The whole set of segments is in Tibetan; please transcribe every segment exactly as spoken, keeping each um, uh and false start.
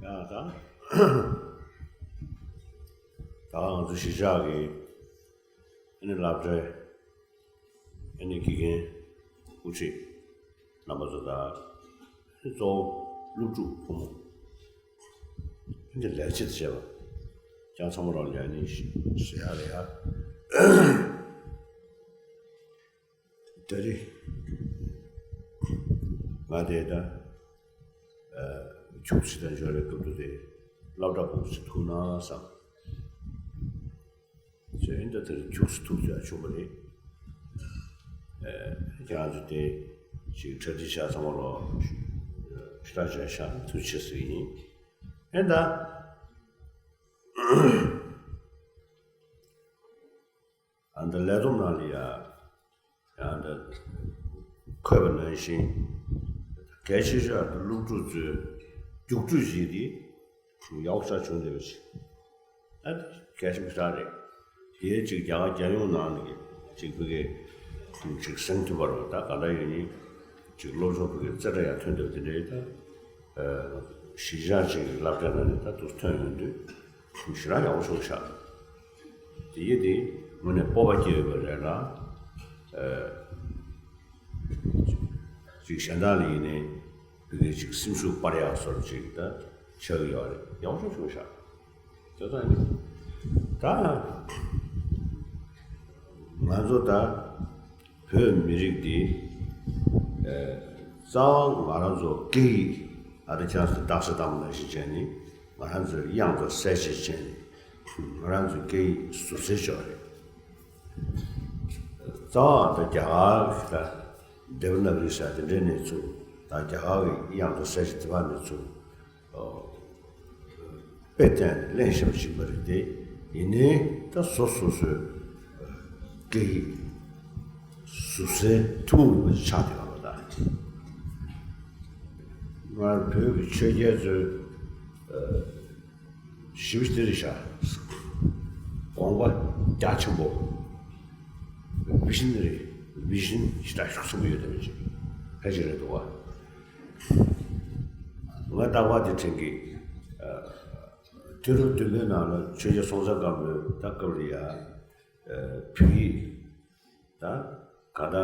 ཡང་ད་ད་ང་ཚོ་གཞིས་ཆགས་ཀྱི་ཨ་ནི་སློབ་གྲྭའི་ཨ་ནི་དགེ་རྒན་དབུ་ཁྲིད་རྣམ་པ་ཚོ་དང་། ཨ་ནི་གཙོ་བོ་སློབ་ཕྲུག་ཕོ་མོ་ཨ་ནི་ལས་བྱེད་བྱས་པ་ཀྱང་ཚང་མ་ལོག་ལ་ཡ་ནི་ཞུ་ཡ་རེད་ཡ། ད་རེས་ང་དེ་ད་ཨ་ཁྱུག་ཙམ་དང་འབྱོར་བའི་སྐབས་དུ་དེ་སློབ་གྲྭ་ཕུགས་སུ་ཐུག་ན་བསམ། ཚེ་འདི་ལྟར་ཁྱུག་ཙམ་ཐུག་ཚོད་ཆོག་པ་རེད། ཨ་ཁྱེད་རང་ཚོ་དེ་ཅིག་གྲ་སྒྲིག་བྱ་ཚང་མ་ལོ་ཞུ་དག་བྱ་ཤག་ཐུགས་རྗེ་ཆེ་ཟེར་ཡིན། ཨེ་ད། ཨ་ད་ལས་བསྡོམས་ནང་ལ་ཡ། ཡང་ད་འཁོད་པ་ནང་བཞིན་གལ་ཆེ་ཤོས་ཨ་ད་སློབ་ཕྲུག་ཚོའི་རྒྱུགས་སྤྲོད་བྱེད་དེ་ཡག་ཤོས་བྱུང་བསྡད་པ་ཞིག་ཨ་ད་གལ་ཆེན་པོ་ཞིག་རེད། དེའི་ཅིག་རྒྱ་གར་རྒྱལ་ཡོངས་ནང་ནས་ཅིག་བོད་སྐད་ཅིག་ཟིན་ཐུབ་པ་རེད། ད་ག་འདྲ་ཡོད་ནི་ཅིག་སློབ་སྦྱོང་བོད་སྐད་རྩེ་གྲ་ཡག་ཐོན་འདུག་དེ་འདྲའི་ད་གཞིས་ཆགས་ཅིག་གི་སློབ་གྲྭ་ནང་ནས་ད་དུ་ཐོན་ཡོང་དུས་ཞེ་དྲག་ཡག་པོ་བྱུང་ཤག་དེ་ཡིན་དེ་དངོས་གནས་སྤོབས་པ་སྐྱེ་ཡོད་པ་རེད་ལ། ཅིག་གཞན་དག་ལ་ཡིན་ནའི་བོད་སྐད་ཅིག་སེམས་ཤུགས་སྤར་ཡག་སོར་ཅིག་ད་ཆགས་ཀྱི་ཡོད་རེད། ཡག་པོ་བྱུང་ཤག་དེ་ད་ནི་ད་ང་ཚོ་ད་བོད་མི་རིགས་འདི་ཨེ་རྩ་བ་ང་རང་ཚོ་སྐད་ཡིག་ཨ་རི་ཁྱང་སུ་རྟགས་སུ་བཏང་བ་ནང་བཞིན་བྱས་ནས་ང་རང་ཚོའི་གཡང་དང་གསལ་བྱེད་བྱས་ནས་ང་རང་ཚོའི་སྐད་ཡིག་ཟུར་འཛུལ་བྱས་རེད། རྩ་བ་ད་རྒྱ་གར་གྱི་ད་དེ་བ་ན་གི་རིགས་ས་དེ་འདྲའི་གནས་ཚུལ་ད་རྒྱ་གར་གྱི་གཡང་དང་གསལ་བྱེད་དེ་བ་གནས་ཚུལ། དཔེ་བལྟས་ནས་གླེང་བཞིན་པ་ཞིག་མ་རེད་དེ། ཡིན་ནའི་ད་སོ་སོ་སོའི་སྐད་ཡིག་ཟུར་ཟའི་ཐུན་མོང་མ་ཆགས་བསྡད་པ་ད། སྔར་བོད་ཀྱི་ཆོས་རྒྱལ་ཚོའི་ཞིབ་འདིར་བཞག་དགོངས་པ་རྒྱ་ཆེན་པོ། བི་ཤན་ནི་རི་བི་ཤན་ཞེ་དྲག་ཤུགས་ཆེན་པོ་ཡོད་བསྡད་པ་ཅིག་ཕལ་ཆེར་རེད་འདུག་བ། ང་རྟག་པར་དེ་དྲན་གི། ཨ། དུས་རབས་བདུན་པའི་ནང་ལ་ཆོས་རྒྱལ་སྲོང་བཙན་སྒམ་པོའི་ད་སྐབས་ལ་ཡ། ཨ། བོད་ཡིག་ད་ག་ད་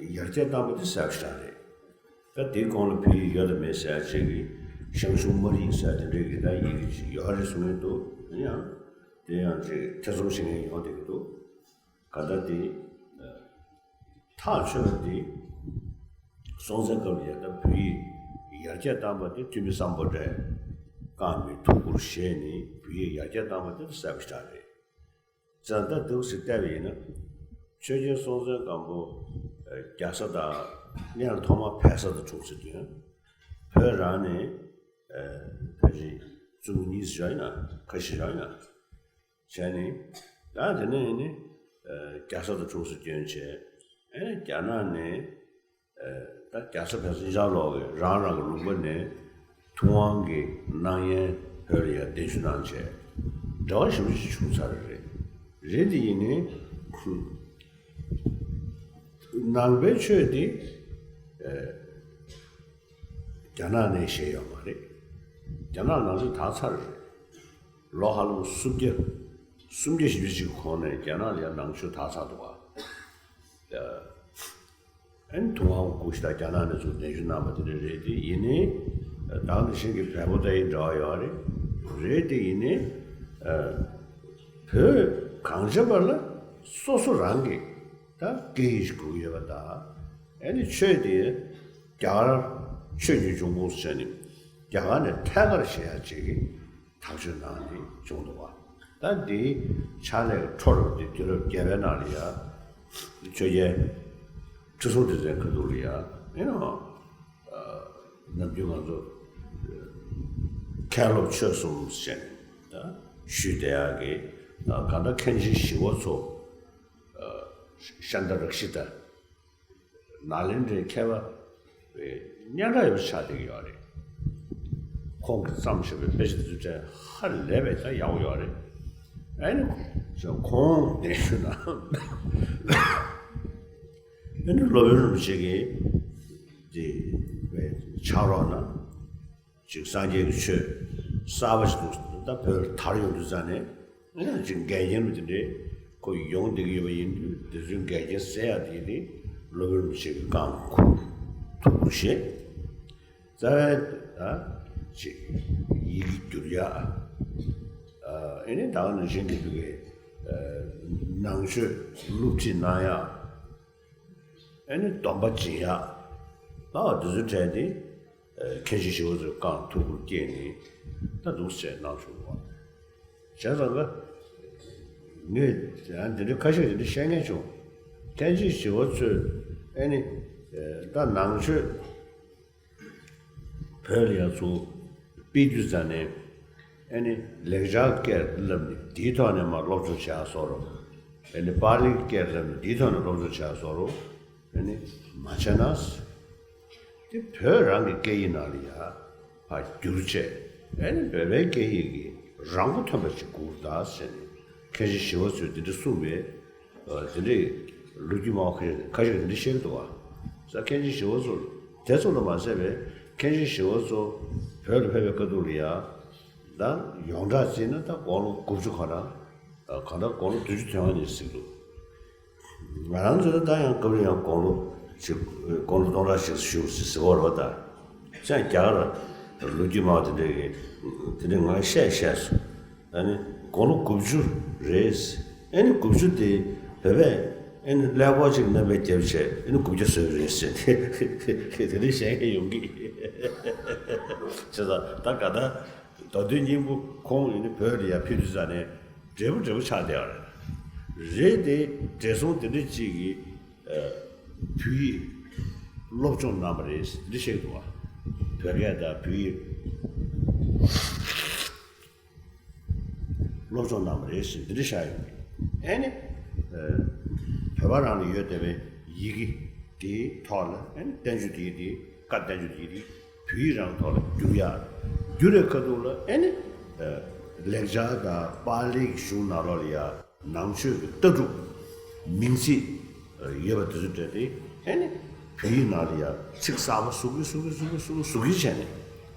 ཡར་རྒྱས་བཏང་པ་དེ་གསལ་པོ་ཞིག་རེད། ད་དེའི་གོང་ལ་བོད་ཡིག་ཡོད་དམ་མེད་ཟེར་ཡ་ཅིག་གི་ཞང་ཞུང་སྨར་ཡིག་ཟེར་ཡ་དེ་འདྲའི་གི་ད་ཡི་གེ་ཅིག་ཡོད་རེད་གསུང་གི་འདུག་ཡང་དེ་ཡང་ཅིག་ཐེ་ཚོམ་བྱེད་མཁན་ཡོང་བསྡད་ཀྱི་འདུག་ག་ད་དེ། ཐག་ཆོད་པ་དེ། སྲོང་བཙན་སྐབས་ལ་ཡ་ད་བོད་ཡིག་ཡར་རྒྱས་བཏང་པ་དེ་ཐུ་མི་སམ་བྷོ་ཊས་རྐང་མའི་ཐུགས་ཁུར་བཞེས་ནས་བོད་ཡིག་ཡར་རྒྱས་བཏང་པ་དེ་གསལ་པོ་ཞིག་རེད། བཙན་ད་འདུག་སེ་བལྟས་པ་ཡིན་ན། ཆོས་རྒྱལ་སྲོང་བཙན་སྒམ་པོ་རྒྱ་བཟའ་དང་སྔོན་ལ་ཐོག་མར་བལ་བཟའ་དང་འཁྲུག་ཟེར་དུས། བོད་རང་ནས་ཕལ་ཆེར་བཙུན་མོ་གཉིས་ཤིག་ཡོད་ན་ཁ་ཤས་ཡོད་ན། བྱས་ནས། ད་དེ་ནས་ནི། རྒྱ་བཟའ་དང་འཁྲུག་སེ་བསྐྱོན་བྱས། ཨེ་རྒྱ་ནག་ནས། ད་རྒྱ་བཟའ་བལ་བཟའ་གཉིས་ཆར་ལོག་གི་རང་རང་གི་ལུང་པ་ནས་ཐུབ་དབང་གི་གནང་ཡན་བོད་ལ་ཡར་གདན་ཞུ་གནང་བྱས། འབྲེལ་བ་ཞེ་པོ་ཅིག་བྱུང་ཚར་རེད། རེད་དེ་ཡིན་ནའི། ནང་པའི་ཆོས་དེ། རྒྱ་ནག་ནས་བཤད་ཡོད་མ་རེད། རྒྱ་ནག་ནང་ཆོས་དར་ཚར་རེད། ལོ་ཧ་ལམ་སུམ་བརྒྱ། སུམ་བརྒྱ་བཞི་བཅུ་ཞིག་གོང་ནས་རྒྱ་ནག་ལ་ཡང་ནང་ཆོས་དར་ཚར་འདུག་བ། ཨན་ཐུབ་དབང་སྐུ་ཞབས་རྒྱ་ནག་ནས་ཚུར་གདན་ཞུ་གནང་བ་དེ་འདྲ་རེད་དེ། ཡིན་ནའི་ད་ག་ནང་བཞིན་གྱི་བལ་པོ་དང་ཡི་འབྲེལ་བ་ཡོད་རེད། རེད་དེ་ཡིན་ནའི་བོད་གངས་ཅན་པ་ལ་སོ་སོ་རང་གི་ད་སྐད་ཡིག་ཞིག་དགོས་ཀྱི་ཡོད་པ་དང་། ཨ་ནི་ཆོས་དེ་རྒྱ་གར་ཆོས་ཀྱི་འབྱུང་ཁུངས་སུ་བྱས་ནས་རྒྱ་གར་ནས་ཐད་ཀར་བཤད་ཡ་བྱེད་ཀྱི་ཐག་གཅོད་གནང་ནས་བྱུང་འདུག་བ། ད་འདིའི་ཕྱག་ལས་འཕྲོ་རོལ་དེ་དུས་རབས་བརྒྱད་པའི་ནང་ལ་ཡ་ཆོས་རྒྱལ་ཁྲི་སྲོང་ལྡེ་བཙན་ཁ་ཐུག་ལ་ཡ་ཨེ་ནོ། ནམ་རྒྱུན་ང་ཚོ་མཁན་སློབ་ཆོས་གསུམ་ཟེར་ནས་ད་ཞུས་བསྡད་ཡག་གི། ད་ག་ད་མཁན་ཆེན་ཞི་བ་འཚོ། ཤཱནྟ་རཀྵི་ཏ། ནཱ་ལེནྡྲའི་མཁས་པ་བའི་སྙན་གྲགས་ཡོད་པ་ཆགས་བསྡད་ཀྱི་ཡོད་རེད། ཁོང་གིས་བརྩམས་བཞག་པའི་དཔེ་ཆ་དེ་ཚོ་ཧ་ལས་པའི་ད་ཡག་པོ་ཡོད་རེད། ཨ་ནི་ཁོང་གདན་ཞུ་གནང་། ཨ་ནི་སློབ་དཔོན་རིན་པོ་ཆེ་གིས་དེ་བའི་ཕྱག་རོགས་གནང་། ཅིག་སངས་རྒྱས་ཀྱི་ཆོས་ གསར་པ་ཞིག་འདུག་ད་བོད་ལ་དར་ཡོང་དུས་ཙང་ནས། ཨ་ནི་ཅིག་འགལ་རྐྱེན་མི་དེ་འདྲས་ཁོ་ཡོང་བསྡད་ཀྱི་ཡོད་པ་ཡིན་དུས། དེ་ཚོའི་འགལ་རྐྱེན་སེལ་ཡག་དེ་ནི་སློབ་དཔོན་རིན་པོ་ཆེ་གི་རྐང་ཁུ་ཐུགས་ཁུར་བཞེས། རྩ་བའི་ད་ཅིག་ཡི་གེ་བསྒྱུར་ཡག་ཨ་ནི་ད་ག་ནང་བཞིན་གྱི་དུ་གི་ནང་ཆོས་སློབ་ཁྲིད་གནང་ཡག་ཨ་ནི་སྡོམ་པ་སྦྱིན་ཡག་ཨ་དེ་ཚོའི་གྲས་དེ། མཁན་ཆེན་ཞི་བ་འཚོའི་རྐང་ཐུགས་ཁུར་བསྐྱེད་ནས་ད་འདུག་སེ་གནང་བྱུང་བ། བྱས་ཙང་ཀ་ངས་ཡང་འདི་འདྲའི་ཁ་ཤས་འདི་འདྲ་བཤད་མཁན་བྱུང་། མཁན་ཆེན་ཞི་བ་འཚོས་ཨ་ནི་ད་ནང་ཆོས་བོད་ལ་ཡང་ཚུར་སྤེལ་དུས་ཙང་ནས། ཨ་ནི་ལེགས་སྦྱར་སྐད་བསླབ་ནས་དེའི་ཐོག་ནས་མར་སློབ་སྦྱོང་བྱེད་ཡག་བཟོ་རོགས། ཨ་ནི་པཱ་ལིའི་སྐད་བསླབ་ནས་དེའི་ཐོག་ནས་སློབ་སྦྱོང་བྱེད་ཡག་བཟོ་རོགས། ཨ་ནི་མ་བྱས་ན། དེ་བོད་རང་གི་སྐད་ཡིག་ནང་ལ་ཡ་ཕར་བསྒྱུར་བྱས། ཨ་ནི་བོད་པའི་སྐད་ཡིག་གི་རང་མགོ་ཐོན་པ་ཅིག་དགོས་ཀྱི་རེད་ཟེར་ནས་མཁན་ཆེན་ཞི་བ་འཚོས་འདི་འདྲ་གསུངས་པས། དེ་འདྲའི་ལོ་རྒྱུས་སྨྲ་བ་ཁ་ཤས་ཁ་ཤས་འདི་འདྲ་བཤད་ཀྱི་འདུག་བ། ས་མཁན་ཆེན་ཞི་བ་འཚོ་དེ་ཙམ་དུ་མ་ཟད་པའི་མཁན་ཆེན་ཞི་བ་འཚོ་བོད་ལ་ཕེབས་པའི་སྐབས་དུས་ལ་ཡ། ད་ཡོངས་གྲགས་བྱས་ན་ད་དགུང་ལོ་དགུ་བཅུ་གང་འདྲ། གང་ལྟར་དགུང་ལོ་བདུན་ཅུ་དོན་ལྔ་ནས་ཟིན་འདུག་ང་རང་ཚོ་ད་ཡང་སྐབས་རེ་ཡང་དགུང་ལོ་ཅིག་དགུང་ལོ་སྟོང་ཕྲག་ཞིག་བཞུགས་ཟེར་བ་རེད་བ། ད་ཅང་རྒྱ་གར་ལོ་རྒྱུས་སྨྲ་བ་དེ་འདྲས་ཀྱིས་དེ་འདྲས་ང་བཤད་བཤད་སོང་། ཨ་ནི་དགུང་ལོ་དགུ་བཅུ་རེད། ཨ་ནི་དགུ་བཅུ་དེ་བོད་པས་ཨ་ནི་ཀླད་ཀོར་ཅིག་རྣམ་པར་བརྒྱབ་བྱས་ཨ་ནི་དགུ་བརྒྱ་བཟོས་རེད་ཟེར་ཏེ། དེ་འདྲས་བཤད་མཁན་ཡོང་གི། བྱས་ཙང་ད་ག་ད། མདོ་དོན་སྙིང་པོ་ཁོང་ཡིན་ན་བོད་ལ་ཡར་ཕེབས་དུས་ཙང་ནས་འབྲས་བུ་འབྲས་བུ་ཆགས་བསྡད་པ་རེད། རེད་དེ་བགྲེས་སོང་དེ་འདྲ་ཅིག་གིས་ཨ་བོད་ཡིག་སློབ་སྦྱོང་གནང་བ་རེད་འདི་བཤད་འདུག་བ། བོད་སྐད་དང་བོད་ཡིག་སློབ་སྦྱོང་གནང་བ་རེད་ཟེར་འདི་འདྲ་བཤད་ཡོང་གི། ཨ་ནི་ཨ་བོད་པ་རང་ལ་ཡོད་བསྡད་པའི་ཡི་གེ་དེའི་ཐོག་ལ་ཨ་ནི་བསྟན་བཅོས་དེ་དེ་བཀའ་བསྟན་བཅོས་དེ་དེ་བོད་ཡིག་རང་ཐོག་ལ་བསྒྱུར་ཡག་བསྒྱུར་བའི་ཁ་ཐུག་ལ་ཨ་ནི་ཨ་ལེགས་སྦྱར་དང་པཱ་ལིའི་གཞུང་ནང་ལོགས་ལ་ཡ་ནང་ཆོས་ཀྱི་ལྟ་གྲུབ་མིང་ཚིག་ཡོད་པ་དེ་ཚོ་སྤྲད་དེ་ཨ་ནི་བོད་ཡིག་ནང་ལ་ཡ་ཚིག་གསར་པ་བཟོ་གི་བཟོ་གི་བཟོ་གི་བཟོ་གི་བཟོ་གི་བྱས་ནས།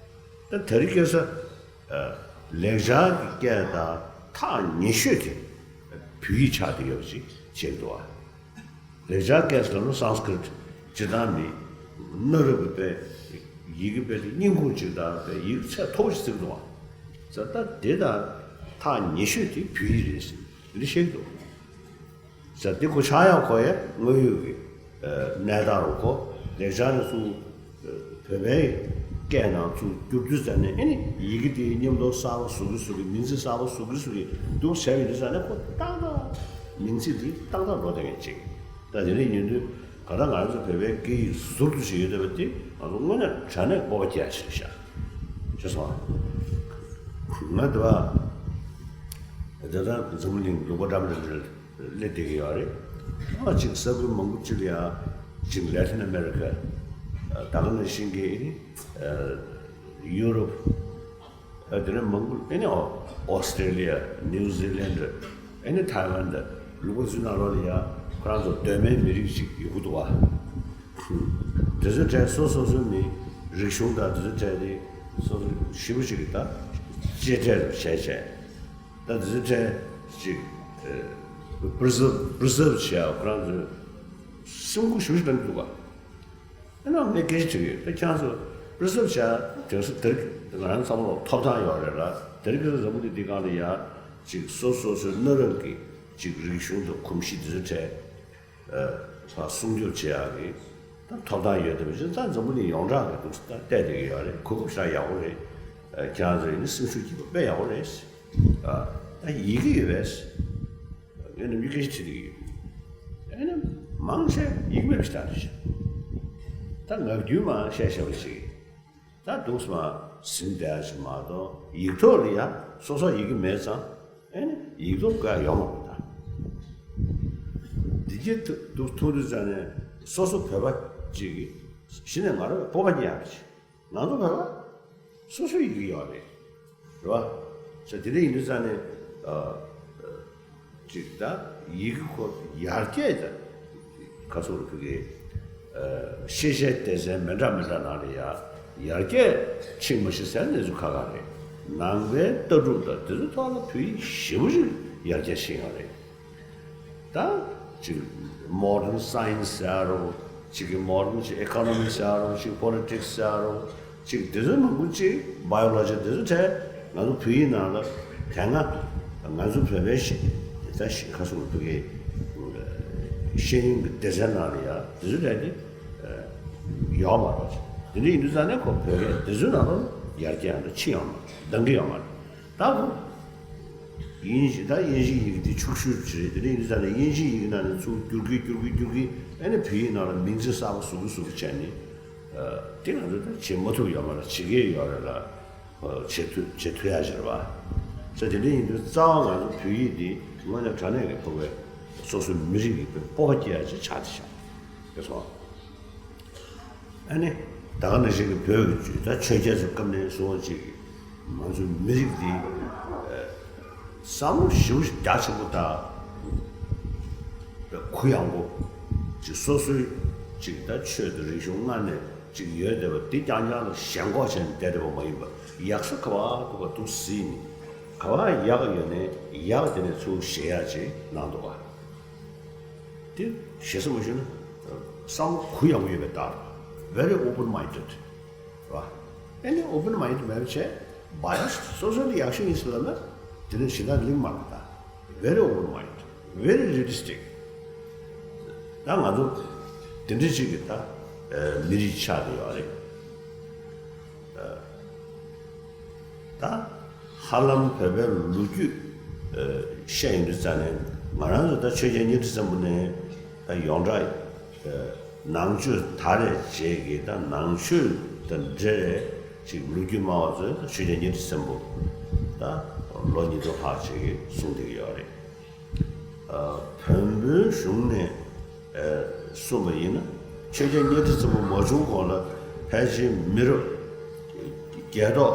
ད་དེ་རིང་ཁ་སང་ལེགས་སྦྱར་གྱི་སྐད་དང་ཐག་ཉེ་ཤོས་དེ་བོད་ཡིག་ཆགས་བསྡད་ཡོད་པ་ཅིག་བྱས་འདུག་བ། ལེགས་སྦྱར་སྐད་ཟེར་ན་སཾ་སྐྲྀཏ་སྤྱིར་བཏང་མི་གནའ་རབས་ཀྱི་དཔེ་ཡི་གེ་དཔེ་དེ་རྙིང་ཁུངས་གཅིག་དང་དཔེ་ཡི་གེ་ཚད་མཐོ་པོ་ཞིག་བརྩི་གི་འདུག་བ། ད་ད་དེ་དང་ཐག་ཉེ་ཤོས་དེ་བོད་ཡིག་རེད་ཟེར་འདི་བཤད་ཀྱི་འདུག་ཟེར་ཏེ་ཁོ་ཆགས་ཡག་ཁོ་ཡ་དངོས་ཡོད་ཀྱི་གནས་སྟངས་རུ་ཁོ་ལེགས་སྦྱར་ནས་ཚུར་བོད་པའི་སྐད་ནང་ཚུར་བསྒྱུར་དུས་ཙམ་ནས་ཨ་ནི་ཡི་གེ་དེའི་མཉམ་དུ་གསར་པ་བཟོ་གི་བཟོ་གི་མིང་ཚིག་གསར་པ་བཟོ་གི་བཟོ་གི་འདུག་ཟེར་བའི་དུས་ཙམ་ནས་ཁོ་ཏག་ཏག་མིང་ཚིག་དེ་ཏག་ཏག་འགྲོ་བསྡད་མཁན་ཅིག་ད་དེ་འདྲ་ཡིན་དུས་ག་ད་ང་རང་ཚོ་བོད་པའི་སྐད་ཡིག་ཟུར་དུ་ཞིག་ཡོད་བསྡད་པ་དེ་ང་ཚོ་དངོས་གནས་དྲང་གནས་སྤོབས་པ་སྐྱེ་ཡ་ཞིག་རེད་ཤག་ཤེས་སོང་ང་། དེ་བ་དེ་ད་འཛམ་བུ་གླིང་ལུང་པ་འདྲ་མི་འདྲ་འདྲ། སླེབས་བསྡད་ཀྱི་ཡོད་རེད། ཨ་ཅིག་ས་ཁུལ་མང་པོ་ཅིག་ལ་ཡང་ཅིག་ལེ་ཐིན་ཨ་མེ་རི་ཀ་ད་ག་ནང་བཞིན་གྱི་ཡུ་རོབ། ཨ་དེ་ནས་མང་པོ་ཨ་ནི་ཨོ་ཨོ་སི་ཀྲེ་ལི་ཡ། ནིའུ་ཛི་ལན་ཌི། ཨ་ནི་ཐའེ་ཝན་དང་ལུང་པ་ཚོའི་ནང་ལོགས་ལ་ཡང་ཁོ་རང་ཚོ་གདོད་མའི་མི་རིགས་ཅིག་ཡོད་ཀྱི་འདུག་བ། དེ་ཚོའི་གྲས་སོ་སོ་སོའི་མི་རིག་གཞུང་དང་དེ་ཚོའི་གྲས་དེ་སོ་སོ་ཞེ་པོ་ཅིག་གི་ད་གཅེས་སྤྲས་རུ་བྱས་བྱས། ད་འདི་ཚོ་གྲས་ཅིག་པི་རི་ཛརབ་པི་རི་ཛརབ་བྱེད་ཡག་ཁོ་རང་ཚོས་སེམས་ཁུར་ཞེ་པོ་ཞིག་བཏང་གི་འདུག་ག་ཨ་ནི་ངས་སྐད་ཆ་དྲིས་ཡོད། ད་ཁྱེད་རང་ཚོ་པི་རི་ཛརབ་བྱེད་ཡག་དེང་སང་དེར་ང་རང་ཚང་མ་ལ་ཐོབ་ཐང་ཡོད་རེད་ལ། དེ་རིང་ཁ་སང་འཛམ་བུ་གླིང་འདིའི་སྒང་ལ་ཡ་ཅིག་སོ་སོ་སོའི་གནའ་རབས་ཀྱི་ཅིག་རིག་གཞུང་དང་གོམས་གཤིས་འདི་ཚོ་གྲས་ཕར་སྲུང་སྐྱོབ་བྱེད་ཡག་གི་ད་ཐོབ་ཐང་ཡོད་བསྡད་པ་ཅིག་ད་འཛམ་བུ་གླིང་ཡོངས་གྲགས་ཀྱི་འདུག་ད་བལྟས་བསྡད་ཀྱི་ཡོད་རེད། གོ་སྐབས་ཞེ་དྲག་ཡག་པོ་རེད། ཁྱེད་རང་ཚོ་ཡིན་ན་སེམས་ཤུགས་སྐྱིད་པོ་དཔེ་ཡག་པོ་རེད། ད་ཡི་གེ་ཡོད་པས། ངས་ནམ་རྒྱུན་སྐད་ཆ་དྲིས་བསྡད་ཀྱི་ཡོད། ཨ་ནི་མང་ཆེ་ཡིག་མེད་པ་ཞིག་ཆགས་བསྡད་ཤག་ད་ངག་རྒྱུན་མ་བཤད་བཤད་པ་ཞིག་ད་འདུག་སེ་མར་ཟིན་བསྡད་ཡ་ཞིག་མ་གཏོགས་ཡིག་ཐོག་ལ་ཡ་སོ་སོ་ཡི་གེ་མེད་ཙང་ཨ་ནི་ཡིག་ཐོག་དགོས་ཡ་ཡོད་མ་རེད་ད། འདི་གྱི་འདུག་མཐོང་དུས་ཙང་ནས་སོ་སོ་བོད་པ་ཅིག་གིས་གཞི་ནས་ང་རང་སྤོབས་པ་རྙེད་ཡ་ཞིག་ང་ཚོ་བོད་པ་སོ་སོའི་ཡི་གེ་ཡོད་རེད། རེད་བ། ས་དེ་འདྲ་ཡིན་དུས་ཙང་ནས་ཨ། ཅིག་ད་ཡི་གེ་ཁོ་ཡར་རྒྱས་ད་ག་ཚོད་རེད་ཕ་གི། ཤེས་བྱའི་སྡེ་ཚན་མི་འདྲ་མི་འདྲ་ནང་ལ་ཡ་ཡར་རྒྱས་ཕྱིན་མ་ཤེས་ཟེར་གནས་ཚུལ་ཁག་ཁག་རེད། ནང་པའི་ལྟ་གྲུབ་དང་དེ་ཚོའི་ཐོག་ལ་བོད་ཡིག་ཞེ་པོ་ཅིག་ཡར་རྒྱས་ཕྱིན་ཡོད་རེད། ད་ཅིག་modern science ཟེར་རོ། ཅིག་གི་modern ཅིག་economics ཟེར་རོ། ཅིག་politics ཟེར་རོ། ཅིག་དེ་ཚོའི་མང་པོ་ཅིག་biology དེ་ཚོ་གྲས་ང་ཚོ་བོད་ཡིག་ནང་ལ་དེ་སྔ་ང་ཚོ་བོད་པའི་ཤེས་ད་ཤེས་ཁ་སོང་བོད་ཀྱི་ཤེས་ཡོན་གྱི་སྡེ་ཚན་ནང་ལ་ཡ་དེ་ཚོ་གྲས་དེ་ཡོད་མ་རེད། དེ་འདྲ་ཡིན་དུས་ཙང་ནས་ཁོ་བོད་སྐད་དེ་ཚོའི་ནང་ལ་ཡར་རྒྱས་ཡང་ད་ཕྱིན་ཡོད་མ་རེད། འདང་གི་ཡོད་མ་རེད། ད་ཁོ་དབྱིན་ཇི་ད་དབྱིན་ཇི་ཡི་གེ་འདི་ཕྱུག་ཤོས་ཅིག་རེད། དེ་འདྲ་ཡིན་དུས་ཙང་ནས་དབྱིན་ཇི་ཡི་གེ་ནང་ནས་ཚུར་བསྒྱུར་གི་བསྒྱུར་གི་བསྒྱུར་གི་ཨ་ནི་བོད་ཡིག་ནང་ལ་མིང་ཚིག་གསར་པ་བཟོ་གི་བཟོ་གི་བྱས་ནས་དེ་ང་ཚོ་ད་བྱེད་མ་ཐུབ་ཡོད་མ་རེད། བྱེད་ཀྱི་ཡོད་རེད་ལ། བྱེད་ཐུབ་བྱེད་ཐུབ་ཡ་ཅིག་རེད་བ། ས་དེ་འདྲ་ཡིན་དུས་རྩ་བ་ང་ཚོ་བོད་ཡིག་འདི་དངོས་གནས་དྲང་གནས་ཀྱི་ཕ་གིའི་སོ་སོའི་མི་རིགས་ཀྱི་སྤོབས་པ་སྐྱེ་ཡ་ཅིག་ཆགས་བསྡད་ཤག་གི་སོང་། ཨ་ནི་ད་ག་ནང་བཞིན་གྱི་བོད་ཀྱི་ད་ཆོས་རྒྱལ་ཚོའི་སྐབས་ནས་བཟུང་ཅིག་ང་ཚོའི་མི་རིགས་འདི་བསམ་བློ་ཞེ་པོ་ཅིག་རྒྱ་ཆེན་པོ་དང་གུ་ཡངས་པོ་ཅིག་སོ་སོའི་ཅིག་ད་ཆོས་དང་རིག་གཞུང་སྔར་ནས་ཅིག་ཡོད་བསྡད་པ་འདི་རྐྱང་རྐྱང་ལ་ཞེན་ཁོག་བྱས་ནས་བསྡད་བསྡད་པ་མ་ཡིན་པར་ཡག་ས་ག་བ་ག་བ་འདུག་ཟེར་ནས་ག་བ་ཡག་ཡོད་ནའི་ཡག་དེ་ནས་ཚུར་བཞེས་ཡག་ཅིག་གནང་འདུག་བ། དེ་ཞེ་ས་མ་ཞུ་ན་བསམ་བློ་གུ་ཡངས་པོ་ཡོད་པའི་རྟགས་རེད། Very open minded རེད་བ། ཨ་ནི་open minded མེད་པ་བྱས་bias སོ་སོ་ལ་ཡག་ཤོས་ཡིན་ཟེར་ལབ་ན་དེ་ནི་གཞན་དག་གླེང་མ་རེད་ད། Very open minded, very realistic ད་ང་ཚོ་དེ་འདྲ་ཅིག་གི་ད་མི་རིགས་ཆགས་བསྡད་ཡོད་རེད། ད་ཧ་ལམ་བོད་པའི་ལོ་རྒྱུས་བཤད་ཡོང་དུས་ཙང་ནས་ང་རང་ཚོ་ད་ཆོས་རྒྱལ་གཉའ་ཁྲི་བཙན་པོ་ནས་ད་ཡོངས་གྲགས་ནང་ཆོས་དར་བའི་རྗེས་ཀྱི་ད་ནང་ཆོས་དང་འབྲེལ་བའི་ཅིག་ལོ་རྒྱུས་སྨྲ་བ་ཚོས་ད་ཆོས་རྒྱལ་གཉའ་ཁྲི་བཙན་པོ་ད་ལོ་ཉིས་སྟོང་ལྷག་ཅིག་གིས་གསུངས་བསྡད་ཀྱི་ཡོད་རེད། བོན་པོའི་གཞུང་ནས་གསུངས་པ་ཡིན་ན་ཆོས་རྒྱལ་གཉའ་ཁྲི་བཙན་པོ་མ་བྱུང་གོང་ལ་ཕལ་ཆེར་མི་རབས་རྒྱལ་ཐོག་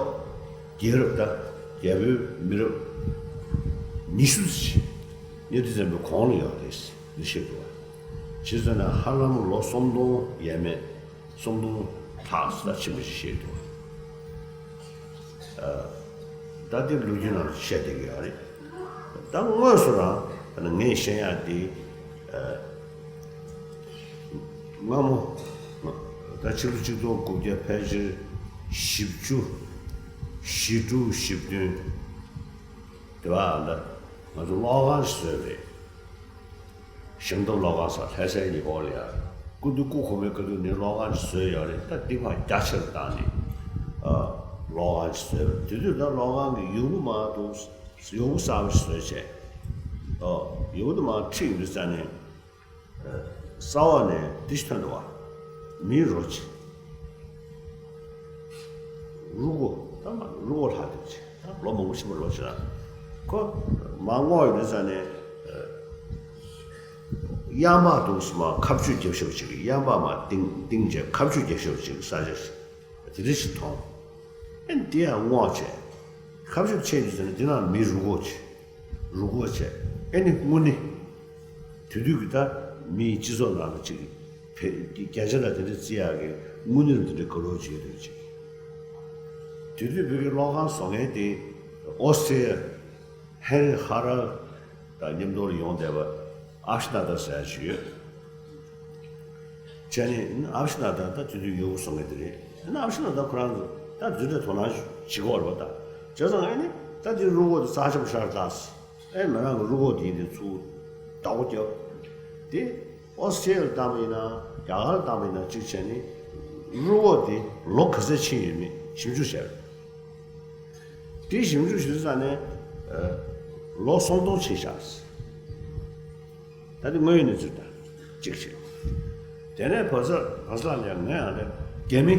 རྒྱལ་རབས་དང་རྒྱལ་པོའི་མི་རབས་ཉི་ཤུ་ཙམ་ཞིག་གཉའ་ཁྲི་བཙན་པོའི་གོང་ལ་ཡོད་རེད་ཟེར་བཤད་འདུག་བ། བྱས་ཙང་ན་ཧ་ལམ་ལོ་སུམ་སྟོང་ཡས་མས་སུམ་སྟོང་ལྷག་ཙམ་ཕྱིན་པ་ཞིག་བཤད་འདུག་བ། ད་དེ་ལོ་རྒྱུས་ནང་བཤད་བསྡད་ཀྱི་ཡོད་རེད། ད་དངོས་སུ་རང་ངས་བཤད་ཡག་དེ་སྔ་མོ་ད་ཕྱི་ལོ་ཆིག་སྟོང་དགུ་བརྒྱ་ཕལ་ཆེར་བཞི་བཅུ་བཞི་དྲུག་བཞི་བདུན་དེ་བ་ལ་ང་ཚོ་གློག་ཁང་ཞིག་བཟོས་རེད། ཞིང་སྟོབས་གློག་ཁང་ཟེར་ལྷ་སའི་ཉེ་འཁོར་ལ་ཡ། སྐུ་མདུན་སྐུ་གོང་མའི་སྐབས་དུས་ནས་གློག་ཁང་ཞིག་བཟོས་ཡོད་རེད། ད་འདི་ཕར་རྒྱ་ཆེར་བཏང་ནས་ཨ་གློག་ཁང་ཞིག་བཟོས་པ་རེད། དེ་དུས་ད་གློག་ཁང་གི་ཡོང་སྒོ་མར་འདུག་ཡོང་སྒོ་གསར་པ་ཞིག་བཟོས་བྱས། ཨོ་ཡོང་སྒོ་དེ་མར་ཁྲིད་ཡོང་དུས་ཙང་ནས་ས་འོག་ནས་འདི་ཞིག་ཐོན་འདུག་བ། མིའི་རོ་ཅིག་རུ་སྒོ་ད་མ་རུ་སྒོ་ལྷག་དེ་ཅིག་ད་ལོ་མང་པོ་ཕྱིན་པ་རེད་བ་ཞེ་ན། ཁོ་མར་སྔོག་ཡོང་དུས་ཙང་ནས་གཡམ་པ་འདུག་སེ་མར་ཁ་གཅོད་རྒྱབ་ཤོག་ཅིག་གཡམ་པ་མར་ཏིང་ཏིང་བྱས་ཁ་གཅོད་རྒྱབ་ཤོག་ཅིག་ས་ཆ་ཞིག་དེ་འདྲ་ཞིག་མཐོང་། ཨེ་འདི་ཡང་སྔོག་བྱས། ཁ་གཅོད་ཆེ་འདུག་ཟེར་ན་འདི་ནང་མི་རུ་སྒོ་ཅིག་རུ་སྒོ་བྱས། ཨེ་ནི་དངུལ་ནི། དེ་དུས་ཀྱི་ད་མིའི་སྤྱི་ཚོགས་ནང་ལ་ཅིག་བེད་བརྒྱ་ཆ་ལ་དེ་འདྲ་བརྩི་ཡག་གི་དངུལ་ནི་དེ་འདྲ་ག་ལོ་བྱེད་འདུག་ཅིག་དེ་དུས་བོད་ཀྱི་གློག་ཁང་བཟོ་མཁན་དེ་ཨོ་སི་ཊི་རི་ཡ། ཧེན་རི་ཧ་རལ་དང་མཉམ་དུ་ལ་ཡོང་བསྡད་པ་ཨབ་ཤི་ན་ད་ཟེར་ཡག་ཅིག་ཡོད། བྱས་ནས་ཨབ་ཤི་ན་ད་ད་དེ་དུས་ཡུལ་སྐོར་བཟོ་མཁན་དེ་རེད། ཨབ་ཤི་ན་ད་ཁོ་རང་ཚོ་ད་འདི་འདྲ་དོ་སྣང་བྱེད་ཀྱི་ཡོད་རེད་པ། ད་བྱས་ཙང་ཨེ་ནི་ད་དེ་རུ་སྒོ་དེ་རྩ་ཆེན་པོ་ཞེ་དྲག་ད། ཨེ་མི་རང་གི་རུ་སྒོ་དེ་ཡིན་དེ་ཚུར་བདག་པོ་རྒྱབ། དེ་ཨོ་སི་ཊི་རི་ཡ་ལ་བཏང་པ་ཡིན་ན་རྒྱ་གར་ལ་བཏང་པ་ཡིན་ན་གཅིག་བྱས་ནས་རུ་སྒོ་དེ་ལོ་ག་ཚོད་ཕྱིན་ཡོད་མེད་ཞིབ་འཇུག་བྱས། དེ་ཞིབ་འཇུག་ཞུ་ས་ནས་ལོ་སུམ་སྟོང་ཕྱིན་ཤག་ད་དེ་དངོས་ཡོད་གནས་ཚུལ་དང་གཅིག་བྱས། དེ་ནས་བོད་ས་བོད་ས་ལ་ཡང་ངས་ཡང་ལས་རྒྱ་མི་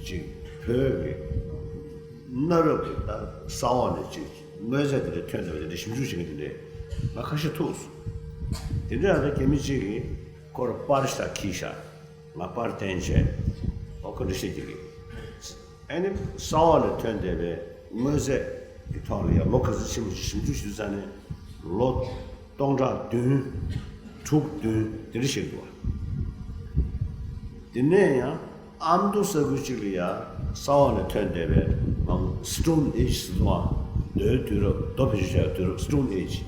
ཅིག་བོད་ཀྱི་གནའ་རབས་ཀྱི་ད་ས་འོག་ནས་ཅིག་དངོས་རྫས་དེ་འདྲ་ཐོན་ཐུབ་པ་དེ་འདྲ་ཞིབ་འཇུག་བྱེད་མཁན་དེ་འདྲས་ང་ཁ་ཤས་ཐུག་སོང་། དེ་འདྲ་ཡང་ད་རྒྱ་མི་གཅིག་གིས་ཁོར་པར་ཞིག་ད་འཁྱེར་ཤག་ང་པར་བསྟན་བྱས། ཨོ་ཁོ་འདྲ་བཤད་ཀྱི་རེད། ཨ་ནི་ས་འོག་ནས་ཐོན་བསྡད་པའི་དངོས་རྫས་ཀྱི་ཐོག་ལ་ཡང་ལོ་ག་ཚོད་ཕྱིན་པ་ཞིག་ཞིབ་འཇུག་ཞུ་ས་ནས་ལོ་སྟོང་ཕྲག་བདུན་དྲུག་བདུན་དེ་འདྲ་ཞིག་འདུག་བ། དེ་ནས་ཡང་ཨ་མདོ་ས་ཁུལ་གཅིག་ལ་ཡང་ས་འོག་ནས་ཐོན་བསྡད་པའི་ ང་ཚོ་Stone Age ཟེར་བ། རྡོའི་དུས་རབས། རྡོ་བེད་སྤྱོད་བྱས་པའི་དུས་རབས། Stone Age།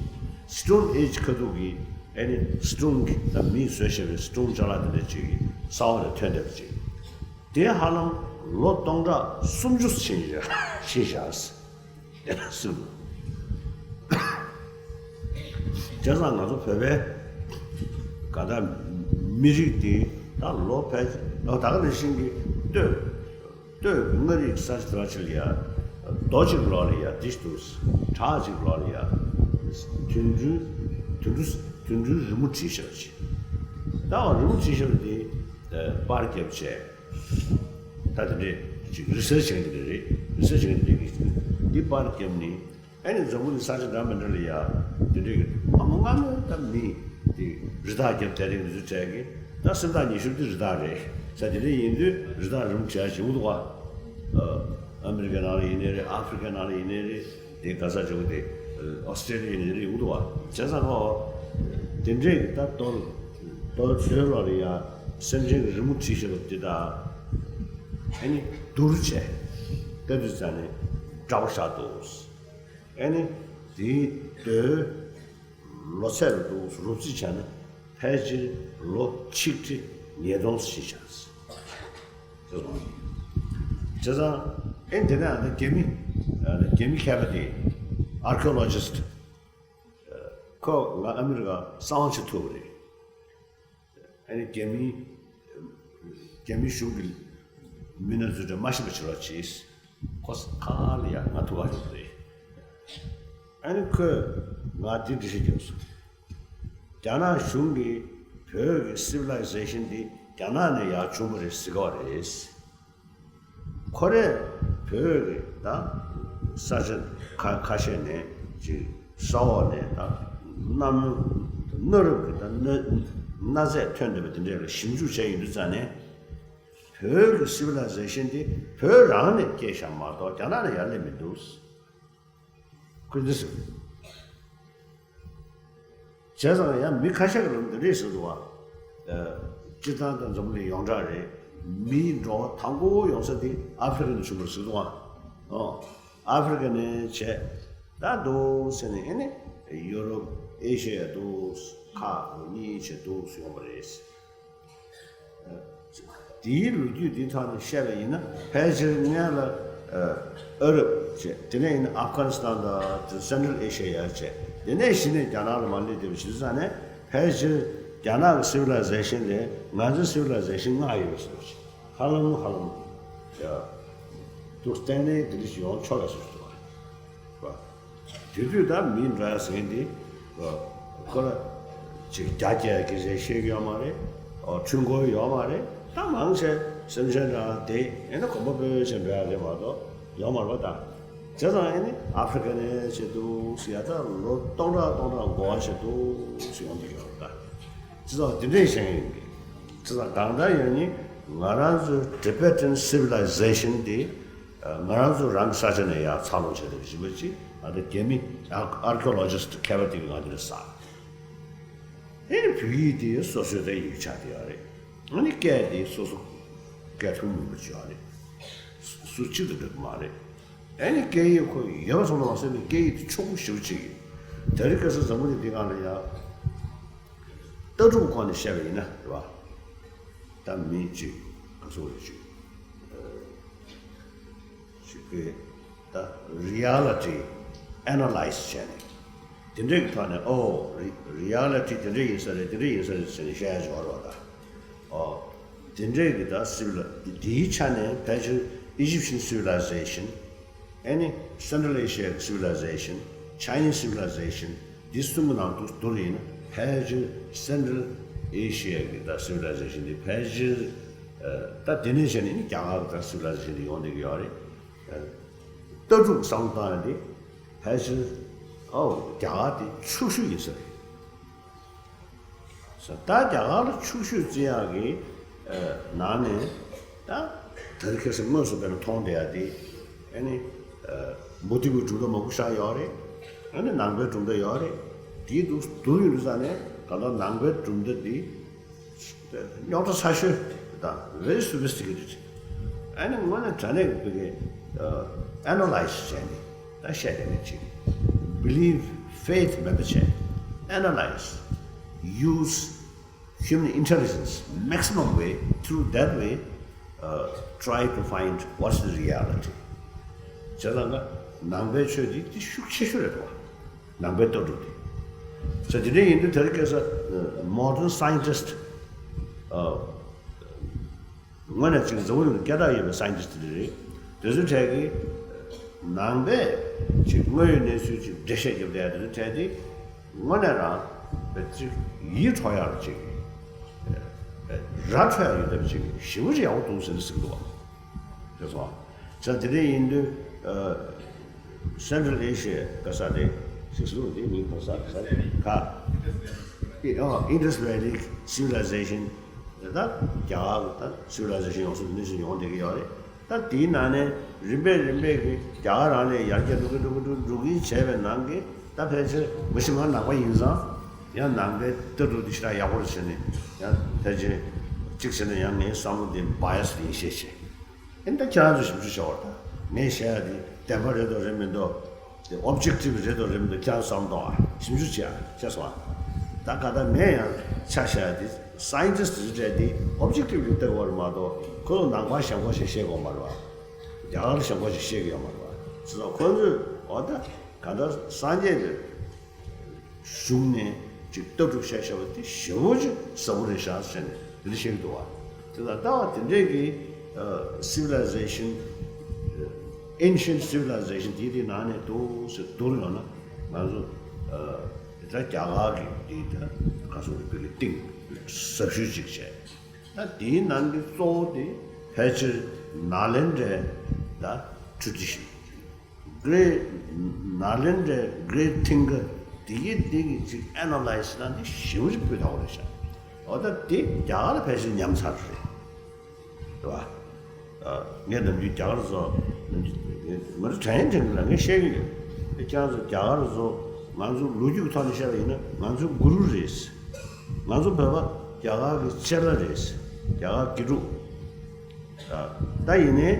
Stone Age ཁ་ཐུག་གི་ཨ་ནི་Stone གྱི་ད་མིས་བཟོས་བཞག་པའི་Stone ཅ་ལག་དེ་འདྲ་ཅིག་གི་ས་འོག་ནས་ཐོན་བསྡད་པ་ཅིག་དེ་ཧ་ལམ་ལོ་སྟོང་ཕྲག་སུམ་ཅུ་ཕྱིན་བཞག་ཕྱིན་བཞག་ཟེར། དེ་ལ་སུ། བྱས་ཙང་ང་ཚོ་བོད་པའི་ག་ད་མི་རིགས་འདི་ད་ལོ་ཕལ་ཆེར་ད་ག་ནང་བཞིན་གྱི་སྟོད་སྟོད་མངའ་རིས་ས་ཆ་དེ་བ་ཆེ་ལ་ཡ་རྡོ་གཅིག་ལོགས་ལ་ཡ་འདི་འདུག་བྲག་གཅིག་ལོགས་ལ་ཡ་དུད་འགྲོའི་དུད་འགྲོ་དུད་འགྲོའི་རི་མོ་བྲིས་བཞག་པ་ཅིག་ད་འོ་རི་མོ་བྲིས་བཞག་པ་འདི་པར་བརྒྱབ་བྱས། ད་དེ་འདྲས་ཅིག་རི་སེར་ཆི་བྱེད་མཁན་དེ་འདྲས་རེད། རི་སེར་ཆི་བྱེད་མཁན་དེ་འདྲས་ཀྱིས་འདི་པར་བརྒྱབ་ནས་ཨ་ནི་འཛམ་བུ་གླིང་ས་ཆ་འདྲ་མི་འདྲ་ལ་ཡ་དེ་འདྲས་ཀྱི་ཨ་མ་སྔ་མོ་ད་མི་དེ་རི་དྭགས་བརྒྱབ་བསྡད་རེད། འདི་ཚོ་བྱས་ཀྱི་ད་སེམས་ཐག་ཉེ་ཤོས་དེ་རི་དྭགས་རེད་ཟེར། དེ་འདྲས་ཡིན་དུས་རི་དྭགས་རི་མོ་བྱས་བྱེད་འུ་འདུག་བ། ཨ་མི་རི་ཀའི་ནང་ལ་ཡིན་ནའི་རེད། ཨ་ཧྥི་རི་ཀའི་ནང་ལ་ཡིན་ནའི་རེད། དེ་ག་ས་ཇོ་དེ་ཨོ་སི་ཀྲེ་ལི་ཡ་ནས་རེད་འུ་དུ་བ། བྱས་ཙང་ཨོ་དེ་འདྲས་ཀྱི་ད་དོ་དོ་དོ་ལ་རེད་ཡ། སེམས་ཅན་གྱི་རི་མོ་བྲིས་བཞག་པ་དེ་དག་ཨ་ནི་བསྡུར་བྱས་ལྟ་དུས་ཙང་ནས་འདྲ་པོ་ཆགས་འདུག་ཨ་ནི་དེའི་དོ་ལོ་ཚད་ལ་འདུག་རོབ་རྩིས་བྱས་ན་ཕལ་ཆེར་ལོ་ཆིག་ཁྲི་ཉིས་སྟོང་ཞིག་ཆགས། བྱས་ཙང་། ཨེ་འདི་ནས་ཨ་ནི་རྒྱ་མི། ཨ་ནི་རྒྱ་མི་མཁས་པ་དེ། Archaeologist། ཁོ་ང་ཨ་མི་རི་ཀ་གསང་བ་བྱེད་ཐུབ་པ་རེད། ཨ་ནི་རྒྱ་མི། རྒྱ་མི་གཞུང་གི་མི་སྣ་ཚོས་མ་ཤེས་པ་བྱེད་རོགས་གྱིས། ཁོ་ཁ་ལ་ཡ་ང་ཐུག་ག་ཡོད་པ་རེད། ཨ་ནི་ཁོས་ང་འདི་འདྲི་ཤེས་ཀྱི་སོང་། རྒྱ་ནག་གཞུང་གིས་བོད་ཀྱི་civilization འདི་རྒྱ་ནག་ནས་ཡར་བྱུང་བ་རེད་ཟེར་གྱི་ཡོད་རེད། ཁོ་རས་བོད་ཀྱི་ད་ས་ཆ་ཁ་ཁ་ཤས་ནས་ཅིག་ས་འོག་ནས་ད་གནམ་གནའ་རབས་ཀྱི་ད་གནའ་གནའ་རྫས་ཐོན་བསྡད་པ་དེ་འདྲ་ལ་ཞིབ་འཇུག་བྱས་ཡོང་དུས་ཙང་ནས་བོད་ཀྱི་civilization འདི་བོད་རང་ནས་སྐྱེས་བཞག་མ་གཏོགས་རྒྱ་ནག་ནས་ཡར་སླེབས་མི་འདུག་ཁོས་འདི་ཟེར། བྱས་ཙང་ཡང་མི་ཁ་ཤས་ཀྱིས་ལབ་འདི་འདྲས་ཟེར་འདུག་བ། སྤྱིར་བཏང་ད་འཛམ་གླིང་ཡོངས་གྲགས་རེད། མིའི་འགྲོ་བ་དང་པོ་ཡོང་ས་དེ་ཨ་ཧྥེ་རི་ཁ་ནས་བྱུང་བ་རེད་ཟེར་འདུག་བ། ཨོ། ཨ་ཧྥེ་རི་ཁ་ནས་བྱས། ད་འདུག་ཟེར་ནས་ཨེ་ནས་ཡོ་རོབ་ཨེ་ཤི་ཡ་འདུག་ཁག་གཉིས་བྱས་འདུག་ཡོང་བ་རེད། དེའི་ལོ་རྒྱུས་འདིའི་ཐོག་ནས་བཤད་པ་ཡིན་ན་ཕལ་ཆེར་སྔོན་ལ་ཨ་རབ་བྱས། དེ་ནས་ཡིན་ན་ཨབ་གྷ་ནི་སི་ཐན་དང་Central Asia ཡར་བྱས། དེ་ནས་གཞི་ནས་རྒྱ་ནག་ལ་མར་སླེབས་བསྡད་པ་ཞིག་ཙང་ནས་ཕལ་ཆེར་རྒྱ་ནག་གི་civilization ལས་ང་ཚོའི་civilization སྔ་ཡོད་ཟེར་བ་ཞིག་ཧ་ལམ་ཧ་ལམ་ཡ་འདུག་སྟེང་ནས་དེ་འདྲ་ཞིག་ཡོང་ཆོག་ལ་ཟེར་བ་རེད། དེ་དུས་ད་མི་འདྲ་ཟེར་མཁན་དེ་ཁོ་ལ་ཅིག་རྒྱ་སྐད་སྐད་ཆ་བཤད་ཀྱི་ཡོད་མ་རེད། འཕྲུལ་འཁོར་ཡོད་མ་རེད། ད་མང་ཆེ་སེམས་ཅན་རང་དེ་ཨེ་ན་གོམ་པ་སྤོས་བྱས་འགྲོ་ཡ་རེད་མ་གཏོགས་ཡོད་མ་རེད་པ། ད་བྱས་ཙང་ཨེ་ནི་ཨ་ཧྥེ་རི་ཁ་ནས་བྱས་འདུག་ཟེར་ཡ། ད་ལོ་སྟོང་ཕྲག་སྟོང་ཕྲག་འགོར་བ་བྱས་འདུག་ཟེར་ཡོང་གི་ཡོད་རེད། ད་བྱས་ཙང་དེ་འདྲས་བཤད་ཡིན་གྱི། བྱས་ཙང་གང་ལྟར་ཡང་ནི་ང་རང་ཚོའི་Tibetan civilization དེ། ང་རང་ཚོ་རང་གི་ས་ཆ་ནས་ཡར་འཚར་ལོངས་བྱས་ཏེ་ཡིན་པ་ཅིག་ང་ཚོ་རྒྱ་མི་archaeologist མཁས་པ་དེ་གིས་ང་འདི་ལ་ཟ། ཨེ་ནི་བོད་ཡིག་དེ་སོ་སོའི་ད་ཡིག་ཆ་དེ་ཡོད་རེད། ཨ་ནི་སྐད་དེ་སོ་སོ་སྐད་ཐུང་མིན་པ་ཅིག་ཡོད་རེད། སུ་གཅིག་ཏུ་འགྲིག་གི་མ་རེད། ཨ་ནི་སྐད་ཡིག་ཁོ་ཡོད་པ་སོང་ཙང་མ་ཟད་ནས་སྐད་ཡིག་དེ་ཕྱུག་པོ་ཞེ་པོ་ཅིག་ཡིན། དེ་རིང་ཁ་སང་འཛམ་བུ་གླིང་འདིའི་སྒང་ལ་ཡ། ལྟ་གྲུབ་སྒོ་ནས་བཤད་པ་ཡིན་ན་རེད་བ། ད་མི་གཅིག་ག་ཚོད་རེད་ཅིག་ཅིག་གིས་ད་reality analyze བྱས་ནས་དེ་འདྲའི་གི་ཐོག་ནས་ཨོ་རི་reality དེ་འདྲ་ཡིན་ས་རེད། དེ་འདྲ་ཡིན་ས་རེད་ཟེར་ནས་བཤད་ཡ་ཅིག་ཡོད་རེད་བ། ད་ཨོ་དེ་འདྲའི་གི་ད་civil་དེའི་ཆ་ནས་ཕལ་ཆེར་Egyptian civilization ཨ་ནི་Central Asia civilization, Chinese civilization འདི་གསུམ་གྱི་ནང་དུ་བསྡུར་ཡིན་ན་ཕལ་ཆེར་Central Asia གི་ད་civilization འདི་ཕལ་ཆེར་ད་དེ་ནས་བྱས་ནས་ནི་རྒྱ་གར་གི་ད་civilization འདི་ཡོང་བསྡད་ཀྱི་ཡོད་རེད། ལྟ་གྲུབ་བསམ་བློ་བཏང་ཡ་འདི་ཕལ་ཆེར་ཨོ་རྒྱ་གར་འདི་ཕྱུག་ཤོས་ཡིན་ས་རེད། ད་རྒྱ་གར་ལ་ཕྱུག་ཤོས་བརྩི་ཡག་གི་ནང་ནས་ད་དེ་རིང་ཁ་སང་དངོས་སུ་དཔེར་ན་མཐོང་བསྡད་ཡག་དེ་ཨ་ནི་མུ་སྟེགས་པའི་གྲུབ་མཐའ་མང་པོ་ཞིག་ཡོད་རེད། ཨ་ནི་ནང་པའི་གྲུབ་མཐའ་ཡོད་རེད། དེའི་འདུག་འདུག་ཡོད་དུས་ཙང་ནས་ད་ལྟ་ནང་པའི་གྲུབ་མཐའ་འདི་རྙོག་དྲ་ཚ་ཤོས་དང་very sophisticated། ཨ་ནི་དངོས་གནས་དྲང་གནས་ཀྱི་ཕ་གི་ཨ་ནལ་ཡ་ཛི་བྱས་ནས་ད་བཤད་བསྡད་མཁན་ཅིག། Believe, faith མེད་པ་བྱས། Analyze, use human intelligence maximum way, through that way, uh, try to find what's the reality. བྱས་ཙང་ཀ་ནང་པའི་ཆོས་འདི་འདི་ཤུགས་ཆེ་ཤོས་རེད་འདུག་བ། ནང་པའི་ལྟ་གྲུབ་འདི། ས་དེ་འདྲ་ཡིན་དུས་དེ་རིང་ཁ་སང་modern scientist དངོས་གནས་ཅིག་འཛམ་བུ་གླིང་དུ་སྐད་གྲགས་ཡོད་པའི་scientist དེ་རེད། དེ་ཚོའི་གྲས་ཀྱིས་ནང་པས་ཅིག་དངོས་ཡོད་གནས་ཚུལ་ཅིག་འགྲེལ་བཤད་རྒྱབ་བསྡད་ཡ་དེ་ཚོའི་གྲས་དེ་དངོས་གནས་རང་བས་ཅིག་ཡིད་འཕྲོག་ཡག་ཅིག་ར་འཕྲོད་ཡག་ཡོད་སྟབས་ཅིག་ཞེ་པོ་ཅིག་ཡག་པོ་འདུག་ཟེར་ནས་གསུངས་འདུག་བ། དེ་ཚོ། ས་དེ་འདྲ་ཡིན་དུས་ཨ། Central Asia ག་ས་དེ་ཞིག་སུ་དེ་མིང་ག་ས་ག་ས་དེ་ག་ཨ། Indus Valley Civilization དེ་ད་རྒྱ་གར་གི་ད་civilization ཡོངས་སུ་འདི་འདྲ་ཞིག་ཡོང་བསྡད་ཀྱི་ཡོད་རེད། ད་དེའི་ནང་ནས་རིམ་པས་རིམ་པས་ཀྱི་རྒྱ་གར་རང་ནས་ཡར་རྒྱས་འགྲོ་གི་འགྲོ་གི་འགྲོ་འགྲོ་གི་བྱས་པའི་ནང་གི་ད་ཕལ་ཆེར་མི་ཤི་མ་ནང་པ་ཡིན་ཙང་ཡང་ནང་པའི་ལྟ་གྲུབ་དེ་ཞེ་དྲག་ཡག་པོ་རེད་ཟེར་ནས་ཡང་ཕལ་ཆེར་གཅིག་བྱས་ན་ཡང་ངའི་བསམ་བློ་དེ་bias ཡིན་ཤས་ཆེ། ཨེ་ད་ཁྱེད་རང་ཚོ་ཞིབ་འཇུག་བྱ་བར་ད་ངས་བཤད་ཡ་དེ་བདེན་པ་རེད་དོ་རེད་མི་འདུག་དེ་objective རེད་དོ་རེད་མི་འདུག་ཁྱེད་རང་བསམ་གཏོང་ཨ་ཞིབ་འཇུག་བྱེད་ཨ་ཤེས་སོང་ཨ། ད་ག་ད་ངས་ཡང་ཆ་བཞག་ཡ་དེ་scientist དེ་ཚོ་གྲས་དེ་objectively ལྟ་དགོས་རེད་མ་གཏོགས་ཁོ་ཚོ་ནང་པ་ཞེན་ཁོག་ཞིག་བཤད་དགོས་མ་རེད་བ། རྒྱ་གར་ཞེན་ཁོག་ཞིག་བཤད་གི་ཡོད་མ་རེད་བ། བྱས་ཙང་ཁོ་ཚོས་འོ་ད་ག་ད་སངས་རྒྱས་ཀྱི་གཞུང་ནས་ཅིག་ལྟ་གྲུབ་བཤད་བཤད་པ་དེ་ཞེ་པོ་ཅིག་ཟབ་པོ་རེད་ཤག་ཟེར་ནས་དེ་འདྲ་བཤད་ཀྱི་འདུག་བ། དེ་ལ་ལྟ་བ་དེ་འདྲས་ཀྱི་civilization, ancient civilization དེའི་དེ་ནང་ནས་འདུག་ཟེར་བསྡུར་ཡོང་ན་ང་ཚོ་དེ་ལྟར་རྒྱ་གར་གྱི་དེ་ལྟར་ག་སོགས་ཀྱི་ཕ་གི་གཏིང་ཟབ་ཤོས་ཅིག་བྱས། ད་དེའི་ནང་གི་གཙོ་བོ་དེ་ཕལ་ཆེར་ནཱ་ལེནྡྲའི་ད་tradition། Great ནཱ་ལེནྡྲའི་great thinker དེ་གི་དེ་གི་ཅིག་analyze བྱས་ན་དེ་ཞེ་པོ་ཅིག་སྤུས་དག་པོ་རེད་ཤག། འོ་ད་དེ་རྒྱ་གར་ལ་ཕལ་ཆེར་ཉམས་ཚར་རེད། རེད་བ། ཨ། ངས་ནམ་རྒྱུན་རྒྱ་གར་ཚོ་ནམ་རྒྱུན་ང་ཚོ་དྲན་དྲན་གི་ལ་ངས་བཤད་གི་ཡོད། ཁྱེད་རང་ཚོ་རྒྱ་གར་ཚོ་ང་ཚོ་ལོ་རྒྱུས་ཀྱི་ཐོག་ནས་བཤད་པ་ཡིན་ན་ང་ཚོ་གུ་རུ་རེད། ང་ཚོ་བོད་པ་རྒྱ་གར་གི་ཅ་ལག་རེད། རྒྱ་གར་དགེ་ཕྲུག་ད་ཡིན་ནའི་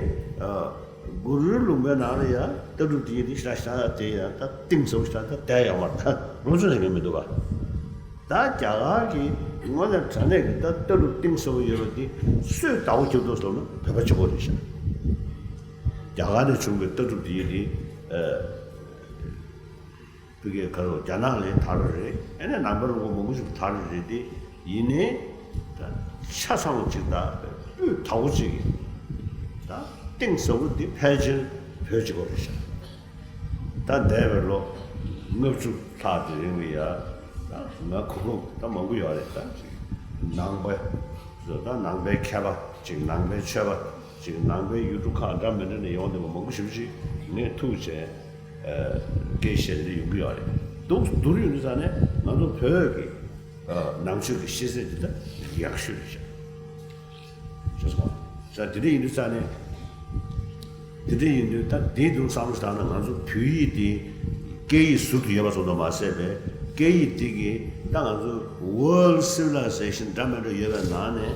གུ་རུའི་ལུང་པའི་ནང་ལ་ཡང་ལྟ་གྲུབ་དེ་ཡིན་དེ་ཤ་ཤ་དེ་ཡང་ད་གཏིང་ཟབ་ཤ་ད་བསྡད་ཡོད་མ་རེད། ད་རོབ་ཙམ་ཟེར་མཁན་མི་འདུག་ག། ད་རྒྱ་གར་གྱི་དངོས་གནས་དྲང་གནས་ཀྱི་ད་ལྟ་གྲུབ་གཏིང་ཟབ་པོ་ཡོད་པ་དེ་སུས་བདག་པོ་རྒྱབ་འདུག་ཟེར་ན་བོད་པ་གཅིག་པོ་རེད་ཤག། རྒྱ་གར་ནས་བྱུང་བའི་ལྟ་གྲུབ་དེ་ཡིན་དེ། ཕ་གིའི་ཁ་རོག་རྒྱ་ནག་ལ་དར་བ་རེད། ཨེ་ནས་ནང་པའི་ལུང་པ་མང་པོ་ཞིག་དར་བ་རེད་དེ། ཡིན་ནའི་ད་ཆ་ཚང་བ་ཅིག་དང་སྤུས་དག་པོ་ཅིག་གིས་ད་གཏིང་ཟབ་པོ་འདི་ཕལ་ཆེར་བོད་གཅིག་པོ་རེད་ཤག། ད་འདས་པའི་ལོ་ལྔ་བཅུ་ལྷག་གི་རིང་ལ་ཡ་ད་ང་གོ་སྐབས་ད་མང་པོ་ཡོད་རེད། ད་ཅིག་ནང་པ་ད་ནང་པའི་མཁས་པ་ཅིག་ནང་པའི་ཆོས་པ་ཅིག་ནང་པའི་ཡུལ་གྲུ་ཁག་འདྲ་མི་འདྲ་ནས་ཡོང་བསྡད་པ་མང་པོ་ཞེ་པོ་ཅིག་ངས་ཐུག་བྱས། སྐད་ཆ་བཤད་དེ་ཡོང་གི་ཡོད་རེད། འདུག་བསྡུར་ཡོང་དུས་ཙང་ནས་ང་ཚོ་བོད་ཀྱི་ནང་ཆོས་ཀྱི་ཤེས་ཚད་འདི་ད་ཡག་ཤོས་རེད་ཤག། ཤེས་སོང་། ས་དེ་འདྲ་ཡིན་དུས་ཙང་ནས་དེ་འདྲ་ཡིན་དུས་ད་དེ་འདུག་བསམ་བློ་བཏང་ན་ང་ཚོ་བོད་ཡིག་དེ་སྐད་ཡིག་ཟུར་དུ་ཡོད་པ་ཙམ་དུ་མ་ཟད་པའི་སྐད་ཡིག་དེ་གིས་ད་ང་ཚོ་world civilization འདྲ་མི་འདྲ་ཡོད་པའི་ནང་ནས་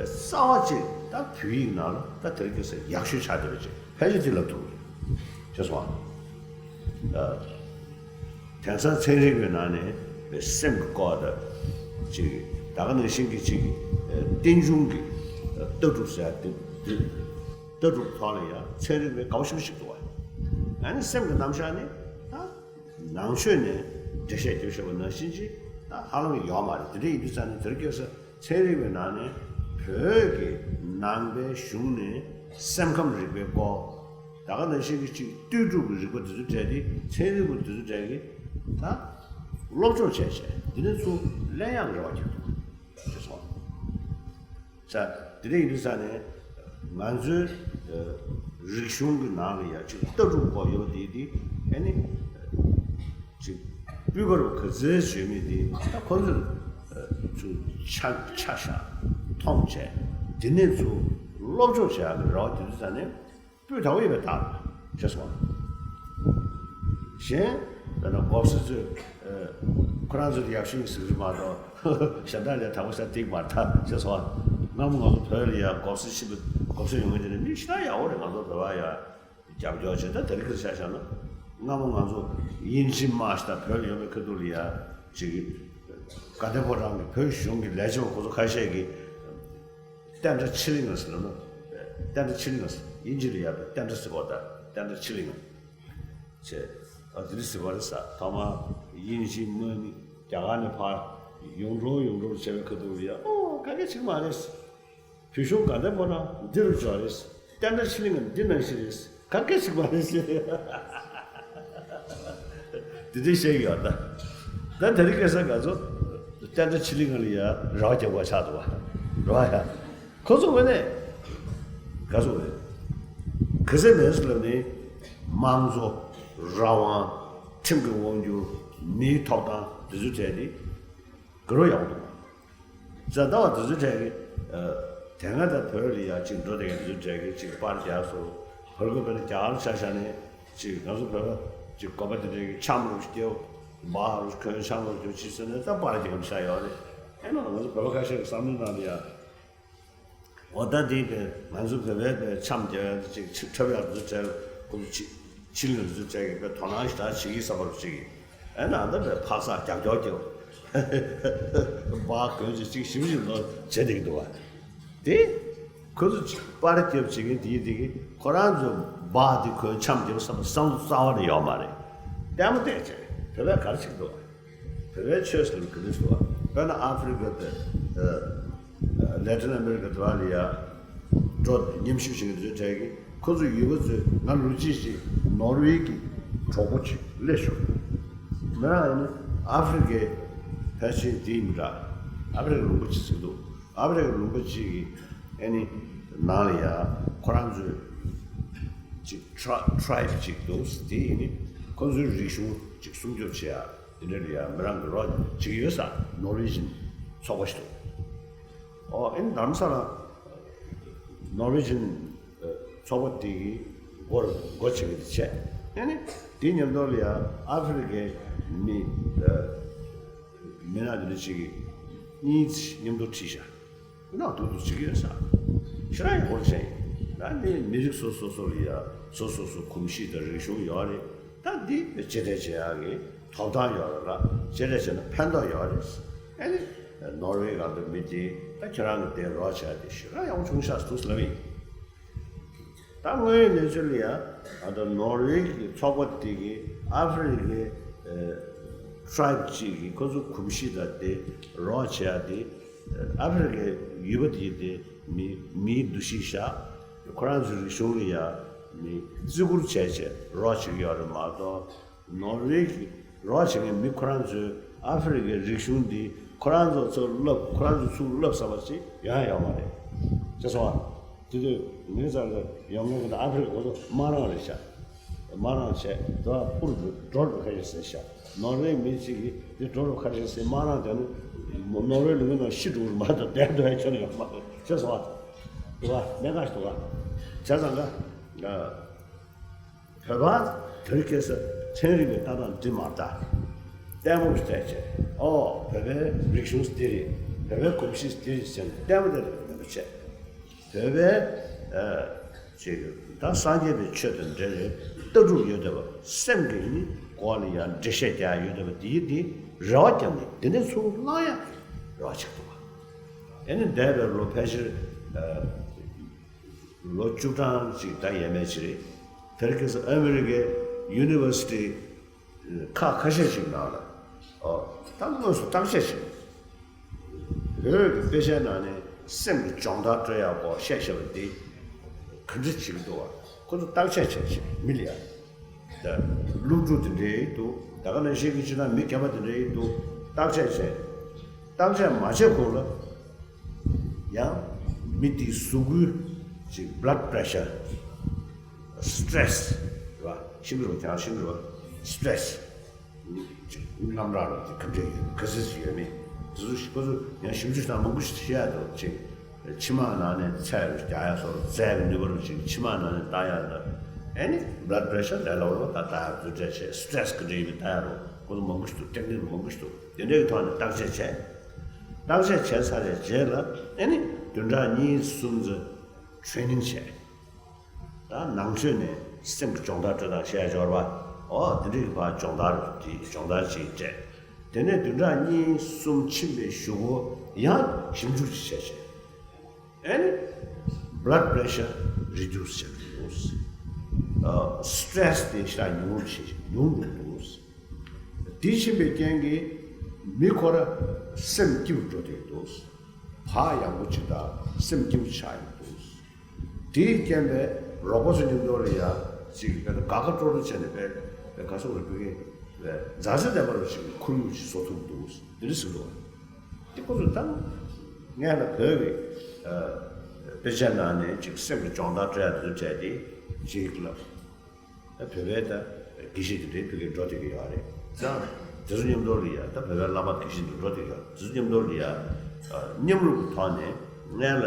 རྩ་བ་གཅིག་ད་བོད་ཡིག་ནང་ལ་ད་དེ་རིང་ཁ་སང་ཡག་ཤོས་ཆགས་བསྡད་པ་ཅིག་ཕལ་ཆེར་དེ་ལབ་ཐུབ་ཀྱི་རེད། ཤེས་སོང་ཨ། དེང་སང་ཚན་རིག་པའི་ནང་ནས་སེམས་ཀྱི་སྐོར་དང་ཅིག་ད་ག་ནང་བཞིན་གྱི་ཅིག་རྟེན་འབྱུང་གི་ལྟ་གྲུབ་ཟེར་ཡ་དེ་ལྟ་གྲུབ་ཐོག་ལ་ཡང་ཚན་རིག་པའི་དགའ་བོ་ཞེ་པོ་ཞིག་འདུག་བ། ཨ་ནི་སེམས་ཀྱི་རྣམ་གཞག་ནི་ད་ནང་ཆོས་ནས་འགྲེལ་བཤད་རྒྱབ་བཞག་པ་ནང་བཞིན་ཅིག་ད་ཧ་ལམ་ཡོད་མ་རེད། དེ་འདྲ་ཡིན་དུས་ཙང་ནས་དེ་རིང་ཁ་སང་ཚན་རིག་པའི་ནང་ནས་བོད་ཀྱི་ནང་པའི་གཞུང་ནས་སེམས་ཁམས་རིག་པའི་སྐོར། ད་ག་ནང་བཞིན་གྱི་ཅིག་ལྟོས་གྲུབ་ཀྱི་རིག་པ་དེ་ཚོ་བྲལ་ཏེ་ཚན་རིག་པ་དེ་ཚོ་བྲལ་གི་ད་སློབ་སྦྱོང་བྱས་བྱས་འདི་ནས་ཚུར་གླེང་ཡག་རེ་བ་རྒྱག་ཐུབ་ཅེས་སོ། ས་དེ་འདྲ་ཡིན་དུས་ས་ནས་ང་ཚོའི་རིག་གཞུང་གི་ནང་ལ་ཡ་ཅིག་ལྟ་གྲུབ་སྐོར་ཡོད་དེ་དེ་ཨ་ནི་ཅིག་སྤུས་ཀ་རུ་ག་ཚོད་བྱོས་མི་དེ་ད་ཁོ་ཚོས་ཚུར་ཆ་ཆ་བཞག་མཐོང་བྱས་དེ་ནས་ཚུར་སློབ་སྦྱོང་བྱེད་ཡག་གི་རེ་བ་དེ་དུས་ས་ནས། སྤུས་དག་པོ་ཡོད་པའི་རྟགས་རེད་ཤེས་སོང་། གཞན་དཔེར་ན་གོ་ས་ཚོས་ཁོ་རང་ཚོས་ཡག་ཤོས་ཡིན་ཟེར་གྱི་མ་གཏོགས་གཞན་དག་ལས་དྲག་པོ་ཟེར་ཏིག་མ་རེད་ཤེས་སོང་ སྔ་མོ་ང་ཚོ་བོད་ལ་ཡ་མགོ་སེར་ཤི་བ་མགོ་སེར་ཡོང་གི་དེ་ནི་མི་ཞེ་དྲག་ཡག་པོ་རེད། ང་ཚོ་བོད་པ་ཡ་རྒྱབ་སྐྱོར་བྱས། ད་དེ་རིང་ཁ་ཆ་བཞག་ན་སྔ་མོ་ང་ཚོ་དབྱིན་ཇི་དམག་ཞེ་དྲག་བོད་ལ་ཡོང་བའི་ཁ་ཐུག་ལ་ཡ་ཅིག་དགའ་ལྡན་ཕོ་བྲང་གི་བོད་གཞུང་གི་ལས་བྱེད་པ་ཁོ་ཚོ་ཁ་ཤས་ཀྱིས་བསྟན་དགྲ་ཕྱི་གླིང་ཟེར་ལ་ནོ། བསྟན་དགྲ་ཕྱི་གླིང་ཟེར། དབྱིན་ཇི་ལ་ཡ་བསྟན་དགྲ་ཟེར་གོ། ད་བསྟན་དགྲ་ཕྱི་གླིང་། ཅེས། ཨ་དེ་འདྲ་ཟེར་བ་རེད་ས། ཐོག་མར་དབྱིན་ཇི་དམག་མི་རྒྱ་གར་ནས་ཕར་ཡོང་འགྲོ་ཡོང་འགྲོ་བྱས་པའི་ཁ་ཐུག་ལ་ཡ། ཨོ་ག་གེ་བྱེད་ཀྱི་མ་རེད། བོད་གཞུང་དགའ་ལྡན་ཕོ་བྲང་འདི་རུ་འབྱོར་རེད། བསྟན་དགྲ་ཕྱི་གླིང་འདི་ནང་བཞིན་རེད། ག་གེ་བྱེད་ཀྱི་མ་རེད་ཟེར། དེ་འདྲ་བཤད་ཀྱི་ཡོད་ད། ད་དེ་རིང་ཁ་སང་ང་ཚོ་བསྟན་དགྲ་ཕྱི་གླིང་ལ་ཡ་རེ་བ་རྒྱག་དགོས་ཆགས་འདུག་བ། རེད་བ་ཡ། ཁོ་ཚོ་ངོས་ནས་ག་ཚོད་རེད། ག་ཚོད་མེད་ཟེར་ལབ་ནས་དམངས་གཙོ། རང་དབང་། ཁྲིམས་ཀྱི་དབང་སྒྱུར། མིའི་ཐོབ་ཐང་དེ་ཚོའི་གྲས་དེ་དགའ་རབ་ཡག་པོ་འདུག། ཛ་ལྟ་བ་དེ་ཚོའི་གྲས་ཀྱི་དེ་སྔ་ད་བོད་ལ་ཡ་གཅིག་འགྲོ་བསྡད་མཁན་དེ་ཚོའི་གྲས་ཀྱི་གཅིག་པར་རྒྱག་སོང་། བར་སྐབས་དཔེར་ན་རྒྱ་གར་ཆ་བཞག་ནས་གཅིག་ང་ཚོ་བོད་པ་གཅིག་གོམ་པ་དེ་འདྲའི་གི་འཆམ་རུ་སྐྱེའོ། བ་རུ་ཁོན་འཆམ་རུ་སྐྱེའོ་ཅི་ཟེར་ནས་ད་པར་རྒྱག་གམ་བཞག་ཡོད་རེད། ཨེ་ན་ང་ཚོ་བོད་པ་ཁ་ཤས་ཀྱི་བསམ་བློའི་ནང་ལ་ཡ། འོ་ད་འདི་བས་ང་ཚོ་བོད་པའི་བས་འཆམ་རྒྱག་ཡ་ཅིག་ཆིག་ཁྲབ་ཡག་འདུག་བྲལ་ཁོ་ཚོ་ཕྱི་ཕྱི་ལ་འདུག་བྲལ་གི་བས་དོ་སྣང་ཞེ་དྲག་བྱེད་ཀྱི་བསམ་པ་རུ་བྱེད་ཀྱི། ཨེ་ན་ད་བས་ཕག་སག་རྒྱབ་སྐྱོར་སྐྱོར། བ་གོན་ཅིག་ཅིག་ཞིབ་ཞིབ་ལོ་བྱེད་བསྡད་ཀྱི་འདུག་བ། དེ་ཁོ་ཚོ་ཅིག་པར་རྒྱབ་བྱེད་མཁན་དེ་དེ་གི་ཁོ་རང་ཚོ་བ་དེ་གོན་འཆམ་རྒྱབ་བསམ་པ་བསམ་བློ་རྩ་བ་ནས་ཡོད་མ་རེད། ལྟད་མོ་བལྟས་བྱས་བོད་པས་ག་རེ་བྱེད་ཀྱི་འདུག་བ། བོད་པའི་ཆོས་ཟེར་བ་ག་འདྲ་ཟེར་བ། དཔེར་ན་ཨ་ཧྥེ་རི་ཀ་དང་ལེ་ཏིན་ཨ་མེ་རི་ཀ་དེ་བ་ལ་ཡ་འགྲོ་མཉམ་ཞུགས་བྱེད་མཁན་དེ་ཚོའི་གྲས་ཀྱིས་ཁོ་ཚོ་ཡུལ་པ་ཚོས་ང་ལོ་གཅིག་ཅིག་ནོར་ཝེ་གི་གྲོགས་པོ་ཅིག་སླེབས་ཤོག། མི་རང་ཡིན་ན་ཨ་ཧྥེ་རི་ཀའི་ཕལ་ཆེར་དེ་ཡིན་པ་འདྲ། ཨ་ཧྥེ་རི་ཀ་ལུང་པ་ཅིག་ཟེར་འདུག། ཨ་ཧྥེ་རི་ཀ་ལུང་པ་ཅིག་གི་ཨ་ནི་ནང་ལ་ཡ་ཁོ་རང་ཚོའི་ཅིག་ཁྲ་ཁྲའིབ་ཅིག་འདུག། དེ་ཡིན་ནི་ཁོ་ཚོའི་རིག་གཞུང་ཅིག་སྲུང་སྐྱོབ་བྱེད་ཡ། དེ་འདྲ་ལ་ཡ་མི་རང་གི་རོགས་བྱེད་ཀྱི་ཡོད་ས། ནོར་ཝེ་ཇིན་ཚོགས་པ་ཞིག་འདུག། ཨོ་ཨིན་དྷ་རམ་ས་ལ་ནོར་ཝེ་ཇིན་ཚོགས་པ་དེ་གི་སྒོར་སྒོ་བྱེད་ཀྱི་དེ་བྱས། ཨ་ནི་དེ་མཉམ་དུ་ལ་ཡ་ཨ་ཧྥེ་རི་ཀའི་མི་མི་སྣ་དེ་འདྲ་ཅིག་གིས་གཉིས་མཉམ་དུ་ཁྲིད་བཞག། ནང་དུ་དུ་བྱེད་ཀྱི་ཡོད་ས། ཞེ་དྲག་ཡག་པོ་བྱས་ཡིན། ད་ནི་མི་རིགས་སོ་སོ་སོ་ལ་ཡ་སོ་སོ་སོ་གོམས་གཤིས་དང་རིག་གཞུང་ཡོད་རེད། ད་འདི་གཅེས་སྤྲས་བྱེད་ཡག་གི་ཐོབ་ཐང་ཡོད་རེད་ལ། གཅེས་སྤྲས་བྱས་ན་ཕན་ཐོགས་ཡོད་རེད། ཨ་ནི་ནོར་ཝེ་ག་འདྲ་མི་དེ་ད་ཁྱེད་རང་གི་དེ་རོགས་བྱས་ཏེ་ཞེ་དྲག་ཡག་པོ་བྱུང་ཤག་འདུག་ལབ་ཡིན། ད་དངོས་ཡོད་གནས་ཚུལ་ལ་ཡ་ཨ་ད་ནོར་ཝེ་གི་ཚོགས་པ་དེ་གི་ཨ་ཧྥེ་རི་ཀའི་ཁྲའིབ་ཅིག་གི་ཁོ་ཚོ་གོམས་གཤིས་དང་དེ་རོགས་བྱེད་ཡག་དེ། ཨ་ཧྥེ་རི་ཀའི་ཡུལ་པ་དེ་དེ་མི་མིའི་འདུ་ཤེས་བཞག། ཁོ་རང་ཚོའི་རིག་གཞུང་ལ་ཡ་མི་བརྩི་བཀུར་བྱས་བྱས་རོགས་བྱེད་ཀྱི་ཡོད་རེད་མ་གཏོགས། ནོར་ཝེ་གི་རོགས་བྱེད་མཁན་མི་ཁོ་རང་ཚོས་ཨ་ཧྥེ་རི་ཀའི་རིག་གཞུང་འདི་ཁོ་རང་ཚོ་ཚུར་བསླབ། ཁོ་རང་ཚོ་ཚུར་བསླབ་ས་བ་ཅིག་ཡོང་ཡ་ཡོད་མ་རེད། ཤེས་སོང་ཨ། དེ་དུས་ངའི་རྩ་ལ་ཡོང་མཁན་གྱི་ཨ་ཧྥེ་རི་ཀ་ཁོ་ཚོ་དམག་རང་རེད་ཤག། དམག་རང་བྱས་དེ་བ་པུར་འགྲོ་འགྲོ་ཁ་ཤས་ཟེར་ཤག། ནོར་ཝེ་མི་གཅིག་གིས་དེ་འགྲོ་འགྲོ་ཁ་ཤས་ཟེར་དམག་རང་བྱས་ན་ནོར་ཝེ་ལུང་པའི་ནང་ཤི་འགྲོ་གི་རེད་མ་གཏོགས་བསྡད་འགྲོ་ཡ་ཁྱོན་ནས་ཡོད་མ་རེད། ཤེས་སོང་ཨ། དེ་བ་གནད་འགག་ཞིག་འདུག་ག། བྱས་ཙང་ག། བོད་པ་དེ་རིང་ཁ་སང་ཚན་རིག་པའི་ལྟ་སྟངས་འདི་མ་ལྟ། ལྟད་མོ་ཞིག་བལྟས་བྱས། ཨོ་བོད་པའི་རིག་གཞུང་འདི་རེད། བོད་པའི་གོམས་གཤིས་འདི་རེད་ཟེར་ནས་ལྟད་མོ་དེ་ལ་མེད་པ་བྱས། བོད་པའི་ཨ་ཅིག་ད་སངས་རྒྱས་པའི་ཆོས་དང་འབྲེལ་བའི་ལྟ་གྲུབ་ཡོད་བསྡད་པ། སེམས་ཀྱི་ནི་སྒོ་ལ་ཡང་འགྲེལ་བཤད་རྒྱག་ཡོད་བསྡད་པ་འདི་འདི་རེ་བ་བརྒྱབ་ནས་འདི་ནས་ཚུར་བླང་ཡག་རེ་བ་བྱེད་ཐུབ་པ། ཨེ་ནི་འདས་པའི་ལོ་ཕལ་ཆེར་ཨ། ལོ་བཅུ་གྲངས་ཅིག་ད་ཡས་མས་ཅིག་རེད། དེ་རིང་ཁ་སང་ཨ་མི་རི་ཀའི་ཡུ་ནི་ཝར་སི་ཊི་ཁག་ཁ་ཤས་ཤིག་ནང་ལ་ཨོ་ད་དངོས་སུ་བརྟག་དཔྱད་བྱས། བོད་ཀྱི་དཔེ་ཆའི་ནང་ནས་སེམས་ཀྱི་སྦྱོང་བརྡར་སྤྲོད་ཡག་སྐོར་བཤད་བཤད་པ་འདི་ག་འདྲ་བྱེད་ཀྱི་འདུག་བ། ཁོ་ཚོ་བརྟག་དཔྱད་བྱས་བྱས་མི་ལ་ཡ། ད་སློབ་ཕྲུག་དེ་འདྲའི་འདུག། ད་ག་ནང་བཞིན་གྱི་སྤྱིར་བཏང་མི་རྒན་པ་དེ་འདྲའི་འདུག། བརྟག་དཔྱད་བྱས། བརྟག་དཔྱད་མ་བྱས་གོང་ལ། ཡང་མི་དེའི་གཟུགས་པོའི་ཅིག་blood pressure, stress རེད་བ། ཤིང་རོ་ཀྱང་ཤིང་རོ་stress ཅིག་རྣམ་གྲངས་རོ་ཅིག་ག་འདྲ་ཡོད་ག་ཚོད་ཅིག་ཡོད་མེད་དེ་ཚོ་ཁོ་ཚོ་ཡང་ཞིབ་འཇུག་དང་མང་པོ་ཞིག་བྱེད་ཡ་འདུག་ཅིག་མཆིལ་མ་ནང་ནས་ཚད་རུ་རྒྱག་ཡ་སོགས་རྩལ་གྱི་ནུས་པ་རུ་ཅིག་མཆིལ་མ་ནང་ནས་བཏང་ཡ་ལ་ཨེ་ནི་blood pressure ལས་སླ་བོ་ད་བཏང་ཡ་རུ་རྩལ་བྱས། stress ག་འདྲ་ཡོད་མེད་བཏང་ཡ་རུ་ཁོ་ཚོ་མང་པོ་ཞིག་འདུག། ཊེག་ནིག་མང་པོ་ཞིག་འདུག། དེ་འདྲའི་ཐོག་ནས་བརྟག་དཔྱད་བྱས། བརྟག་དཔྱད་བྱས་ཚར་བའི་རྗེས་ལ་ཨེ་ནི་ བདུན་ཕྲག་གཉིས་གསུམ་ཙམ་ཊེ་རེ་ནིང་བྱས། ད་ནང་ཆོས་ནས་སེམས་ཀྱི་སྦྱོང་བརྡར་སྤྲོད་སྟངས་བཤད་ཡ་འབྱོར་བ། ཨོ་དེ་འདྲའི་གི་ཕར་སྦྱོང་བརྡར་གྱི་སྦྱོང་བརྡར་ཅིག་སྤྲད། དེ་ནས་བདུན་ཕྲག་གཉིས་གསུམ་ཕྱིན་པའི་གཞུག་གུ་ཡང་ཞིབ་འཇུག་ཅིག་བྱས་བྱས། ཨེ་ནི་blood pressure reduce བྱེད་ཀྱི་འདུག་ཨ་སི་ཊེ་རེ་སི་དེ་ཞེ་དྲག་ཉུང་རུ་ཕྱིན་ཉུང་རུ་འདུག་དེ་ཕྱིན་པའི་རྐྱེན་གྱིས་མི་ཁོ་ར་སེམས་སྐྱིད་པོ་འགྲོ་བསྡད་འདུག་བག་ཡངས་པོ་ཅིག་དང་སེམས་སྐྱིད་པོ་ཆགས་ཡོང་འདུག་དེའི་རྐྱེན་པས་རོགས་པ་ཚོ་མཉམ་དུ་ལ་ཡ་ཅིག་དཔེར་ན་དགའ་དགའ་སྤྲོ་སྤྲོ་བྱས་ནས་དཔེ་དཔེ་ག་སོགས་རེ་ཕུལ་གྱིན་དཔེ་མཛའ་བརྩེ་ལྡན་པ་རུ་ཅིག་ཁོར་ཡུག་ཅིག་བཟོ་ཐུབ་འདུག་འདི་འདྲ་ཟེར་འདུག་དེ་ཁོ་ཚོ་ད་ངས་ལ་བོད་ཀྱི་ཨ་དཔེ་ཆ་ནང་ནས་ཅིག་སེམས་ཀྱི་སྦྱོང་བརྡར་སྤྲད་ཡ་དེ་ཚོ་སྤྲད་དེ་ཅིག་ལ། ད་བོད་པའི་ད་དགེ་བཤེས་དེ་འདྲའི་ཕ་གིར་འགྲོ་བསྡད་ཀྱི་ཡོད་རེད་ཙང་། དེ་ཚོ་མཉམ་དུ་ལ་ཡ་ད་བོད་པའི་བླ་མ་དགེ་བཤེས་དེ་འགྲོ་བསྡད་ཀྱི་ཡོད་དེ་ཚོ་མཉམ་དུ་ལ་ཡ་མཉམ་རུབ་ཀྱི་ཐོག་ནས་ངས་ལ་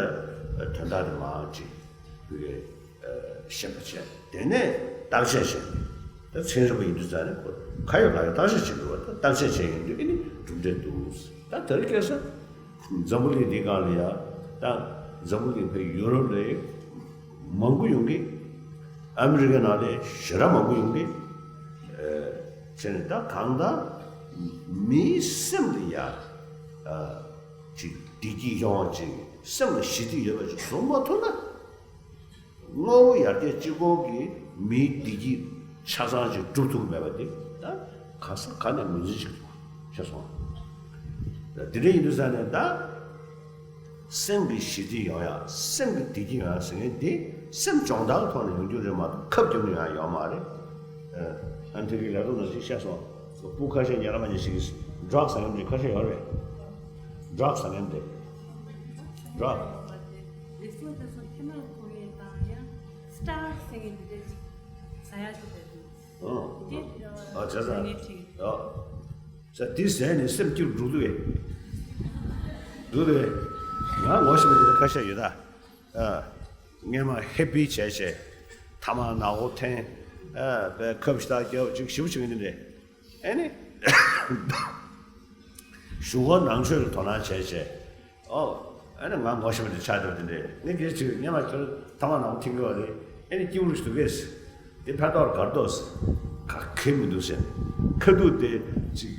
དོན་དག་དེ་མང་ཅིག་ཕ་གིར་ཤེས་པ་བྱས། དེ་ནས་བརྟག་དཔྱད་བྱས། ད་ཚན་རིག་པ་ཡིན་དུས་ཙང་ནས་ཁོ་ཁ་ཡོད་ལག་ཡོད་བརྟག་དཔྱད་བྱེད་དགོས་པ་ད་བརྟག་དཔྱད་བྱས་ཡོང་དུས་ཨེ་ནི་གྲུབ་འབྲས་འདུག་ད་དེ་རིང་ཁ་སང་འཛམ་བུ་གླིང་འདིའི་སྒང་ལ་ཡ་ད་འཛམ་བུ་གླིང་བའི་ཡུ་རོབ་ལ་མང་པོ་ཡོང་གི་ཨ་མི་རི་ཀའི་ནང་ལ་ཞེ་དྲག་མང་པོ་ཡོང་གི་བྱས་ནས་ད་གང་ལྟར་མིའི་སེམས་ལ་ཡ་ཅིག་བདེ་སྐྱིད་ཡོང་བ་ཅིག་སེམས་ལ་ཞི་བདེ་ཡོད་པ་ཅིག་བཟོ་མ་ཐུབ་ན། དངོས་པོ་ཡར་རྒྱས་གཅིག་པོ་གིས་མིའི་བདེ་སྐྱིད་ཆ་ཚང་ཞིག་སྒྲུབ་ཐུབ་མེད་པ་དེ་ད་ག་ས་ག་ནས་ངོས་འཛིན་བྱེད་ཐུབ་ཤེས་སོང་། ད་དེ་འདྲ་ཡིན་དུས་ཙང་ནས་ད་སེམས་ཀྱི་ཞི་བདེ་ཡོང་ཡ་སེམས་ཀྱི་བདེ་སྐྱིད་ཡོང་ཡ་ཟེར་མཁན་དེ་སེམས་སྦྱོང་བརྡར་གྱི་ཐོག་ནས་ཡོང་རྒྱུ་རེད་མ་གཏོགས་ཁབ་རྒྱག་ནས་ཡོང་ཡ་ཡོད་མ་རེད། ཨ་ནི་དེ་གི་ལས་རོགས་ནང་བཞིན་བཤད་སོང་། སྤུ་ཁ་ཤས་ཉེ་ར་མ་ཉེ་ཞིག་གིས་ཌྲག་ཟ་མཁན་དེ་ཁ་ཤས་ཡོད་རེད། ཌྲག་ཟ་མཁན་དེ་ཌྲག་རིགས་སུ་དེ་ཚོ་ཐེ་མ་ཁོ་ངེས་དང་ཡང་སི་ཊར་ཟེར་མཁན་འདི་འདྲ་ཅིག་ཟ་ཡ་ཅིག་རེད་འདུག་ཨང་། དེ་ཨ་བྱས་ཙང་ངས་ཁྲིད། ཨ་ཟ་དེ་ཟས་ནས་སེམས་སྐྱིད་འགྲོ་འདུག་གས། འགྲོ་འདུག་གས། ང་ངོ་ཤེས་པ་དེ་འདྲ་ཁ་ཤས་ཡོད་ད། ཨ་སྔས་མ་ཧེ་པི་བྱས་བྱས། ཐ་མག་ནག་པོ་འཐེན། ཨ་པའི་ཁབ་ཤ་སྟག་རྒྱབ་ཅིག་ཞིབ་ཅིག་ཡིན་ནི་རེད། ཨེ་ནི། གཞུག་གུ་ནང་ཆོས་ལ་དོ་སྣང་བྱས་བྱས། ཨོ། ཨེ་ནི་ང་ངོ་ཤེས་པ་དེ་ཆགས་འགྲོ་དེ་འདྲས་ངས་གལ་ཆེ་ཉེ་མ་ཁྱོད་ཐ་མག་ནག་པོ་འཐེན་གི་བ་རེད། ཨེ་ནི་སྐྱིད་པོ་རེད་འདུག་གས། དེ་ཕན་ཐོགས་གར་འདུག་ཟེར། ག་གེ་མི་འདུག་ཟེར། ཁ་ཐུག་དེ་ཅིག་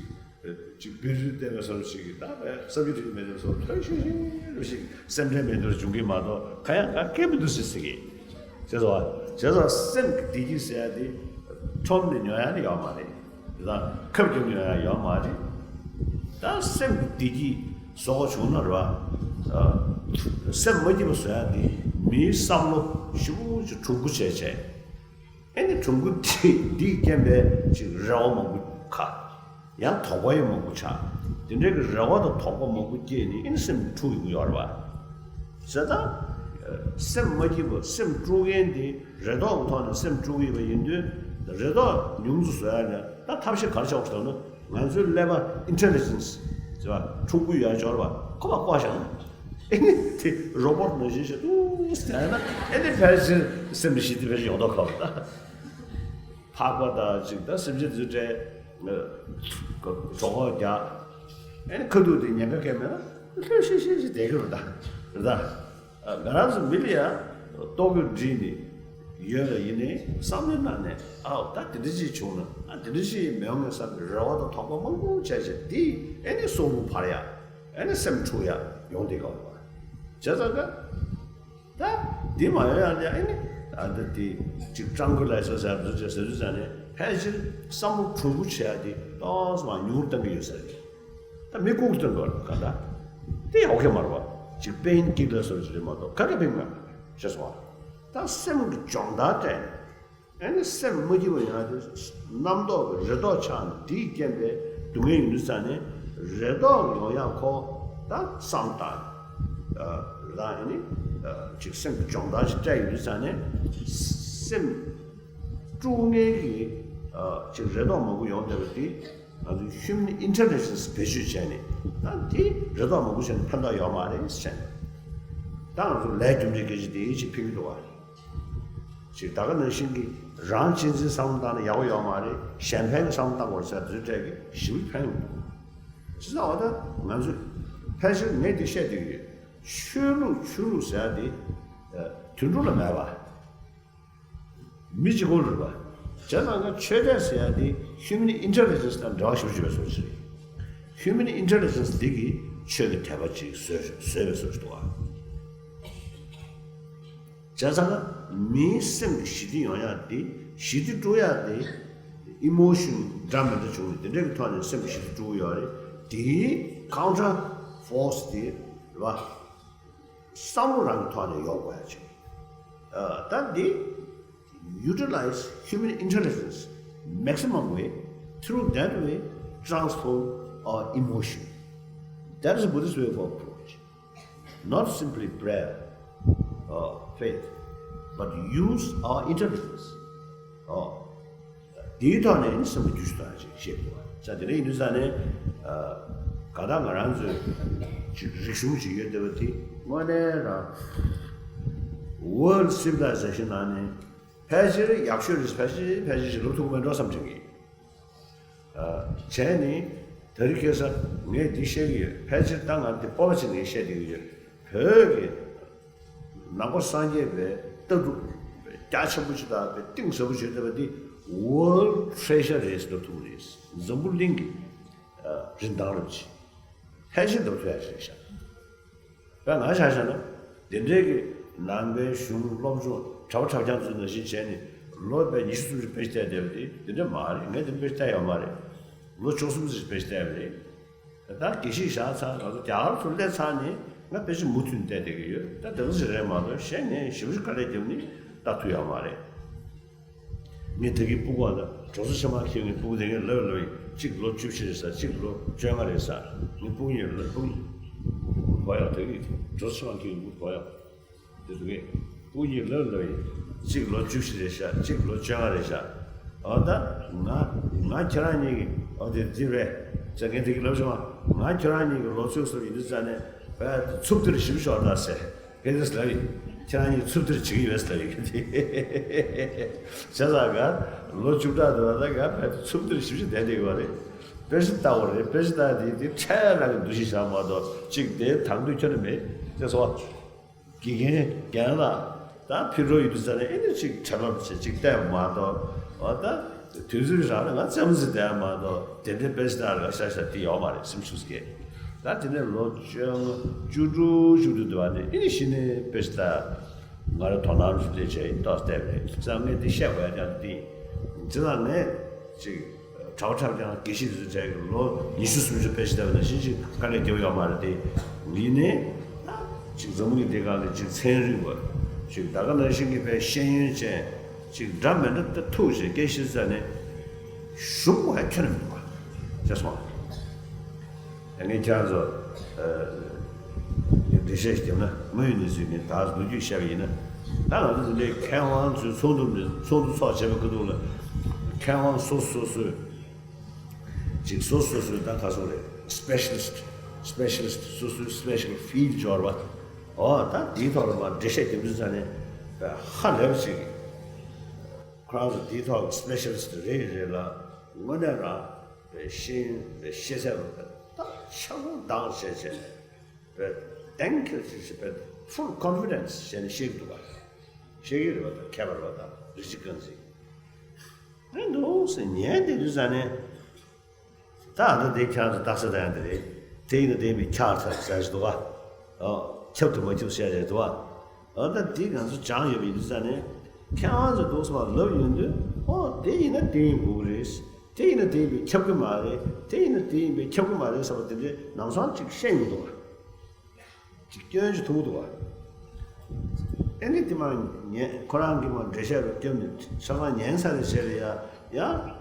ཅིག་བེ་རུ་བལྟས་པ་བཟོ་འདྲ་ཞིག་གིས་ད་བས་བསམ་རྒྱུ་དེ་མེད་འདུག་བཟོ་ཐོས་ཤིག་ཤིག་རུ་ཞིག་སེམས་ཁྲལ་མེད་འདུག་འབྱུང་གི་མ་གཏོགས་ག་ཡང་ག་གེ་མི་འདུག་ཟེར་ཟེར་གི། ཅེས་སོ། ཅེས་སོ་སེམས་ཀྱི་བདེ་སྐྱིད་ཟེར་ཡ་དེ་ཁྲོམ་ནས་ཉོ་ཡ་ནི་ཡོད་མ་རེད། དེ་དང་ཁབ་ཀྱང་ཉོ་ཡ་ཡོད་མ་རེད། ད་སེམས་ཀྱི་བདེ་སྐྱིད་བཟོ་དགོས་བྱུང་ན་རེད་བ། སེམས་མ་སྐྱིད་པ་བཟོ་ཡ་དེ་མིའི་བསམ་བློ་ཞེ་པོ་ཅིག་གྲུང་པོ་བྱས་བྱས། ཨེ་ནི་གྲུང་པོ་དེ་འདིས་རྐྱེན་པས་ཅིག་རེ་བ་མང་པོ་ཁ། ཡང་དོགས་པ་ཡང་མང་པོ་ཆགས། དེ་འདྲའི་གི་རེ་བ་དང་དོགས་པ་མང་པོ་སྐྱེས་ནས་ཨེ་ནི་སེམས་འཁྲུག་ཡོང་གི་ཡོད་རེད་བ། བྱས་ཙང་། སེམས་མ་སྐྱིད་པ་སེམས་དཀྲུག་མཁན་དེ་རེ་དོགས་ཀྱི་ཐོག་ནས་སེམས་དཀྲུག་གི་ཡོད་པ་ཡིན་དུས། རེ་དོགས་ཉུང་དུ་བཟོ་ཡ་ལ་ད་ཐབས་ཤེས་ག་རེ་བྱ་དགོས་ཟེར་ན་ང་ཚོའི་ཀླད་པ་ཨིན་ཊེ་ལི་ཇེན་སི་ཟེར་བ་ཕྲུ་གུ་ཡོད་ཡ་འབྱོར་བ་ཁོ་པ་བཀོག་བཞག་ན། ཨེ་ནི་དེ་རོ་བོ་ཊི་ནང་བཞིན་བྱས་ཏུ་ཟེར་ན་ཨེ་ནི་ཕལ་ཆེར་སེམས་ཀྱི་ཞི་བདེ་ཕལ་ཆེར་ཡོང་མདོག་ཁ་པོ་ད། ཕག་པ་དང་ཅིག་ད་སེམས་ཅན་དེ་ཚོའི་གྲས་གྲོད་ཁོག་རྒྱག་ཨེ་ནི་ཁ་ཐུག་དེ་ཉེན་ཁ་སྐད་མེད་ན་ལྷོད་ཤིག་ཤིག་ཤིག་བསྡད་ཀྱི་རེད་ད། རེད་ད། ང་རང་ཚོ་མི་ལ་ཡ་ལྟོ་གོས་བསྒྲིགས་ནས་ཡོད་ལ་ཡིན་ནའི་བསམ་བློའི་ནང་ནས་ཨའོ་ད་དེ་འདྲ་ཅིག་བྱུང་ན་ཨ་དེ་འདྲ་ཅིག་མི་ཡོང་ངེས་བསམ་པའི་རེ་བ་དང་དོགས་པ་མང་པོ་བྱས་བྱས་དེ་ཨེ་ནི་སེམས་འཁྲུག་འཕར་ཡ་ཨེ་ནི་སེམས་འཁྲུག་ཡ་ཡོང་བསྡད་ཀྱི་ཡོད་རེད་བ། བྱས་ཙང་ཀ་ད་འདི་མ་ཡོང་ཡ་ལ་ཨེ་ནི་ཨ་ད་དེ་ཅིག་ཀྲང་ཀུ་ལའི་ཛར་ཟེར་བ་ཟེར་དུས་ཙང་ནས་ཕལ་ཆེར་བསམ་བློ་གྲུང་པོ་བྱེད་ཡ་དེ་ཏོག་ཙམ་ཉུང་རུ་གཏོང་གི་ཡོད་ས་རེད། ད་མི་ལྐུགས་གཏོང་གི་ཡོད་རེད་ག་ད། དེ་ཡང་ཨོ་ཁེ་མ་རེད་བ། ཅིག་པེན་ཀི་ལར་སོགས་ཅིག་རེད་མ་གཏོགས་ག་གེ་ཕན་མེད་ཤེས་སོང་བ། ད་སེམས་ཀྱི་སྦྱོང་བརྡར་སྤྲད་ནས། ཨེ་ནི་སེམས་མ་སྐྱིད་པ་ཡོང་ཡ་དེ་རྣམ་རྟོག་གི་རེ་དོགས་ཆགས་ནས་དེའི་རྐྱེན་པས་སྡུག་བསྔལ་ཡོང་དུས་ཙང་ནས་རེ་དོགས་ཡོང་ཡ་ཁོ་ད་བསམ་བཏང་། ད་ཨེ་ནི་ཅིག་སེམས་ཀྱི་སྦྱོང་བརྡར་ཞིག་སྤྲད་ཡོང་དུས་ཙང་ནས་སེམས་དཀྲུག་མཁན་གྱི་ཅིག་རེ་དོགས་མང་པོ་ཡོང་བསྡད་པ་དེ་ང་ཚོའི་ཧིའུ་མན་ཨིན་ཊེ་ལི་ཇེན་སི་བེད་སྤྱོད་བྱས་ནས་ད་དེ་རེ་དོགས་མང་པོ་བྱས་ནས་ཕན་ཐོགས་ཡོད་མ་རེད་ཟེར་ནས་ད་ང་ཚོ་ལས་རྒྱུ་འབྲས་སྐད་ཆ་དེ་ཅིག་ཕན་གྱི་འདུག་བ། ཅིག་ད་ག་ནང་བཞིན་གྱི་རང་གཅེས་འཛིན་བསམ་བློ་བཏང་ན་ཡག་པོ་ཡོད་མ་རེད། གཞན་ཕན་གྱི་བསམ་བློ་བཏང་དགོས་ཟེར་དུས་འཕྲད་ཀྱི་ཞིབ་ཕན་ཡོད་འདུག་བྱས་ཙང་འོ་ད་ང་ཚོས་ཕལ་ཆེར་ངས་འདི་བཤད་བསྡད་ཀྱི་ཡོད། ཆོས་ལུགས་ཆོས་ལུགས་ཟེར་ཡ་དེ་དུད་འགྲོ་ལ་མེད་པ། མི་གཅིག་པོ་རེད་པ། བྱས་ཙང་ང་ཆོས་དད་ཟེར་ཡ་དེ་Human Intelligence དང་འབྲེལ་བ་ཞེ་པོ་ཅིག་ཡོད་པའི་བཟོ་ཅིག་རེད། Human Intelligence འདི་གིས་ཆོས་ཀྱི་དད་པ་ཅིག་བཟོས་བཟོས་པའི་བཟོ་ཅིག་འདུག་ཨ། བྱས་ཙང་མིའི་སེམས་ཀྱི་ཞི་བདེ་ཡོང་ཡ་དེ། ཞི་བདེ་དཀྲུག་ཡ་དེ་emotion འདྲ་མི་འདྲ་བྱུང་ནས་དེ་འདྲ་གི་ཐོག་ནས་སེམས་ཀྱི་ཞི་བདེ་དཀྲུག་གི་ཡོད་རེད། དེའི་counter force དེ་རེད་པ། བསམ་བློ་རང་གི་ཐོག་ནས་ཡོང་དགོས་ཡ་ཅིག་ཨ། ད་འདི utilize human intelligence maximum way, through that way transform our emotion. That is a Buddhist way of approach. Not simply prayer or faith, but use our intelligence. ཨོ། དེའི་ཐོག་ནས་ནི་སེམས་ཀྱི་རྒྱུད་ཞུ་དག་ཅིག་བཤད་དགོས་པ་ས་དེ་འདྲ་ཡིན་དུས་ས་ནས། ཨ། ག་ད་ང་རང་ཚོའི་ཅིག་རིག་གཞུང་ཅིག་ཡོད་བསྡད་པ་དེ་དངོས་གནས་རང་world civilization ནང་ནས་ཕལ་ཆེར་ཡག་ཤོས་རེད། ཕལ་ཆེར་ཕལ་ཆེར་ཞིག་ལབ་ཐུབ་ཀྱི་མེད་འགྲོ་བསམ་དྲན་གྱི། ཨ། བྱས་ནས་དེ་རིང་ཁ་སང་ངས་འདི་བཤད་ཀྱི་ཡོད། ཕལ་ཆེར་ད་ང་འདི་སྤོབས་པ་བྱས་ནས་བཤད་བསྡད་ཀྱི་ཡོད། བོད་ཀྱི་ནང་པ་སངས་རྒྱས་པའི་ལྟ་གྲུབ་རྒྱ་ཆེན་པོ་ཅིག་དང་པའི་གཏིང་ཟབ་པོ་ཅིག་ཡོད་བསྡད་པ་འདི་world treasure རེད་ཟེར་ཐུབ་ཀྱི་རེད། འཛམ་བུ་གླིང་གི་རིན་ཐང་རབ་ཅིག་ཕལ་ཆེར་འདྲ་པོ་ཐོན་ཡ་ཅིག་རེད་ཤག་དཔེར་ང་ཆ་བཞག་ན། དེ་འདྲའི་གི་ནང་པའི་གཞུང་སློབ་སྦྱོང་གྲྭ་པ་གྲྭ་རྐྱང་ཚོ་ནང་བཞིན་བྱས་ནས་ལོ་བརྒྱ་ཉི་ཤུ་སུམ་ཅུ་དཔེ་ཆ་བལྟས་བསྡད་པ་དེ་དེ་འདྲ་མ་རེད། ངས་དེ་དཔེ་ཆ་བལྟས་ཡོད་མ་རེད། ལོ་བཅུ་གསུམ་ཙམ་དཔེ་ཆ་བལྟས་པ་རེད། ད་དགེ་བཤེས་བཞག་ཚར། ང་ཚོ་རྒྱ་གར་ཚོ་སླེབས་ཚར་ནས་ང་དཔེ་ཆ་མུ་མཐུད་བལྟས་བསྡད་ཀྱི་ཡོད། ད་དེ་ཚོ་ཞིག་རེད་མ་གཏོགས་གཞན་ངས་ཞེ་པོ་ཅིག་དཀའ་ལས་བརྒྱབ་ནས་ལྟ་ཐུབ་ཡོད་མ་རེད། ངས་ད་གིན་སྤུ་གུ་ཨ། ད་གྲོགས་ཚོ་ཆེན་མ་ཁྱེད་ངའི་སྤུ་གུ་དེ་ངས་ལབ་ལབ་ཡིན། གཅིག་ལོ་བཅུ་བཞི་རེད་ཟེར། གཅིག་ལོ་བཅོ་ལྔ་རེད་ཟེར། ངའི་སྤུ་གུ་གཉིས་ལ་སྤུ་གུ་བ་ཡག་ད་གིན་གྲོགས་ཚོ་ཆེན་མ་ཁྱེད་ངའི་སྤུ་གུ་བ་ཡག་དེ་ཚོ་ངས་སྤུ་གུ་གཉིས་ལབ་ལབ་ཡིན། གཅིག་ལོ་བཅུ་བཞི་རེད་ཤག་གཅིག་ལོ་བཅོ་ལྔ་རེད་ཤག་ཨོ་ད་ང་ང་ཁྱེད་རང་གཉིས་ཀྱི་ཨོ་དེ་དེ་རེད་ཟེར། ངས་དེ་གིན་ལབ་བྱུང་བ། ང་ཁྱེད་རང་གཉིས་ཀྱི་ལོ་ཚོད་སོ་ཡིན་དུས་ཙ་ནས་བས་ཚུབ་ཏིར་ཞིབ་ཤོག་ད་ཟེར། ཕན་ཚུན་ལབ་ཡིན། ཁྱེད་རང་གཉིས་ཚུབ་ཏིར་བྱེད་ཀྱི་ཡོད་ལབ་ཡིན། བྱས་ཙང་ག་ལོ་བཅུ་ཕྲག་དུ་བ་ད་ག་ཕན་ཚུབ་ཏིར་ཞིབ་ཞིབ་བསྡད་བསྡད་ཡོད་རེད། དཔེ་ཆ་ལྟ་བ་རེད། དཔེ་ཆ་ལྟ་དེ་དེ་འཕྲལ་རང་གི་འདུ་ཤེས་བཞག་མ་གཏོགས་གཅིག་དེ་དང་དུ་ཁྱོན་ནས་མེད་ཅེས་སོ། དགེ་རྒན་རྒན་ལགས་ད་ཕི་རོ་ཡོད་དུས་ཙ་ནས་ཨེ་ནི་གཅིག་བྲེལ་བ་བྱེད་གཅིག་བལྟས་པ་མ་གཏོགས། འོ་ད་དུས་ཚོད་རག་ན་ང་རྩེད་མོ་རྩེ་བསྡད་པ་མ་གཏོགས་དེ་འདྲའི་དཔེ་ཆ་ལྟ་ར་ཤ་ཤ་དེ་ཡོད་མ་རེད། སེམས་ཤུགས་སྐྱེད། ད་དེ་ནས་ལོ་བཅོ་ལྔ་བཅུ་དྲུག་བཅུ་དྲུག་དུ་བ་ནས་ཨེ་ནི་གཞི་ནས་དཔེ་ཆ་ལྟ། ང་རང་དོ་སྣང་རུ་ལས་བྱས་ཡིན་ཏོག་བལྟས་པ་རེད། བསམ་ངས་འདི་བཤད་དགོས་ཡ་ཀྱང་འདི་ཡིན། དེ་ལ་ངས་ཅིག་གྲྭ་པ་གྲྭ་རྐྱང་དགེ་བཤེས་དེ་ཚོ་བྱས་ཀྱི་ལོ་ཉི་ཤུ་སུམ་ཅུ་དཔེ་ཆ་བལྟས་པ་ནང་བཞིན་ཅིག་དཀའ་ལས་རྒྱབ་ཡོད་མ་རེད་དེ། ཡིན་ནའི་ཅིག་འཛམ་བུ་གླིང་འདི་སྒང་ལ་ཅིག་ཚན་རིག་པ་ཅིག་ད་ག་ནང་བཞིན་གྱི་དཔེ་ཤེས་ཡོན་ཅན་ཅིག་འདྲ་མི་འདྲ་ད་ཐུག་བྱས་སྐད་བཤད་ས་ནས་ཞུམ་པ་ཁྱོན་ནས་མི་འདུག་པ་བྱས་སོང་། ངས་ཁྱེད་རང་ཚོ་འགྲེལ་བཤད་ཞིག་བརྒྱབ་ན། དངོས་ཡོད་གནས་ཚུལ་ངས་ད་ལོ་རྒྱུས་བཤད་པ་ཡིན་ན། ད་ང་ཚོ་འདི་འདྲའི་མཁས་དབང་ཚོའི་ཚོགས་འདུ་ནས་ཚོགས་འདུ་ཚོགས་བྱས་པའི་ཁ་ཐུག་ལ་མཁས་དབང་སོ་སོ་སོས་ཅིག་སོ་སོ་སོའི་ད་ག་སོང་རེད། Specialist Specialist སོ་སོའི་special field འབྱོར་བ། ཨོ་ད་དེའི་ཐོག་ལ་མར་འགྲེལ་བཤད་རྒྱབ་དུས་ཙ་ནས་ཧ་ལས་པ་ཅིག་ཁོ་རང་ཚོ་དེའི་ཐོག་specialist རེད་རེད་ལ། དངོས་གནས་རང་པའི་ཤེས་ཡོན་པའི་ཤེས་ཚད་ལ་ད་ཆག་སྒོ་འདང་བྱས་བྱས་ནས་པའི་གདེང་འཁེལ་ཅིག་བྱས་པའི་full confidence བྱས་ནས་བཤད་ཀྱི་འདུག་པ། བཤད་ཀྱི་རེད་པ། ད་མཁས་པ་རེད་པ། ད་རིན་ཆེན་རྐང་འཛིན་ཨེ་འདུག་ཟེར་ཉན་བསྡད་དུས་ཙ་ནས། ད་ཨ་ད་དེ་ཁྱེད་རང་ཚོ་རྟགས་གསལ་ལྟ་ཡ་འདི་རེད། དེ་ཡིན་ན་དེ་ཡིན་པའི་ཁྱབ་ཚར་ཟེར་གྱི་འདུག་ག་ཨོ། ཁྱབ་དང་མ་ཁྱབ་བཤད་བྱས་འདུག་ག་ཨོ་ད་དེ་ང་ཚོ་སྦྱངས་ཡོད་པ་ཡིན་དུས་ཙ་ནས་མཁས་དབང་ཚོས་འདུག་སེ་མར་ལབ་ཡོང་དུས། ཨོ་དེ་ཡིན་ན་དེ་ཡིན་དགོས་ཀྱི་རེད། དེ་ཡིན་ན་དེ་ཡིན་པའི་ཁྱབ་ཀྱི་མ་རེད། དེ་ཡིན་ན་དེ་ཡིན་པའི་ཁྱབ་ཀྱི་མ་རེད་ཟེར་བ་དེ་འདྲའི་ལམ་སང་ཅིག་བཤད་ཡོང་འདུག་ག་ཅིག་སྐྱོན་ཅིག་མཐོང་གི་འདུག་བ། ཨེ་ནི་དེ་མ་ཉན། ཁོ་རང་གིས་མར་འགྲེལ་བཤད་རུ་བརྒྱབ་ནས་ཆ་ཚང་ཉན་ཚར་རེ་བྱས་རེ་ཡ། ཡ།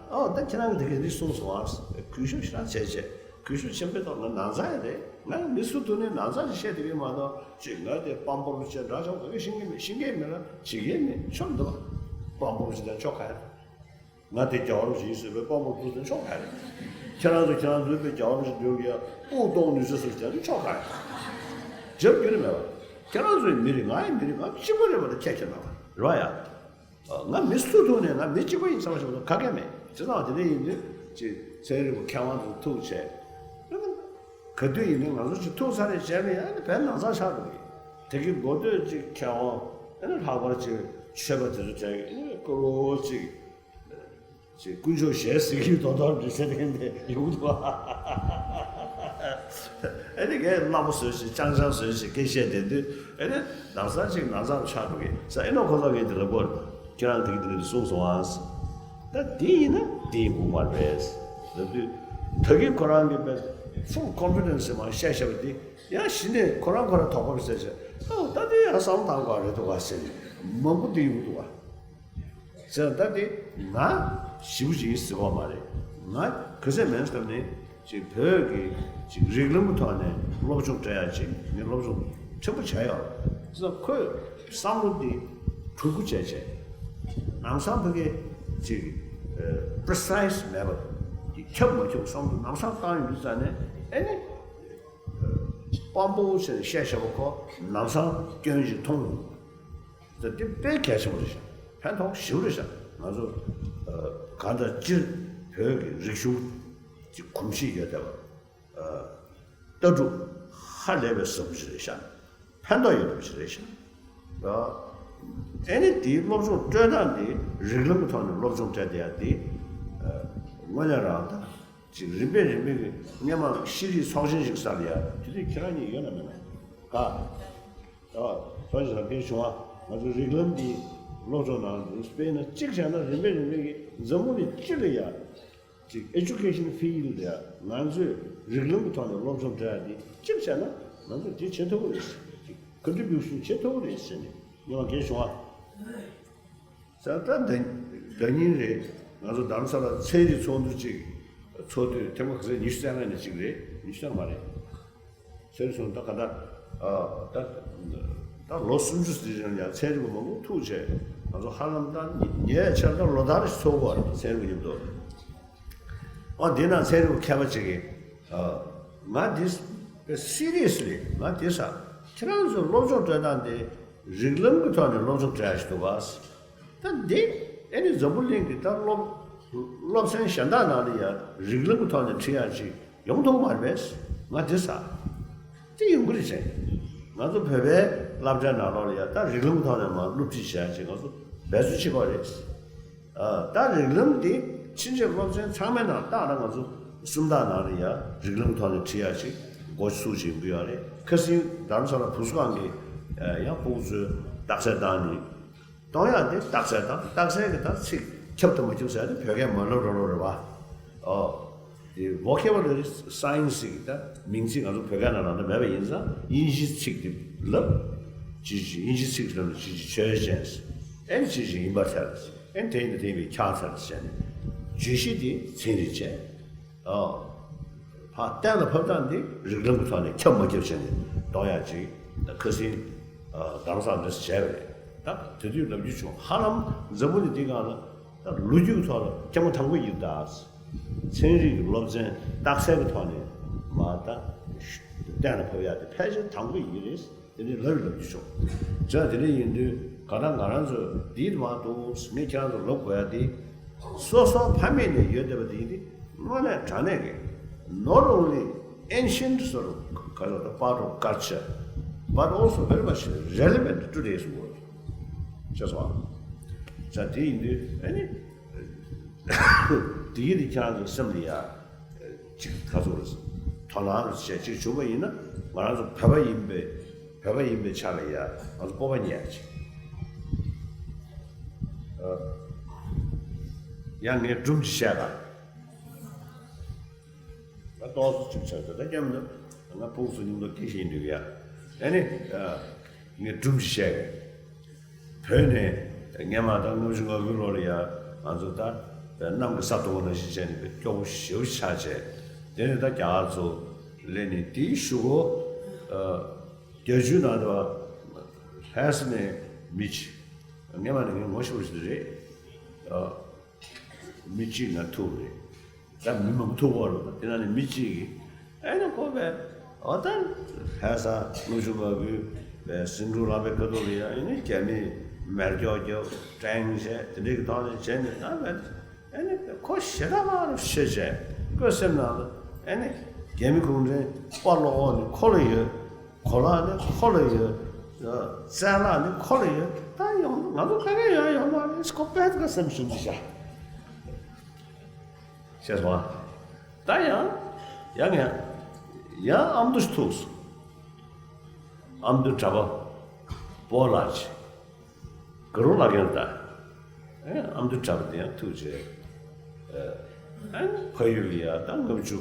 ཨོ་ད་ཁྱེད་རང་གིས་དེ་ག་འདི་གསུངས་སོང་ཨ། གུས་ཞབས་ཞེ་དྲག་བྱས་བྱས། གུས་ཞབས་ཆེན་པོའི་ཐོག་ང་ནང་ཚང་ཡ་རེད། ང་མི་སུ་ཐུག་ནས་ནང་ཚང་ཞིག་བཤད་བསྡད་ཀྱི་མ་གཏོགས་ཅིག་ང་དེ་དཔང་པོ་རུ་བྱས་འདྲ་ཆོག་ག་གི་ཤེས་ཀྱི་མེད། ཤེས་ཀྱི་མེད་ལ་བྱེད་ཀྱི་མེད། ཆོག་འདུག་བ། དཔང་པོ་རུ་བྱས་ན་ཆོག་ག་ཡ། ང་དེ་རྒྱལ་བ་རིན་པོ་ཆེ་ཡིན་ཟེར་བའི་དཔང་པོ་ཕུལ་ཟེར་ཆོག་ག་རེད། ཁྱེད་རང་ཚོ་ཁྱེད་རང་ཚོའི་དཔེ་རྒྱལ་བ་རིན་པོ་ཆེ་འདོན་གྱི་ཡ་དབུགས་གཏོང་ནུས་ཚོད་སོགས་ཀྱང་ཆོག་ག་རེད། རྒྱབ་རྒྱུ་རེད་མེད་པ། ཁྱེད་རང་ཚོའི་མི་རེད། ང་ཡི་མི་རེད། ང་གཅིག་པ་རེད་པ། ད་ཁྱད་ཁྱད་མེད་པ་རེད་བ་ཡ། ང་མི་སུ་ཐུག་ནས་ང་མི་གཅིག་པ་ཡིན་བསམ་བཞག་ན་ག་གེ་མེད། བྱས་ཙང་དེ་འདྲ་ཡིན་དུས་ཅིག་ཚན་རིག་པ་མཁས་དབང་ཚོ་ཐུག་བྱས། ག་དུས་ཡིན་ནའི་ང་ཚོ་ཅིག་ཐུག་ཚར་རེ་བྱས་ནས་ཨ་ནི་བས་ནང་ཚང་ཆགས་འགྲོ་གི། དེ་གི་འགོ་སྟོད་ཅིག་མཁས་དབང་ཨ་ནི་ལྷག་པར་ཅིག་ཆོས་པ་དེ་ཚོ་དྲན་གི་ཨ་ནི་སྐུ་རོ་ཅིག་ཅིག་དཀོན་མཆོག་ཞལ་གཟིགས་ཀྱི་རྡོག་རྡོག་འདྲི་ཟེར་མཁན་དེ་ཡོང་འདུག་ཨ་ནི་ངས་སླ་པོ་བཟོས་ཤིག་ཅང་ཅང་བཟོས་ཤིག་སྐད་བཤད་བསྡད་དུས་ཨ་ནི་ནང་ཚང་ཅིག་ནང་ཚང་ཆགས་འགྲོ་གི་ས་ཨེ་ནོ་ཁོ་ཚོ་ངས་དེ་ལ་བསྐོར་ཁྱེད་རང་དེ་གི་དེ་གི་གསུངས་སོང་ཨ། ད་དེ་ཡིན་ན་དེ་ཡིན་དགོས་མ་རེད། ལབ་དུས་ད་གིན་ཁོ་རང་གིས་པས་full confidence་ཟེར་མ་བཤད་བཤད་པ་དེ་ཡང་གཞི་ནས་ཁོ་རང་ཁོ་རང་དོགས་པ་མི་ཟེར་བྱས་ཨོ་ད་དེ་ཡང་བསམ་བློ་བཏང་དགོས་རེད་འདུག་ག་ཟེར་ནས་མང་པོ་དེ་ཡོང་འདུག་ག་ཟེར། ད་དེ་ང་ཞེ་པོ་ཅིག་ཡིན་ཟེར་བ་མ་རེད། ང་ག་ཚད་མིན་སྐབས་ནས་ཅིག་བོད་ཀྱི་ཅིག་རིགས་ལམ་གྱི་ཐོག་ནས་སློབ་སྦྱོང་སྤྲད་ཡག་ཅིག་ངས་སློབ་སྦྱོང་ཕྲན་བུ་བྱས་ཡོད་ཟེར། ཁོས་བསམ་བློ་དེ་གྲུ་གུ་བྱས་བྱས་ལམ་སང་ཕ་གི་ཅིག་precise་མེད་པ་ཁྱབ་མ་ཁྱབ་བསམ་བློ་ལམ་སང་བཏང་ཡོང་དུས་ཙ་ནས་ཨེ་ནི་དཔང་པོ་བྱས་ནས་བཤད་བཤད་པ་ཁོ་ལམ་སང་སྐྱོན་ཞིག་མཐོང་ཡོང་། ད་འདི་དཔེ་གལ་ཆེན་པོ་རེད་ཤག་ཕན་ཐོགས་ཞེ་པོ་རེད་ཤག་ང་ཚོ་གང་ལྟར་སྤྱིར་བོད་ཀྱི་རིག་གཞུང་གི་གོམས་གཤིས་ཡོད་བསྡད་པ་ལྟ་གྲུབ་ཧ་ལས་པའི་ཟབ་པོ་ཞིག་རེད་ཤག་ཕན་ཐོགས་ཡོད་པ་ཞིག་རེད་ཤག་ཨེ་ནི་དེའི་སློབ་སྦྱོང་སྤྲོད་སྟངས་དེ་རིགས་ལམ་གྱི་ཐོག་ནས་སློབ་སྦྱོང་སྤྲད་བསྡད་ཡ་དེ་དངོས་གནས་རང་ད་ཅིག་རིམ་པས་རིམ་པས་ཀྱི་སྔོན་མ་ཤེས་རིག་ཚོགས་ཆེན་ཞིག་ས་ལ་ཡ་དེ་དུས་ཁྱེད་རང་གཉིས་ཡོད་ན་མེད་ན་ག་ཨ། ཐོན་ཞིག་ལ་ཕན་བྱུང་བ། ང་ཚོ་རིགས་ལམ་འདི་སློབ་སྦྱོང་ནང་དུ་དཔེར་ན་གཅིག་བྱས་ན་རིམ་པས་རིམ་པས་ཀྱི་འཛམ་བུ་གླིང་སྤྱི་ལ་ཡ་ཅིག་education field་ལ་ཡ་ང་ཚོས་རིགས་ལམ་གྱི་ཐོག་ནས་སློབ་སྦྱོང་སྤྲད་ཡ་འདི་གཅིག་བྱས་ན་ང་ཚོས་འདི་བྱེད་ཐུབ་ཀྱི་རེད། ཅིག་contribution་བྱེད་ཐུབ་ཀྱི་རེད་ཟེར་ནས་སྙམ་པ་གས་བྱུང་བ། ས་ད་ད་ཉིན་རེད། ང་ཚོ་རྡ་རམ་ས་ལ་ཚན་རིག་ཚོགས་འདུ་ཅིག་ཚོགས་དུས་ཐེངས་མ་ག་ཚོད་ཉི་ཤུ་རྩ་ལྔ་ནས་གཅིག་རེད། ཉི་ཤུ་རྩ་ལྔ་མ་རེད། ཚན་རིག་ཚོགས་འདུ་ད་ག་ད་ཨ་ད་ད་ལོ་སུམ་ཅུ་ཙམ་རིང་ཡང་ཚན་རིག་པ་མང་པོ་ཐུག་བྱས་ང་ཚོ་ཧ་ལམ་ད་ཉེ་ཆར་ད་ལོ་ལྟར་ཞིག་ཚོགས་དགོས་རེད་ཚན་རིག་པ་མཉམ་དུ། ཨ་འདི་ན་ཚན་རིག་པ་མཁས་པ་ཅིག་གིས་ཨ་ང་འདི་seriously་ང་འདི་ས་ཁྱེད་རང་ཚོའི་སློབ་སྦྱོང་སྤྲོད་སྟངས་དེ་རིགས་ལམ་གྱི་ཐོག་ནས་སློབ་སྦྱོང་སྤྲད་ཡ་ཞིག་འདུག་ག་ད་འདི་ཨེ་ནི་འཛམ་བུ་གླིང་གི་ད་སློབ་སློབ་ཚན་གཞན་དག་ནང་ལ་ཡང་རིགས་ལམ་གྱི་ཐོག་ནས་ཁྲིད་ཡག་ཅིག་ཡོང་ཐུབ་མ་རེད་པས། ང་འདི་ས་དེ་ཡོང་གི་རེད་ཟེར། ང་ཚོ་བོད་པའི་སློབ་གྲྭའི་ནང་ལོགས་ལ་ཡང་ད་རིགས་ལམ་གྱི་ཐོག་ནས་མར་སློབ་ཁྲིད་བྱེད་ཡག་ཅིག་ང་ཚོ་འབད་རྩོལ་བྱེད་དགོས་རེད། ཨ་ད་རིགས་ལམ་འདི་ཕྱིན་ཆད་སློབ་ཚན་ཚང་མའི་ནང་ད་ལྟ་ང་ཚོ་སུམ་རྟགས་ནང་ལ་ཡང་རིགས་ལམ་ཐོག་ནས་ཁྲིད་ཡག་ཅིག་འགོ་ཚུགས་བྱེད་ཀྱི་ཡོད་རེད། ཁ་སང་རྡ་རམ་ས་ལ་བུ་གསོ་ཁང་གི་ཡང་སྤུ་གུ་ཚོས་རྟགས་གསལ་བཏང་ནས་གཏོང་ཡག་དེ་རྟགས་གསལ་དང་རྟགས་གསལ་གྱི་ད་ཚིག་ཁྱབ་དང་མ་ཁྱབ་ཟེར་ཡག་དེ་བོད་སྐད་མ་ལབ་རོ་རོ་རེད་བ། ཨོ། དེ་vocabulary science་གི་ད་མིང་ཚིག་ང་ཚོ་བོད་སྐད་ནང་ལ་ད་མེད་པ་ཡིན་ཙང་དབྱིན་ཇིའི་ཚིག་དེ་ལབ། ཅི་ཅི་དབྱིན་ཇིའི་ཚིག་ལབ་ན་ཅི་ཅི་ཆོས་ཅན། ཨེ་ནི་ཅི་ཅི་ཡིན་པར་ཐལ། ཨེ་ནི་དེ་ཡིན་ན་དེ་ཡིན་པས་ཁྱབ་ཚར་ཟེར་ནས་བརྗོད་གཞི་དེ་ཚན་རིག་བྱས། ཨོ། ཕ་གཏན་ལ་ཕབ་སྟངས་འདི་རིགས་ལམ་གྱི་ཐོག་ནས་ཁྱབ་མ་ཁྱབ་བྱས་ནས་གཏོང་ཡག་ཅིག་ད་ཁ་སང་རྡ་རམ་ས་ལ་འདི་བྱས་པ་རེད། ད་དེ་དུས་ལབ་རྒྱུ་བྱུང་ཧ་ལམ་འཛམ་བུ་གླིང་འདི་སྒང་ལ་ད་ལོ་རྒྱུས་ཀྱི་ཐོག་ལ་སྐྱེས་མ་དང་པོ་ཡིན་ད། ཚན་རིག་གི་སློབ་ཚན་རྟགས་གསལ་གྱི་ཐོག་ནས་མ་ད་གཏན་ལ་ཕབ་ཡག་དེ་ཕལ་ཆེར་དང་པོ་ཡིན་རེད། དེ་ནི་ལབ་ལབ་རྒྱུ་བྱུང་། བྱས་དེ་འདྲ་ཡིན་དུས་ག་ད་ང་རང་ཚོ་འདི་མ་གཏོགས་ངས་ཁྱེད་རང་ཚོ་ལབ་དགོས་ཡ་དེ། སོ་སོ་ཕ་མེས་ནས་ཡོད་བསྡད་པ་དེ་ཡིན་དུས་དངོས་གནས་དྲང་གནས་ཀྱི་not only ancient sort of culture, but also very much relevant today's world. ཤེས་སོང་ཨ། བྱས་དེ་ཡིན་དུས་ཨ་ནི། དེ་ཡིན་དུས་ཁྱེད་རང་ཚོ་སེམས་ལ་ཡ། ཅིག་ཁ་ཚུགས་རེད། དོ་སྣང་རེ་བྱས་ཅིག་བྱུང་བ་ཡིན་ན་ང་རང་ཚོ་བོད་པ་ཡིན་པའི་བོད་པ་ཡིན་པའི་ཆ་ལ་ཡ་ང་ཚོ་སྤོབས་པ་རྙེད་ཡ་ཅིག་ཡང་ངས་སྒྲུང་ཅིག་བཤད་ག་ང་ཏོག་ཙམ་ཅིག་བྱས་ཏེ་ད་སྐྱོན་མི་འདུག་ང་ཕུགས་སུ་སྙིང་དོགས་སྐྱེ་བཞིན་འདུག་ཡ། ཨ་ནི། ངས་སྒྲུང་ཅིག་བཤད་ག་བོད་ནས་སྔོན་མ་ད་ལྔ་བཅུ་ང་དགུའི་ལོ་ལ་ཡ་ང་ཚོ་ད་གནམ་གྱི་ས་གཏོང་བ་ནང་བཞིན་བྱས་ནས་སྐྱོ་པོ་ཞེ་པོ་ཆགས་བྱས། དེ་ནས་ད་རྒྱ་གར་ཚོ་སླེབས་ནས་དེའི་གཞུག་གུ་རྒྱ་ཆུའི་ནང་དུ་ལྷ་ས་ནས་མི་ཅིག་སྔོན་མ་ནས་ངས་ངོ་ཤེས་པ་ཞིག་རེད། མི་གཅིག་ང་ཐུག་རེད། ད་མི་མང་ཐུག་པ་རེད། དེ་ནང་ནས་མི་གཅིག་གིས་ཨེ་ནི་ཁོ་པས་འོ་ད་ལྷ་ས་ལྔ་བཅུ་ང་དགུའི་པའི་ཟིང་འཁྲུག་ལངས་པའི་ཁ་ཐུག་ལ་ཡ་ཨེ་ནི་རྒྱ་མིས་མེར་སྐྱོག་རྒྱབ་ཀྲེང་བྱས་དེ་འདྲའི་གི་ཐོག་ནས་བྱས་ནས་ད་བས་ཨེ་ནི་ཁོ་ཞེ་དྲག་མང་རུ་ཤེས་བྱས་ཁོའི་སེམས་ནང་ལ་ཨེ་ནི་ རྒྱ་མི་གུང་ཁྲན་དཔའ་བློ་ཁོག་ནི་ཁོ་ལ་ཡོད། གོ་ལག་ནི་ཁོ་ལ་ཡོད། རྩལ་ལག་ནི་ཁོ་ལ་ཡོད། ད་ཡོང་ང་ཚོ་ག་གེ་ཡོད་ཡོད་མ་རེད། ཁོ་པད་ཀ་སེམས་ཞུམ་གྱི་བྱ། ཤེས་སོང་ཨ། ད་ཡང་ཡང་ཡང་ཡང་ཨ་མདོ་ཞིག་ཐུག་སོང་། ཨ་མདོ་གྲྭ་པ་པོ་ལགས་ཀྱིས་དགའ་རོགས་ལགས་ཀྱང་ད་ཨ་མདོ་གྲྭ་པ་དེ་ཡང་ཐུག་བྱས། ཨ་ཕ་ཡུལ་ལ་ཡ་ད་ལྔ་བཅུ་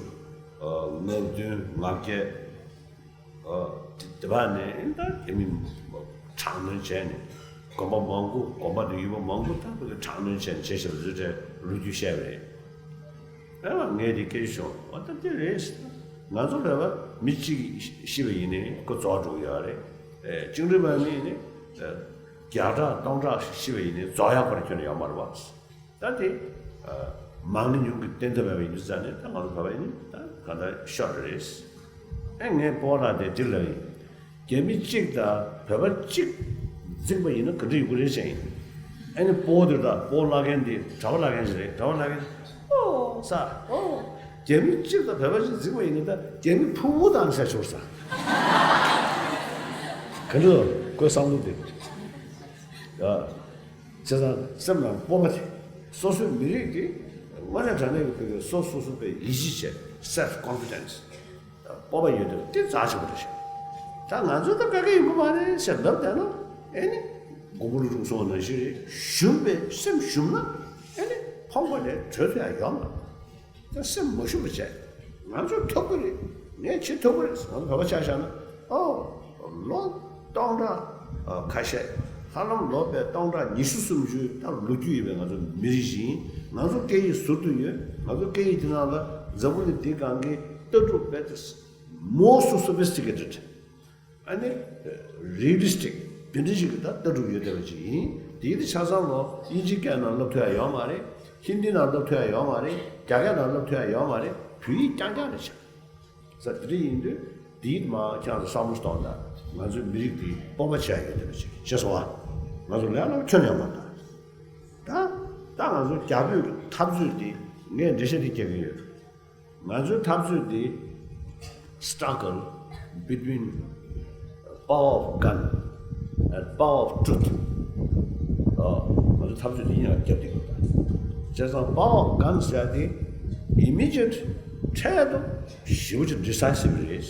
ང་བདུན་ང་བརྒྱད། ཨོ། དེ་དེ་བ་ནས་ད་རྒྱ་མི་དྲག་གནོན་བྱས་ནས་དགོན་པ་མང་པོ་དགོན་པ་དང་ཡུལ་པ་མང་པོ་ད་བོད་ཀྱི་དྲག་གནོན་བྱས་ནས་བྱས་ཞབས་བྲོ་བྱས་ལོ་རྒྱུས་བཤད་པ་རེད། ཨེ་བ་ངས་དེ་སྐད་ཆ་བྱུང་། ཨོ་ད་དེ་རེད། ང་ཚོ་ལ་བ་མི་གཅིག་ཤི་བ་ཡིན་ནའི་ཁོ་རྫོགས་འགྲོ་གི་ཡོད་རེད། ཨེ་བཅིངས་འགྲོལ་དམག་མི་ཡིན་ནའི་བརྒྱ་ཕྲག་སྟོང་ཕྲག་ཤི་བ་ཡིན་ནའི་རྫོགས་ཡག་ཁོ་ར་ཁྱོན་ནས་ཡོད་མ་རེད་བ། ད་དེ་མང་ནི་ཉུང་གི་བསྟན་ཐབས་ཡོད་པ་ཡིན་དུས་ཙང་ནས་ད་ང་ཚོ་བོད་པ་ཡིན་ད་ག་འདྲ་ཤོར་རེད། ཨེ་ངས་སྤོ་ལགས་དེ་དེ་ལབ་ཡིན། རྒྱ་མི་གཅིག་དང་བོད་པ་གཅིག་འཛིང་པ་ཡིན་ན་ག་འདྲ་ཡོང་གི་རེད་ཟེར་ཡིན། ཨེ་ནི་སྤོ་དེ་ད་སྤོ་བླ་རྒན་དེ་གྲྭ་པ་བླ་རྒན་ཞིག་རེད། གྲྭ་པ་བླ་རྒན་ཨོ་ས་ཨོ། རྒྱ་མི་གཅིག་དང་བོད་པ་གཅིག་འཛིང་པ་ཡིན་ན་ད་རྒྱ་མི་ཕུང་པོ་དང་ས་ཤོར་ས། ག་འདྲ་ཁོའི་བསམ་བློ་དེ། བྱས་ཙང་སེམས་ནང་སྤོབས་པ་དེ། སོ་སོའི་མི་རིགས་དེ་དངོས་གནས་དྲང་གནས་ཀྱི་བོད་ཀྱི་སོ་སོ་སོ་པའི་ཡིད་ཆེས་བྱས། སེལ་ཕི་ཀོན་ཕི་ཌེན་སི། སྤོབས་པ་ཡོད་དེ་དེ་རྩ་ཆེན་པོ་རེད་ཤག་ད་ང་ཚོ་ད་ག་གེ་ཡོང་གི་མ་རེད་ཟེར་ལབ་བསྡད་ན་ཨེ་ནི་མགོན་པོ་ཀླུ་སྒྲུབ་གསུངས་པ་ནང་བཞིན་རེད། ཞུམ་པའི་སེམས་ཞུམ་ན་ཨེ་ནི་ཕོངས་པ་ལས་གྲོལ་ཐུབ་ཡ་ཡོད་མ་རེད། ད་སེམས་མ་ཞུམ་པ་བྱས། ང་ཚོ་ཐུབ་ཀྱི་རེད། ངས་བྱེད་ཐུབ་ཀྱི་རེད། ང་ཚོ་བོད་པ་ཆ་བཞག་ན་ཨོ། ལོ་སྟོང་ཕྲག་ཁ་ཤས། ཧ་ལམ་ལོ་པའི་སྟོང་ཕྲག་ཉི་ཤུ་སུམ་ཅུ་ད་ལོ་རྒྱུས་ཡོད་པའི་ང་ཚོ་མི་རིགས་ཤིག་ཡིན། ང་ཚོ་སྐད་ཡིག་ཟུར་དུ་ཡོད། ང་ཚོ་སྐད་ཡིག་དེ་ནང་ལ་འཛམ་བུ་གླིང་འདིའི་སྒང་གི་ལྟ་གྲུབ་དཔེ་དེ་most sophisticated ཨ་ནི་རི་ལི་སི་ཊིག་དེ་འདྲ་ཞིག་གི་ད་ལྟ་གྲུབ་ཡོད་བསྡད་པ་ཅིག་ཡིན། དེ་ཡིན་དུས་ཆ་ཚང་ལོ་དབྱིན་ཇིའི་སྐད་ནང་སློབ་ཐུབ་ཡ་ཡོད་མ་རེད། ཧིན་དི་ནང་སློབ་ཐུབ་ཡ་ཡོད་མ་རེད། རྒྱ་སྐད་ནང་སློབ་ཐུབ་ཡ་ཡོད་མ་རེད། བོད་ཡིག་རྐྱང་རྐྱང་རེད་ཤག་ས་དེ་འདྲ་ཡིན་དུས་དེ་ཡིན་མ་ཁྱེད་རང་ཚོ་བསམ་བློ་གཏོང་དང་། ང་ཚོའི་མི་རིགས་འདི་སྤོབས་པ་བྱེད་ཡ་ཡོད་བསྡད་པ་ཅིག་ཤེས་སོང་ཨ། ང་ཚོ་ལས་སླ་པོ་ཁྱོན་ནས་ཡོད་མ་རེད། ད་ད་ང་ཚོ་རྒྱ་བོད་ཀྱི་འཐབ་རྩོད་འདི་ངས་འགྲེལ་བཤད་འདི་རྒྱག་གི་ཡོད། ང་ཚོའི་འཐབ་རྩོད་འདི་struggle between power of gun and power of truth ཨ། ང་ཚོའི་འཐབ་རྩོད་འདི་ཡིན་ཡང་རྒྱབ་འདེགས་ཡོད་ད། བྱས་ཙང་power of gun ཟེར་ཡ་དེ་immediate འཕྲལ་དུ་ཞེ་པོ་ཅིག་decisive རེད།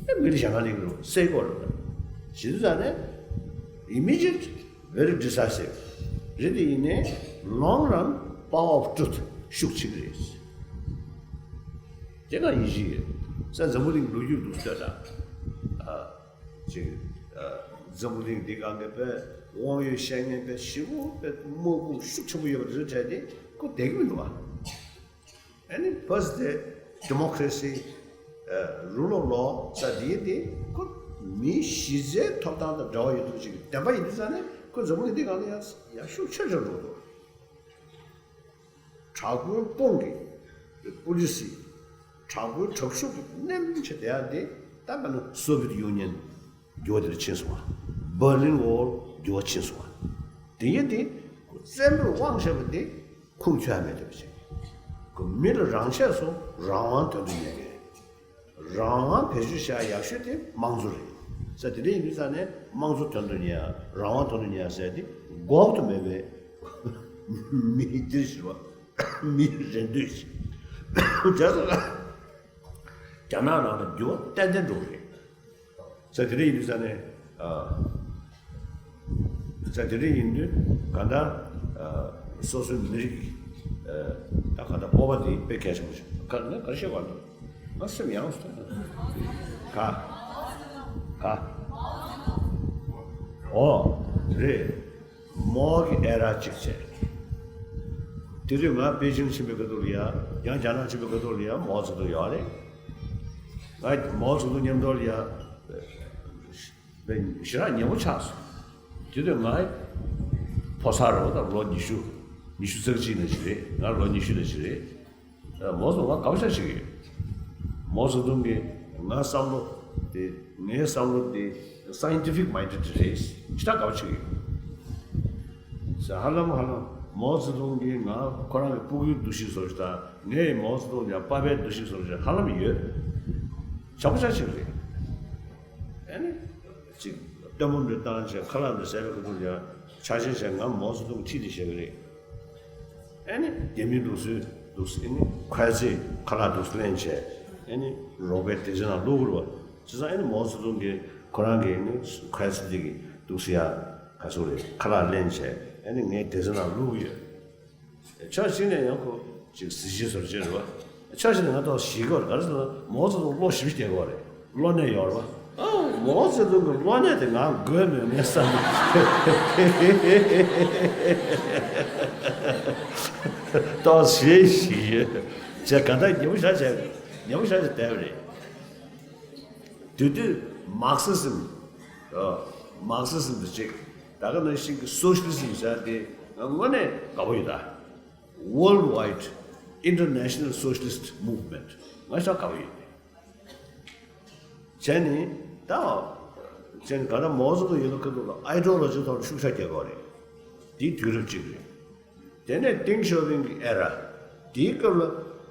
ཨེ་མི་ལ་ཞེ་དྲག་ལེགས་རུ་སེ་གོ་རུ་ཞེ་དུས་ཙང་ནས་immediate very decisive རེད་དེ་ཡིན་ནའི་long run power of truth ཤུགས་ཆེ་གི་རེད། དེ་ག་ཡིན་གཞི་ཡོད། ས་འཛམ་བུ་གླིང་ལོ་རྒྱུས་འདུག་ལྟོས་དང་། ཅིག་འཛམ་བུ་གླིང་འདི་སྒང་གི་དཔེ་དབང་ཡོད་ཤེས་ངན་དཔེ་ཞེ་པོ་དཔེ་དམག་དཔུང་ཤུགས་ཆེན་པོ་ཡོད་པ་དེ་ཚོ་བྲལ་ཏེ་ཁོ་བསྡད་ཀྱི་མི་འདུག་བ། ཨ་ནི་ཕར་སི་དེ་democracy rule of law ས་དེ་དེ་ཁོ་མིའི་གཞི་རྩའི་ཐོབ་ཐང་དང་འབྲེལ་བ་ཡོད་མཁན་ཅིག་གི་བདེན་པ་ཡིན་དུས་ཙང་ནས་ཁོ་འཛམ་བུ་གླིང་འདི་སྒང་ལ་ཡང་ཡང་ཤུགས་ཆེ་ཆེར་འགྲོ་འདུག་དྲག་པོའི་དཔུང་གིས་པོ་ལི་སི། དྲག་པོའི་དྲག་ཤུགས་ཀྱིས་མནན་བྱས་བསྡད་ཡ་དེ་ད་ལྟ་ནི་སོ་བི་ཡེ་ཊི་ཡུ་ནི་ཡན་འགྱུར་བ་དེར་ཕྱིན་སོང་བ། བར་ལིན་ཝོལ་འགྱུར་བ་ཕྱིན་སོང་བ། དེ་ཡིན་དེ་བཙན་པོའི་དབང་བྱས་པ་དེ་ཁུངས་འཁྱོལ་ཡ་མེད་བསྡད་པ་ཅིག་ཁོ་མི་ལ་རང་ཆས་སུ་རང་དབང་དོན་དུ་གཉེར་མཁན། རང་དབང་བེད་སྤྱོད་བྱ་ཡག་ཤོས་དེ་དམངས་གཙོ་རེད། ས་དེ་འདྲ་ཡིན་དུས་ཙང་ནས་དམངས་གཙོ་དོན་དུ་གཉེར་ཡ་རང་དབང་དོན་དུ་གཉེར་ཡ་ཟེར་དེ་འགོག་ཏུ་མེད་པའི་མིའི་འདིར་ཞིག་བ་མིའི་རེ་འདོད་ཅིག་བྱས་སོང་ན་རྒྱ་ནག་ནང་ལ་འགྱུར་བ་ཏན་ཏན་འགྲོ་གི་རེད། ས་དེ་འདྲ་ཡིན་དུས་ཙང་ནས་ཨ། ས་དེ་འདྲ་ཡིན་དུས་གང་ལྟར་ཨ། སོ་སོའི་མི་རིགས་ཨ། ད་གང་ལྟར་སྤོབས་པ་དེ་དཔེ་གལ་ཆེན་པོ་ཞིག་ག་ང་ག་རེ་བཤད་དགོས་འདུག་ང་སེམས་ཡངས་སོང་། ག་ག་ཨོ་རེད། མའོ་གི་ཨེ་ར་གཅིག་བྱས། དེ་དུས་ང་པེ་ཅིང་ཕྱིན་པའི་སྐབས་དུས་ལ་ཡ་ཡང་རྒྱ་ནག་ཕྱིན་པའི་སྐབས་དུས་ལ་ཡ་མའོ་ཙེ་ཏུང་ཡོད་རེད། ང་མའོ་ཙེ་ཏུང་མཉམ་དུ་ལ་ཡ་ཞེ་དྲག་ཉེ་པོ་ཆགས་སོང་། དེ་དུས་ང་ཕོ་གསར་རེད་པ། ད་ལོ་ཉི་ཤུ་ཉི་ཤུ་རྩ་གཅིག་ནང་བཞིན་རེད། ང་ལོ་ཉི་ཤུ་ནང་བཞིན་རེད། མའོ་ཙེ་ཏུང་ང་དགའ་པོ་ཞེ་དྲག་བྱེད་ཀྱི་ཡོད། མའོ་ཙེ་ཏུང་གིས་ང་བསམ་བློ་དེ་ངའི་བསམ་བློ་དེ་scientific minded རེད། ཞེ་དྲག་དགའ་པོ་བྱེད་ཀྱི་ཡོད། ཟེར་ཧ་ལམ་ཧ་ལམ་མའོ་ཙེ་ཏུང་གིས་ང་ཁོ་རང་གི་སྤུ་གུའི་འདུ་ཤེས་བཟོ་ཞིག་དང་ངས་མའོ་ཙེ་ཏུང་ལ་ཡ་པ་ཕའི་འདུ་ཤེས་བཟོ་ཞིག་ཧ་ལམ་ཡོད། བྱ་བ་ཆ་ཞིག་རེད། ཨ་ནི་ཅིག་སྟོན་མོ་འདྲ་བཏང་བྱས་ཁ་ལག་འདྲ་ཟས་པའི་ཁ་ཐུག་ཡང་ཆ་ཤས་བྱས་ང་མའོ་ཙེ་ཏུང་ཁྲིད་དེ་བཞག་གི་རེད། ཨ་ནི་རྒྱ་མིའི་འདུག་སེ་འདུག་སེ་ཨ་ནི་ཁོའི་ཚེ་ཁ་ལག་འདུག་སེ་ལེན་བྱས་ཨ་ནི་རོགས་པའི་སྡེ་ཚན་ནང་བླུག་དགོས་རེད་བ། བྱས་ཙང་ཨ་ནི་མའོ་ཙེ་ཏུང་གིས་ཁོ་རང་གིས་ཨ་ནི་ཁོའི་ཚེ་འདི་གི་འདུག་སེ་ཡ་ག་ཚོད་རེད་ཁ་ལག་ལེན་བྱས་ཨ་ནི་ངའི་སྡེ་ཚན་ནང་བླུག་གི་ཡོད། ཕྱོགས་གཅིག་ནས་ཡང་ཁོ་ཅིག་གཟི་བརྗིད་བཟོ་བྱེད་རེད་བ། ཕྱོགས་གཅིག་ནས་ང་ཏོག་ཞིག་གོ་ག་རེ་ཟེར་ན་མའོ་ཙེ་ཏུང་བློ་ཞིབ་རྒྱག་གོ་རེད། བློ་གནས་ཡོད་རེད་བ། ཨ་མའོ་ཙེ་ཏུང་གི་བློ་གནས་དེ་ང་དགོས་མེད་ངས་བསམ་ཏོག་ཞེ་ཞིག་ཡོད། ཅེས་ག་འདྲ་ཉེ་པོ་བཞག་བྱས་ཉེ་པོ་བཞག་བྱས་བསྡད་པ་རེད། དེ་དུས་མར་ཁེ་སི་ཛིམ། མར་ཁེ་སི་ཛིམ་དེ་ཅིག་ད་ག་ནང་བཞིན་གྱི་སོ་ཤི་ལི་ཛིམ་ཟེར་དེ་ང་དངོས་གནས་དགའ་པོ་ཡོད་ད། Worldwide International Socialist Movement ང་ཞག་དགའ་པོ་ཡོད། བྱས་ནས་ད་བྱས་ནས་ག་ད་མའོ་ཙེ་ཏུང་ཡིན་ན་ཁ་ཐུག་ལ་ཨའི་ཌི་ཡོ་ལོ་ཇི་ཐོག་ལ་ཤུགས་ཆག་རྒྱག་གི་རེད། དེའི་དུས་རབས་གཅིག་རེད། དེ་ནས་ཏེང་ཞའོ་ཕིང་གི་ཨེ་ར། དེའི་སྐབས་ལ་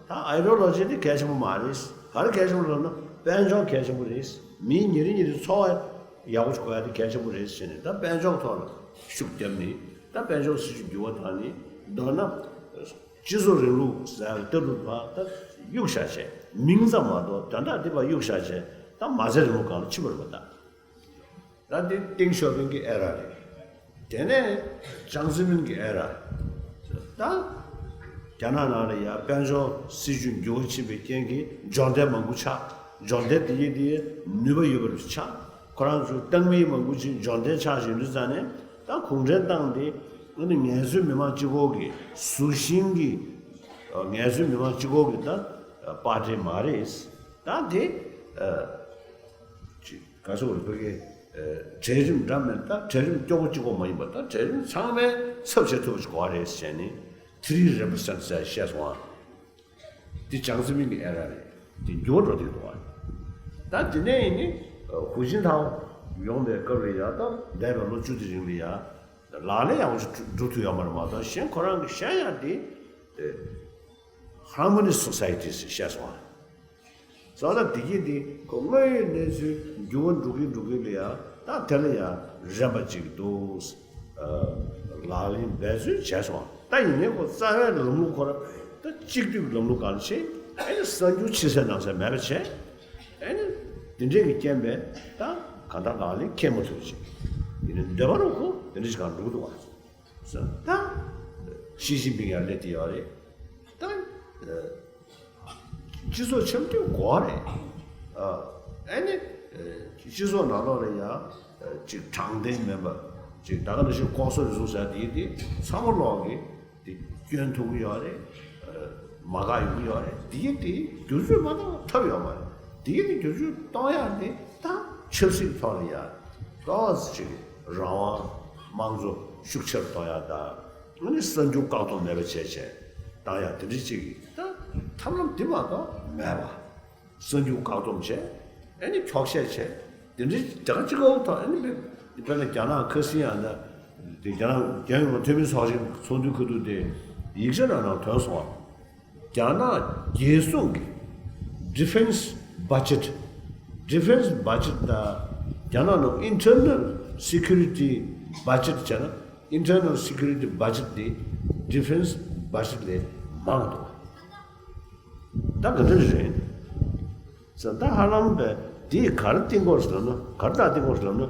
ད་ཨའི་ཌི་ཡོ་ལོ་ཇི་དེ་གལ་ཆེན་པོ་མ་རེད། ག་རེ་གལ་ཆེན་པོ་རེད་ལབ་ན་དཔལ་འབྱོར་གལ་ཆེན་པོ་རེད། མིའི་ཉིན་རེ་ཉིན་རེ་འཚོ་བ་ཡག་པོ་ཞིག་དགོས་ཡ་དེ་གལ་ཆེན་པོ་རེད་ཟེར་ནས་ད་དཔལ་འབྱོར་ཐོག་ལ་ཤུགས་བརྒྱབ་ནས་ད་དཔལ་འབྱོར་སྲིད་ཇུས་འགྱུར་བ་བཏང་ནས་མདོར་ན་སྤྱི་ཚོགས་རིང་ལུགས་ཟེར་ཡ་ལྟ་གྲུབ་པ་ད་གཡུག་བཞག་བྱས་མིང་ཙམ་མ་གཏོགས་དོན་དག་འདི་པ་གཡུག་བཞག་བྱས་ད་མ་རྩའི་རིང་ལུགས་སྒང་ལ་ཕྱིན་པ་རེད་པ་ད། ད་འདི་ཏེང་ཞའོ་ཕིང་གི་ཨེ་ར་རེད། དེ་ནས་ཅང་ཙེ་མིན་གྱི་ཨེ་ར། ད་རྒྱ་ནག་ནང་ལ་ཡ་དཔལ་འབྱོར་སྲིད་ཇུས་འགྱུར་བ་ཕྱིན་པའི་རྐྱེན་གྱིས་འབྱོར་ལྡན་མང་པོ་ཆགས། འབྱོར་ལྡན་དེ་ཡིན་དེ་ནུས་པ་ཡོད་པ་རུ་ཆགས། ཁོ་རང་ཚོ་ཏང་མི་མང་པོ་ཅིག་འབྱོར་ལྡན་ཆགས་ཡོང་དུས་ཙང་ནས་ད་གུང་ཁྲན་ཏང་དེ་ཨ་ནི་ངལ་རྩོལ་མི་མང་སྤྱི་ཁོག་གི་གཟུགས་ཤིང་གི་ངལ་རྩོལ་མི་མང་སྤྱི་ཁོག་གི་ད་པར་ཊི་མ་རེད། ད་དེ། ཅིག་ག་ཚོད་རེད་བོད་སྐད། གྲལ་རིམ་འདྲ་མིན་ད་གྲལ་རིམ་སྐྱོ་པོ་གཅིག་པོ་མ་ཡིན་པ་ད་གྲལ་རིམ་ཚང་མའི་ཚབ་བྱེད་ཐུབ་པ་ཞིག་དགོས་རེད་ཟེར་ནས་three represent ཟེར་བཤད་སོང་ཨ། འདི་ཅང་ཙེ་མིན་གྱི་ཨེ་ར་རེད། འདི་འགྱུར་བ་འགྲོ་བསྡད་འདུག་ཨ། ད་འདི་ནས་ཡིན་ནི་ཧུའུ་ཅིན་ཐའོ་ཡོང་པའི་སྐབས་ལ་ཡ་ད་འདས་པའི་ལོ་བཅུ་དེ་རིང་ལ་ཡ་ལག་ལེན་ཡག་པོ་ཞིག་འགྲུབ་ཐུབ་ཡོད་མ་རེད་མ་གཏོགས་གཞན་ཁོ་རང་གི་བཤད་ཡ་འདི་harmony society ཟེར་བཤད་སོང་ཨ། བཟོ་ལྟ་བདེ་སྐྱིད་འདི་ཁོ་དངོས་ཡོད་གནས་ཚུལ་འགྱུར་བ་འགྲོ་གིན་འགྲོ་གིན་ལ་ཡ་ད་དེ་ལ་ཡ་རན་པ་ཅིག་འདུག་ལག་ལེན་འབད་བརྩོན་བྱས་སོང་། ད་ཡིན་ནའི་ཁོ་རྩ་བའི་ལམ་ལུགས་ཁོ་ར་ད་གཅིག་སྡུད་ལམ་ལུགས་སྒང་ལ་ཕྱིན། ཨེ་ནི་གསར་འགྱུར་ཕྱི་གསལ་ནང་གསལ་མེད་པ་བྱས། ཨེ་ནི་འདི་འདྲས་ཀྱི་རྐྱེན་པས་ད་གང་ལྟར་ལག་ལེན་འཁེལ་མ་ཐུབ་ཅིག་ཡིན་ནའི་འདོད་པ་རུ་ཁོ་འདི་འདྲས་ཀྱི་སྒང་འགྲོ་གི་འདུག་བ། ད་ཞི་ཅིན་ཕིང་ཡང་སླེབས་བསྡད་ཡོད་རེད། ད་སྤྱི་ཚོགས་འཆམ་མཐུན་དགོས་རེད། ཨ་ནི་སྤྱི་ཚོགས་ནང་ལོགས་ལ་ཡང་ཅིག་དྲང་བདེན་མེད་པ་ཅིག་ད་ག་ནང་བཞིན་ལྐོག་ཟ་རུལ་སུངས་ཟེར་དེ་དེ་ཚང་མ་ལོག་གི་དེ་སྐྱོན་ཐུག་གི་ཡོད་རེད། མ་དགའ་ཡོང་གི་ཡོད་རེད། དེ་དེ་བསྒྱུར་བཅོས་མ་གཏོང་ཐབས་ཡོད་མ་རེད། དེ་དེ་བསྒྱུར་བཅོས་གཏོང་ཡག་དེ་ད་ཆབ་སྲིད་ཐོག་ལ་ཡང་ཏོག་ཙམ་ཅིག་རང་དབང་དམངས་གཙོ་ཤུགས་ཆེ་རུ་གཏོང་ཡག་དང་། ཨ་ནི་གསར་འགྱུར་བཀག་སྡོམ་མེད་པ་བྱས་བྱས་བཏང་ཡག་དེ་འདྲ་ཅིག་གི་ད་ཐབས་ལམ་འདི་མ་གཏོགས་མེད་པ། གསར་འགྱུར་བཀག་སྡོམ་བྱས། ཨ་ནི་འཁྱོག་བཤད་བྱས། དེ་འདྲ་དེ་ག་གཅིག་པོ་ཐོག་ཨ་ནི་དཔེར་ན་རྒྱ་ནག་ཁ་སང་ཡང་ན་དེ་རྒྱ་ནག་རྒྱལ་ཡོངས་འཐུས་མི་ཚོགས་ཆེན་ཚོགས་འདུའི་ཁ་ཐུག་དེ་ཡིག་ཆ་ནང་ནང་ཐོན་སོང་བ། རྒྱ་ནག་རྒྱལ་སྲུང་གི་defense budget defense budget དང་རྒྱ་ནག་ནང་internal security budget བྱས་ན་internal security budget དེ་defense budget ལས་མང་འདུག་ད་ག་འདྲ་རེད། ཟེར་ད་ཧ་ལམ་པས་དེས་ག་རེ་བསྟན་གྱི་ཡོད་ཟེར་ན་ག་རེ་ད་བསྟན་གྱི་ཡོད་ཟེར་ན་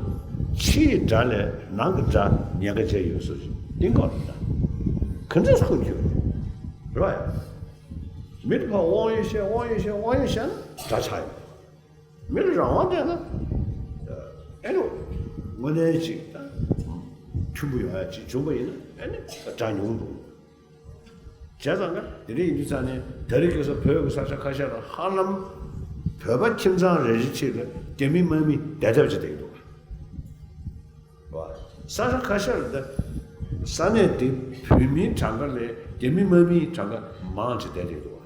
ཕྱིའི་དགྲ་ལས་ནང་གི་དགྲ་ཉེན་ཁ་ཆེ་ཡོད་ཟེར་ཞིག་བསྟན་གྱི་ཡོད་རེད་ད། ག་འདྲ་ཁུངས་འཁྱོལ་རེད་བ། མི་དེ་ཕར་དབང་ཡོད་བཤད་དབང་ཡོད་བཤད་དབང་ཡོད་བཤད་ན་དགྲ་ཆགས་ཡོང་། མི་ལ་རང་དབང་སྤྲད་ན་ཨེ་ནོ་དངོས་གནས་ཅིག་ད་མཐུན་པོ་ཡོང་ཡ་ཅིག་བྱུང་པ་ཡིན་ན་ཨེ་ནི་དགྲ་ཉུང་འགྲོ། བྱས་ཙང་ཀ་དེ་འདྲ་ཡིན་དུས་ཙང་ནས་ད་རེས་ཁ་སང་བོད་ཀྱི་ས་ཆ་ཁ་ཤས་ལ་ཧ་ལམ་བོད་པ་ཁྱིམ་ཚང་རེ་རེ་གཅིག་ལ་རྒྱ་མི་དམག་མི་བསྡད་ཐབས་ཅིག་བསྡད་ཀྱི་འདུག་བ། ས་ཆ་ཁ་ཤས་ལ་ད་ས་གནས་དེ་བོད་མིའི་གྲངས་ཀ་ལས་རྒྱ་མི་དམག་མིའི་གྲངས་ཀ་མང་ཅིག་བསྡད་བསྡད་འདུག་བ།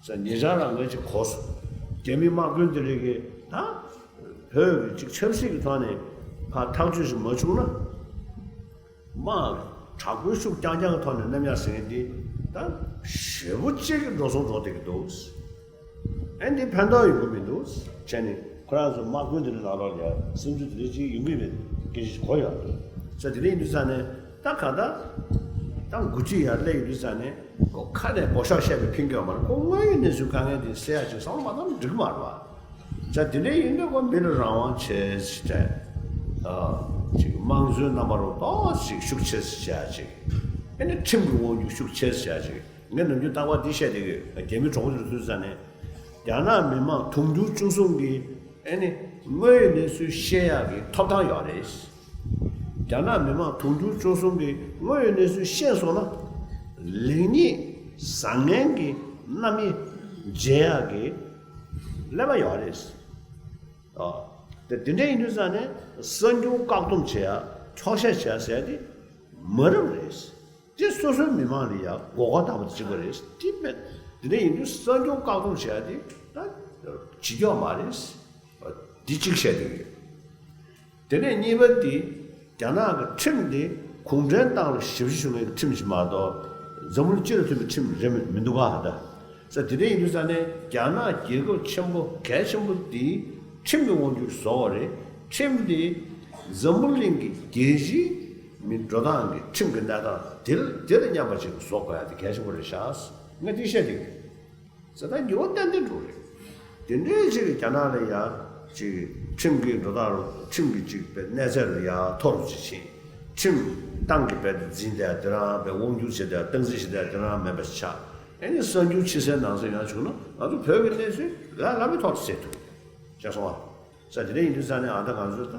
ས་ཉེ་ཆར་ལ་ངས་ཅིག་གོ་སོང་། རྒྱ་མི་དམག་དཔོན་དེ་རིགས་ཀྱིས་ད་བོད་ཀྱི་ཅིག་ཆབ་སྲིད་ཀྱི་ཐོག་ནས་ཕར་ཐག་གཅོད་ཞིག་མ་བྱུང་ན། དམག་དྲག་པོའི་ཤུགས་རྐྱང་རྐྱང་གི་ཐོག་ནས་མནན་ཡག་ཟེར་མཁན་འདི་ད་ཞེ་པོ་ཅིག་གི་འགྲོ་སོང་འགྲོ་བསྡད་ཀྱི་འདུག་ཨེ་འདི་ཕན་ཐོགས་ཡོང་གི་མི་འདུག་བྱས་ནས་ཁོ་རང་ཚོ་དམག་དཔོན་དེ་འདྲ་ནང་ལོགས་ལ་ཡང་སེམས་ཚུལ་དེ་འདྲ་ཅིག་ཡོང་གི་མེད་སྐད་ཆ་གོ་ཡོང་འདུག་ས། དེ་འདྲ་ཡིན་དུས་ས་ནས་ད་ག་ད་ད་འགོ་ཁྲིད་ཡར་སླེབས་ཡོང་དུས་ས་ནས་ཁོ་ཁ་ནས་འབོ་ཤོག་བཤད་པའི་ཕན་གྱི་ཡོད་མ་རེད། ཁོ་དངོས་ཡོད་གནས་ཚུལ་དཀའ་ངལ་དེ་སེལ་ཡག་ཅིག་བསམ་བློ་མ་བཏང་ན་འགྲིག་གི་མ་རེད་བ། ས་དེ་འདྲ་ཡིན་དུས་ཁོ་མི་ལ་རང་དབང་བྱས་ཟེར་བྱས། ཅིག་དམངས་གཙོའི་རྣམ་པ་རུ་ཏོག་ཅིག་ཤུགས་ཆེ་ཟེར་བྱས་ཅིག་ཨེ་ནི་ཁྲིམས་ཀྱི་དབང་སྒྱུར་ཤུགས་ཆེ་ཟེར་བྱས་ཅིག་ངས་ནམ་རྒྱུན་རྟག་པར་འདི་བཤད་བསྡད་ཀྱི་ཡོད། རྒྱ་མི་གྲོགས་པོ་ཚོ་ཐུག་ས་ནས་རྒྱ་ནག་མི་མང་དུང་ཕྱུར་བཅུ་གསུམ་གྱིས་ཨེ་ནི་དངོས་ཡོད་གནས་ཚུལ་ཤེས་ཡག་གི་ཐོབ་ཐང་ཡོད་རེད། རྒྱ་ནག་མི་མང་དུང་ཕྱུར་བཅུ་གསུམ་གྱིས་དངོས་ཡོད་གནས་ཚུལ་ཤེས་སོང་ན་ལེགས་ཉེས་བཟང་ངན་གྱི་རྣམ་དབྱེ་འབྱེད་ཡག་གི་ཀླད་པ་ཡོད་རེད། ཨ། དེ་དེ་འདྲ་ཡིན་དུས་ཙང་ནས་གསར་འགྱུར་བཀག་སྡོམ་བྱེད་ཡ་འཁྱོག་བཤད་བྱེད་ཡ་ཟེར་ཡ་དེ་མ་རབས་རེད། དེ་སོ་སོའི་མི་མང་ལ་ཡ་མགོ་སྐོར་བཏང་བ་དང་གཅིག་པ་རེད། དེ་མེད། དེ་འདྲ་ཡིན་དུས་གསར་འགྱུར་བཀག་སྡོམ་བྱེད་ཡ་དེ་ད་བྱེད་ཀྱི་ཡོད་མ་རེད། འདི་གཅིག་བཤད་དགོས་ཀྱི། དེ་ནས་གཉིས་པ་དེ་རྒྱ་ནག་གི་ཁྲིམས་དེ་གུང་ཁྲན་ཏང་ལ་ཞབས་ཕྱི་ཞུ་མཁན་གྱི་ཁྲིམས་ཤིག་མ་གཏོགས་འཛམ་བུ་གླིང་སྤྱི་ལ་མཐུན་པའི་ཁྲིམས་རེད་མི་མི་འདུག་ག་ད། ས་དེ་འདྲ་ཡིན་དུས་ས་ནས་རྒྱ་ནག་རྒྱལ་ཁབ་ཆེན་པོ་གལ་ཆེན་པོ་དེ་ཁྲིམས་ཀྱི་དབང་སྒྱུར་བཟོ་བ་རེད། ཁྲིམས་དེ་འཛམ་བུ་གླིང་གི་རྒྱལ་སྤྱིའི་མི་འགྲོ་སྟངས་ཀྱི་ཁྲིམས་ཀྱི་གནས་སྟངས་དེ་དེ་ལ་མཉམ་པ་ཅིག་བཟོ་དགོས་ཡ་དེ་གལ་ཆེན་པོ་རེད་ཤག་ངས་དེ་བཤད་དེ། ས་ད་འགྱུར་བ་ཏན་ཏན་འགྲོ་རེད། དེ་འདྲའི་ཅིག་རྒྱ་ནག་ལ་ཡ་ཅིག་ཁྲིམས་ཀྱི་འགྲོ་སྟངས་རུ་ཁྲིམས་ཀྱི་ཅིག་པའི་གནས་ཚད་རུ་ཡ་མཐོ་རུ་ཅིག་ཕྱིན། ཁྲིམས་ཏང་གི་རྦད་དེ་འཛིན་བསྡད་དེ་རང་པའི་དབང་སྒྱུར་བྱེད་བསྡད་སྟངས་འཛིན་བྱེད་བསྡད་དེ་རང་མེད་པ་ཆགས། ཨེ་ནི་གསར་འགྱུར་ཕྱི་གསལ་ནང་གསལ་ཡང་བྱུང་ན་ང་ཚོ་བོད་ཀྱི་གནས་ཚུལ་ལ་ལ་མི་ཐོག་ཏུ་ཟེར་ཐུབ། ཤེས་སོང་ཨ། ས་དེ་འདྲ་ཡིན་དུས་ས་ནས་ཨ་ད་ང་ཚོས་ད་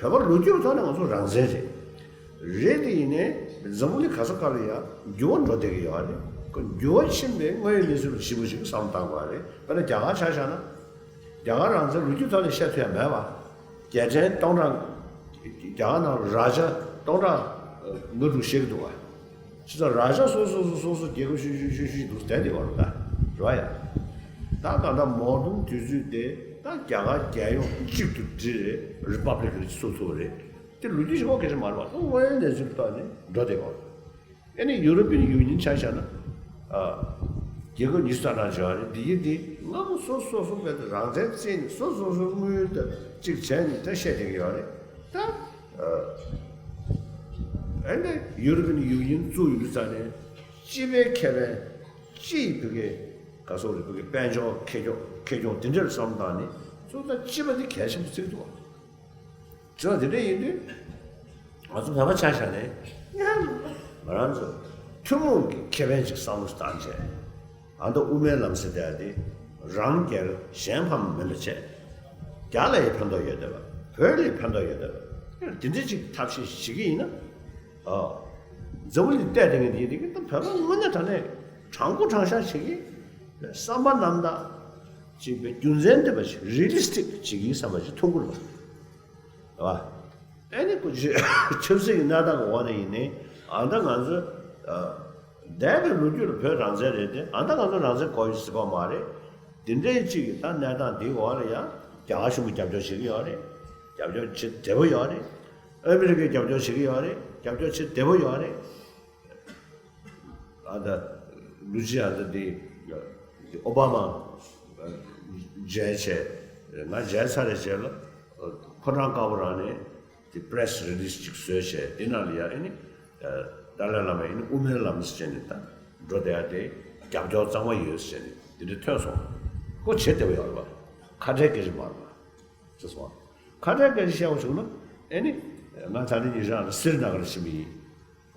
བོད་པ་ལོ་རྒྱུས་ཐོག་ནས་ང་ཚོ་རང་བཙན་རེད། རེད་དེ་ཡིན་ནའི་འཛམ་བུ་གླིང་ག་ས་ག་ལ་ཡང་འགྱུར་བ་འགྲོ་བསྡད་ཀྱི་ཡོད་རེད། ཁོ་འགྱུར་བ་ཕྱིན་པའི་དངོས་ཡོད་གནས་ཚུལ་ལ་ཞིབ་པོ་ཞིག་བསམ་བློ་བཏང་དགོས་རེད། དཔེར་ན་རྒྱ་གར་ཆ་བཞག་ན། རྒྱ་གར་རང་བཙན་ལོ་རྒྱུས་ཐོག་ནས་བཤད་ཐུབ་ཡ་མེད་པ། རྒྱལ་ཕྲན་སྟོང་ཕྲག་རྒྱ་གར་ནང་རཱ་ཇ་སྟོང་ཕྲག་ང་དྲུག་བཤད་ཀྱི་འདུག་བ། ཅི་ཙམ་རཱ་ཇ་སོ་སོ་སོ་སོ་སོ་རྒྱལ་ཁབ་ཤུ་ཤུ་ཤུ་ཤུ་འདུག་བསྡད་དེ་བ་རུ་ད་རེད་བ་ཡ། ད་གང་ལྟར་མའོ་ཙེ་ཏུང་དུས་ཚོད་དེ་ད་རྒྱ་གར་རྒྱལ་ཡོངས་གཅིག་ཏུ་སྒྲིལ་རེད། རི་པབ་ལིག་རེད། སུ་ཚུགས་རེད། དེ་ལོ་རྒྱུས་ཤིག་ཨོ་སྐད་ཆ་མ་རེད་བ། དངོས་ཡོད་གནས་ཚུལ་ཐོག་ནས་འགྲོ་བསྡད་བ་རུ། ཨེ་ནི་ཡུ་རོ་པིན་ཡུ་ནི་ཡན་ཆ་བཞག་ན། ཨ། རྒྱལ་ཁབ་ཉི་ཤུ་རྩ་གྲངས་བྱས་པ་རེད། འདི་ཡི་འདི་སྔ་མོ་སོ་སོ་སོ་བས་རང་བཙན་བརྩད་ནས་སོ་སོ་སོ་དངུལ་དང་གཅིག་བྱས་ནས་ད་བཤད་བསྡད་ཀྱི་ཡོད་རེད་ད། ཨ། ཨེ་ནི་ཡུ་རོ་པིན་ཡུ་ནི་ཡན་བཙུགས་ཡོང་དུས་ཙང་ནས་སྤྱི་པའི་ཁེ་ཕན་སྤྱི་ཡི་བུ་གའི་ག་སོག་རེད། བུ་གའི་དཔལ་འབྱོར་ཁེ་གྱོང་ཁེ་གྱོང་དེ་འདྲར་བསམ་བཏང་ནས་ཚུར་ད་སྤྱི་པ་འདི་གལ་ཆེན་པོ་བརྩི་གི་འདུག་བ། བྱས་ཙང་དེ་འདྲ་ཡིན་དུས་ང་ཚོ་བོད་པ་ཆ་བཞག་ནས་སྔོན་ང་རང་ཚོ་ཐུན་མོང་གི་ཁེ་ཕན་ཅིག་བསམ་བློ་བཏང་བྱས། ཨ་མདོ་དབུ་མའི་ལམ་ཟེར་བསྡད་དེ་རང་རྒྱལ་གཞན་ཕམ་མིན་པ་བྱས། རྒྱ་ལ་ཡི་ཕན་ཐོགས་ཡོད་བསྡད་པ། བོད་ལ་ཡི་ཕན་ཐོགས་ཡོད་བསྡད་པ། དེ་འདྲ་ཅིག་ཐབས་ཤེས་བྱེད་ཀྱི་ཡིན་ན། ཨ། འཛམ་བུ་གླིང་བལྟས་བསྡད་མཁན་དེ་ཡིན་དེ་གི་ད་བོད་པ་དངོས་གནས་དྲང་གནས་དྲང་པོ་དྲང་བཞག་བྱེད་ཀྱི་བསམ་པ་རྣམ་དག་ཅིག་པའི་རྒྱུ་མཚན་ལྡན་པ་ཞིག་རི་ལི་སི་ཊིག་བྱེད་ཀྱི་བསམ་པ་ཞིག་མཐོང་གི་རེད་པ། རེད་པ། ཨེ་ནི་ཁོ་ཆབ་སྲིད་ཀྱི་གནས་སྟངས་ཀྱི་འོག་ནས་ཡིན་ནའི་ཨ་ད་ང་ཚོ་འདས་པའི་ལོ་རྒྱུས་ལ་བོད་རང་བཙན་རེད་དེ་ཨ་ད་ང་ཚོ་རང་བཙན་དགོས་ཡོད་ཟེར་གོ་མ་རེད། དེ་འདྲའི་གཅིག་གི་ད་གནས་སྟངས་འདིའི་འོག་ལ་ཡང་རྒྱ་གར་གཞུང་གིས་རྒྱབ་སྐྱོར་བྱེད་ཀྱི་ཡོད་རེད། རྒྱབ་སྐྱོར་བྱེད་བདེ་པོ་ཡོད་རེད། ཨ་མི་རི་ཀས་རྒྱབ་སྐྱོར་བྱེད་ཀྱི་ཡོད་རེད། རྒྱབ་སྐྱོར་བྱེད་བདེ་པོ་ཡོད་རེད། ཨ་ད་ལུ་ཅི་ཨ་ད་དེ་ཨོ་བྷ་མ་མཇལ་བྱས་ང་མཇལ་ཚར་རེད་བྱས་ལ་ཕོ་བྲང་དཀར་པོ་རང་ནས་དེ་པི་རེ་སི་རི་ལི་སི་ཅིག་བཟོས་བྱས་དེ་ནང་ལ་ཡ་ཨེ་ནི་ཏཱ་ལའི་བླ་མ་ཨེ་ནི་དབུ་མའི་ལམ་ཟེར་བྱས་ནས་ད་འགྲོ་བསྡད་ཡ་དེ་རྒྱབ་སྐྱོར་གཙང་མ་ཡོད་ཟེར་བྱས་ནས་དེ་འདྲ་ཐོན་སོང་། ཁོ་བྱེད་བདེ་པོ་ཡོད་རེད་པ། ཁ་བྲལ་སྐད་ཆ་མ་རེད་པ། ཅེས་སོ། ཁ་བྲལ་སྐད་ཆ་བཤད་པ་བྱུང་ན་ཨེ་ནི་ང་ད་ནི་ཉི་ཤང་ལ་སི་རི་ན་གར་ཕྱིན་པ་ཡིན།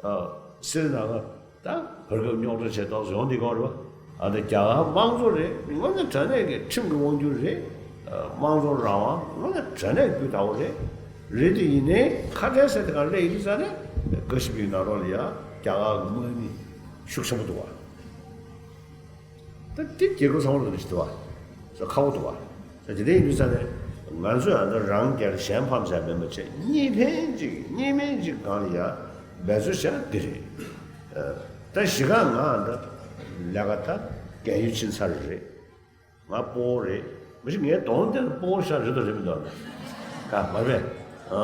ཨ། སི་རི་ན་གར་ད་བར་སྐབས་རྙོག་དྲ་བྱས་ཏོག་ཙམ་ཡོང་བསྡད་ཀྱི་ཡོད་རེད་པ། ཨ་ད་རྒྱ་གར་དམངས་གཙོ་རེད། དངོས་གནས་དྲང་གནས་ཀྱི་ཁྲིམས་ཀྱི་དབང་སྒྱུར་རེད། ཨ། དམངས་གཙོ་རང་དབང་དངོས་གནས་དྲང་གནས་རྒྱུ་དག་པོ་རེད། རེད་དེ་ཡིན་ནའི་ཁ་བྲལ་ཟེར་དེ་ག་སླེབས་ཡིན་དུས་ཙང་ནས་དགའ་ཞིག་པའི་ནང་ལོགས་ལ་ཡ་རྒྱ་གར་གྱི་དམག་མི་ཤུགས་ཆེན་པོ་འདུག་པ། ད་དེ་རྒྱལ་ཁབ་ཚང་མ་ལ་ནི་ཞིག་འདུག་པ། ས་ཁག་པོ་འདུག་པ། ས་དེ་འདྲ་ཡིན་དུས་ས་ནས་ང་ཚོས་ཨ་ད་རང་རྒྱལ་གཞན་ཕམ་ཟེར་མིན་པ་བྱས་གཉིས་ཕན་གཅིག་གཉིས་ཕན་གཅིག་སྒང་ལ་ཡ་འབད་རྩོལ་བྱས་ན་འདི་རེད། ཨ། ད་གཞི་ག་ང་ཨ་ད་ལས་ཀ་ད་རྒན་ཡོལ་ཕྱིན་ཚར་རེད། ང་སྤོ་བོ་རེད། མ་གཞི་ངའི་གདོང་དེ་ལ་སྤོ་བོ་ཤ་རེད་དོ་རེད་མི་འདུག་ཨ་ད་ག་མ་རེད། ཨ།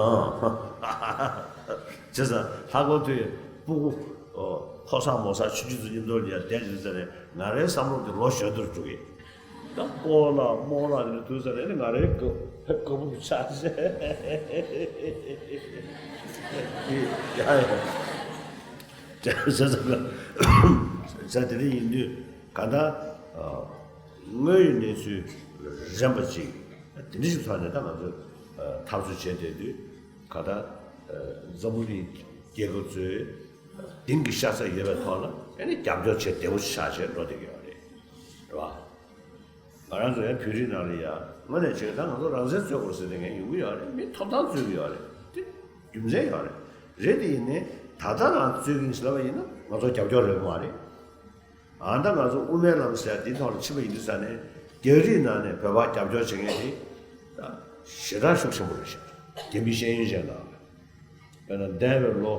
བྱས་ཙང་ལྷག་པར་དུ་སྤུ་གུ་ཕོ་གསར་མོ་གསར་ཆུང་ཆུང་ཚོ་མཉམ་དུ་ལ་ཡ་བསྡད་ཡོད་ཙང་ནས་ང་རའི་བསམ་བློ་དེ་ལོ་གཞོན་དུ་འགྲོ་གི། ད་ཀོ་ལ་མོ་ལ་དེ་འདྲ་དུས་ཚོད་རེད་ནི། ང་རའི་དགའ་དགའ་པོ་ཆགས་ཤག་ཡ་ཡ། ཟེར་ཟེར་ཟེར་དེ་འདྲ་ཡིན་དུས་ག་ད་དངོས་ཡོད་གནས་ཚུལ་རན་པ་ཅིག་དེ་འདྲ་ཞིག་ཐོག་ནས་ད་ང་ཚོས་འཐབ་རྩོད་བྱས་བསྡད་དུས་ག་ད་འཛམ་བུ་གླིང་རྒྱལ་ཁབ་ཚོས་གཏིང་གི་ཤ་ཚ་ཡོད་པའི་ཐོག་ལ་ཨ་ནི་རྒྱབ་སྐྱོར་བྱེད་བདེ་པོ་ཆགས་བྱས་འགྲོ་བསྡད་ཀྱི་ཡོད་རེད། རེད་བ། ང་རང་ཚོ་ཡང་བོད་རིགས་ནང་ལ་ཡ་དངོས་གནས་བྱས་ད་ང་ཚོ་རང་བཙན་རྩོད་དགོས་ཟེར་དེ་ངས་ཡོང་གི་ཡོད་རེད། མི་ཐོབ་ཐང་རྩོད་ཀྱི་ཡོད་རེད། དེ་རྒྱུ་མཚན་ཡོད་རེད། རེད་དེ་ཡིན་ནའི་ད་ལྟ་རང་རྩོད་ཀྱི་ཡིན་ཟེར་ལབ་པ་ཡིན་ན་ང་ཚོ་རྒྱབ་སྐྱོར་རག་གི་མ་རེད། ཨ་ད་ང་ཚོ་དབུ་མའི་ལམ་ཟེར་ཡ་འདི་ཐོག་ལ་ཕྱིན་པ་ཡིན་དུས་ཙ་ནས་རྒྱ་རིགས་ནང་ནས་བོད་པ་རྒྱབ་སྐྱོར་བྱེད་མཁན་དེ་ད་ཞེ་དྲག་ཤུགས་ཆེན་པོ་རེད་ཤག་རྒྱ་མི་ཤེས་ཡོན་ཅན་ནང་ལ། དཔེར་ན་འདས་པའི་ལོ་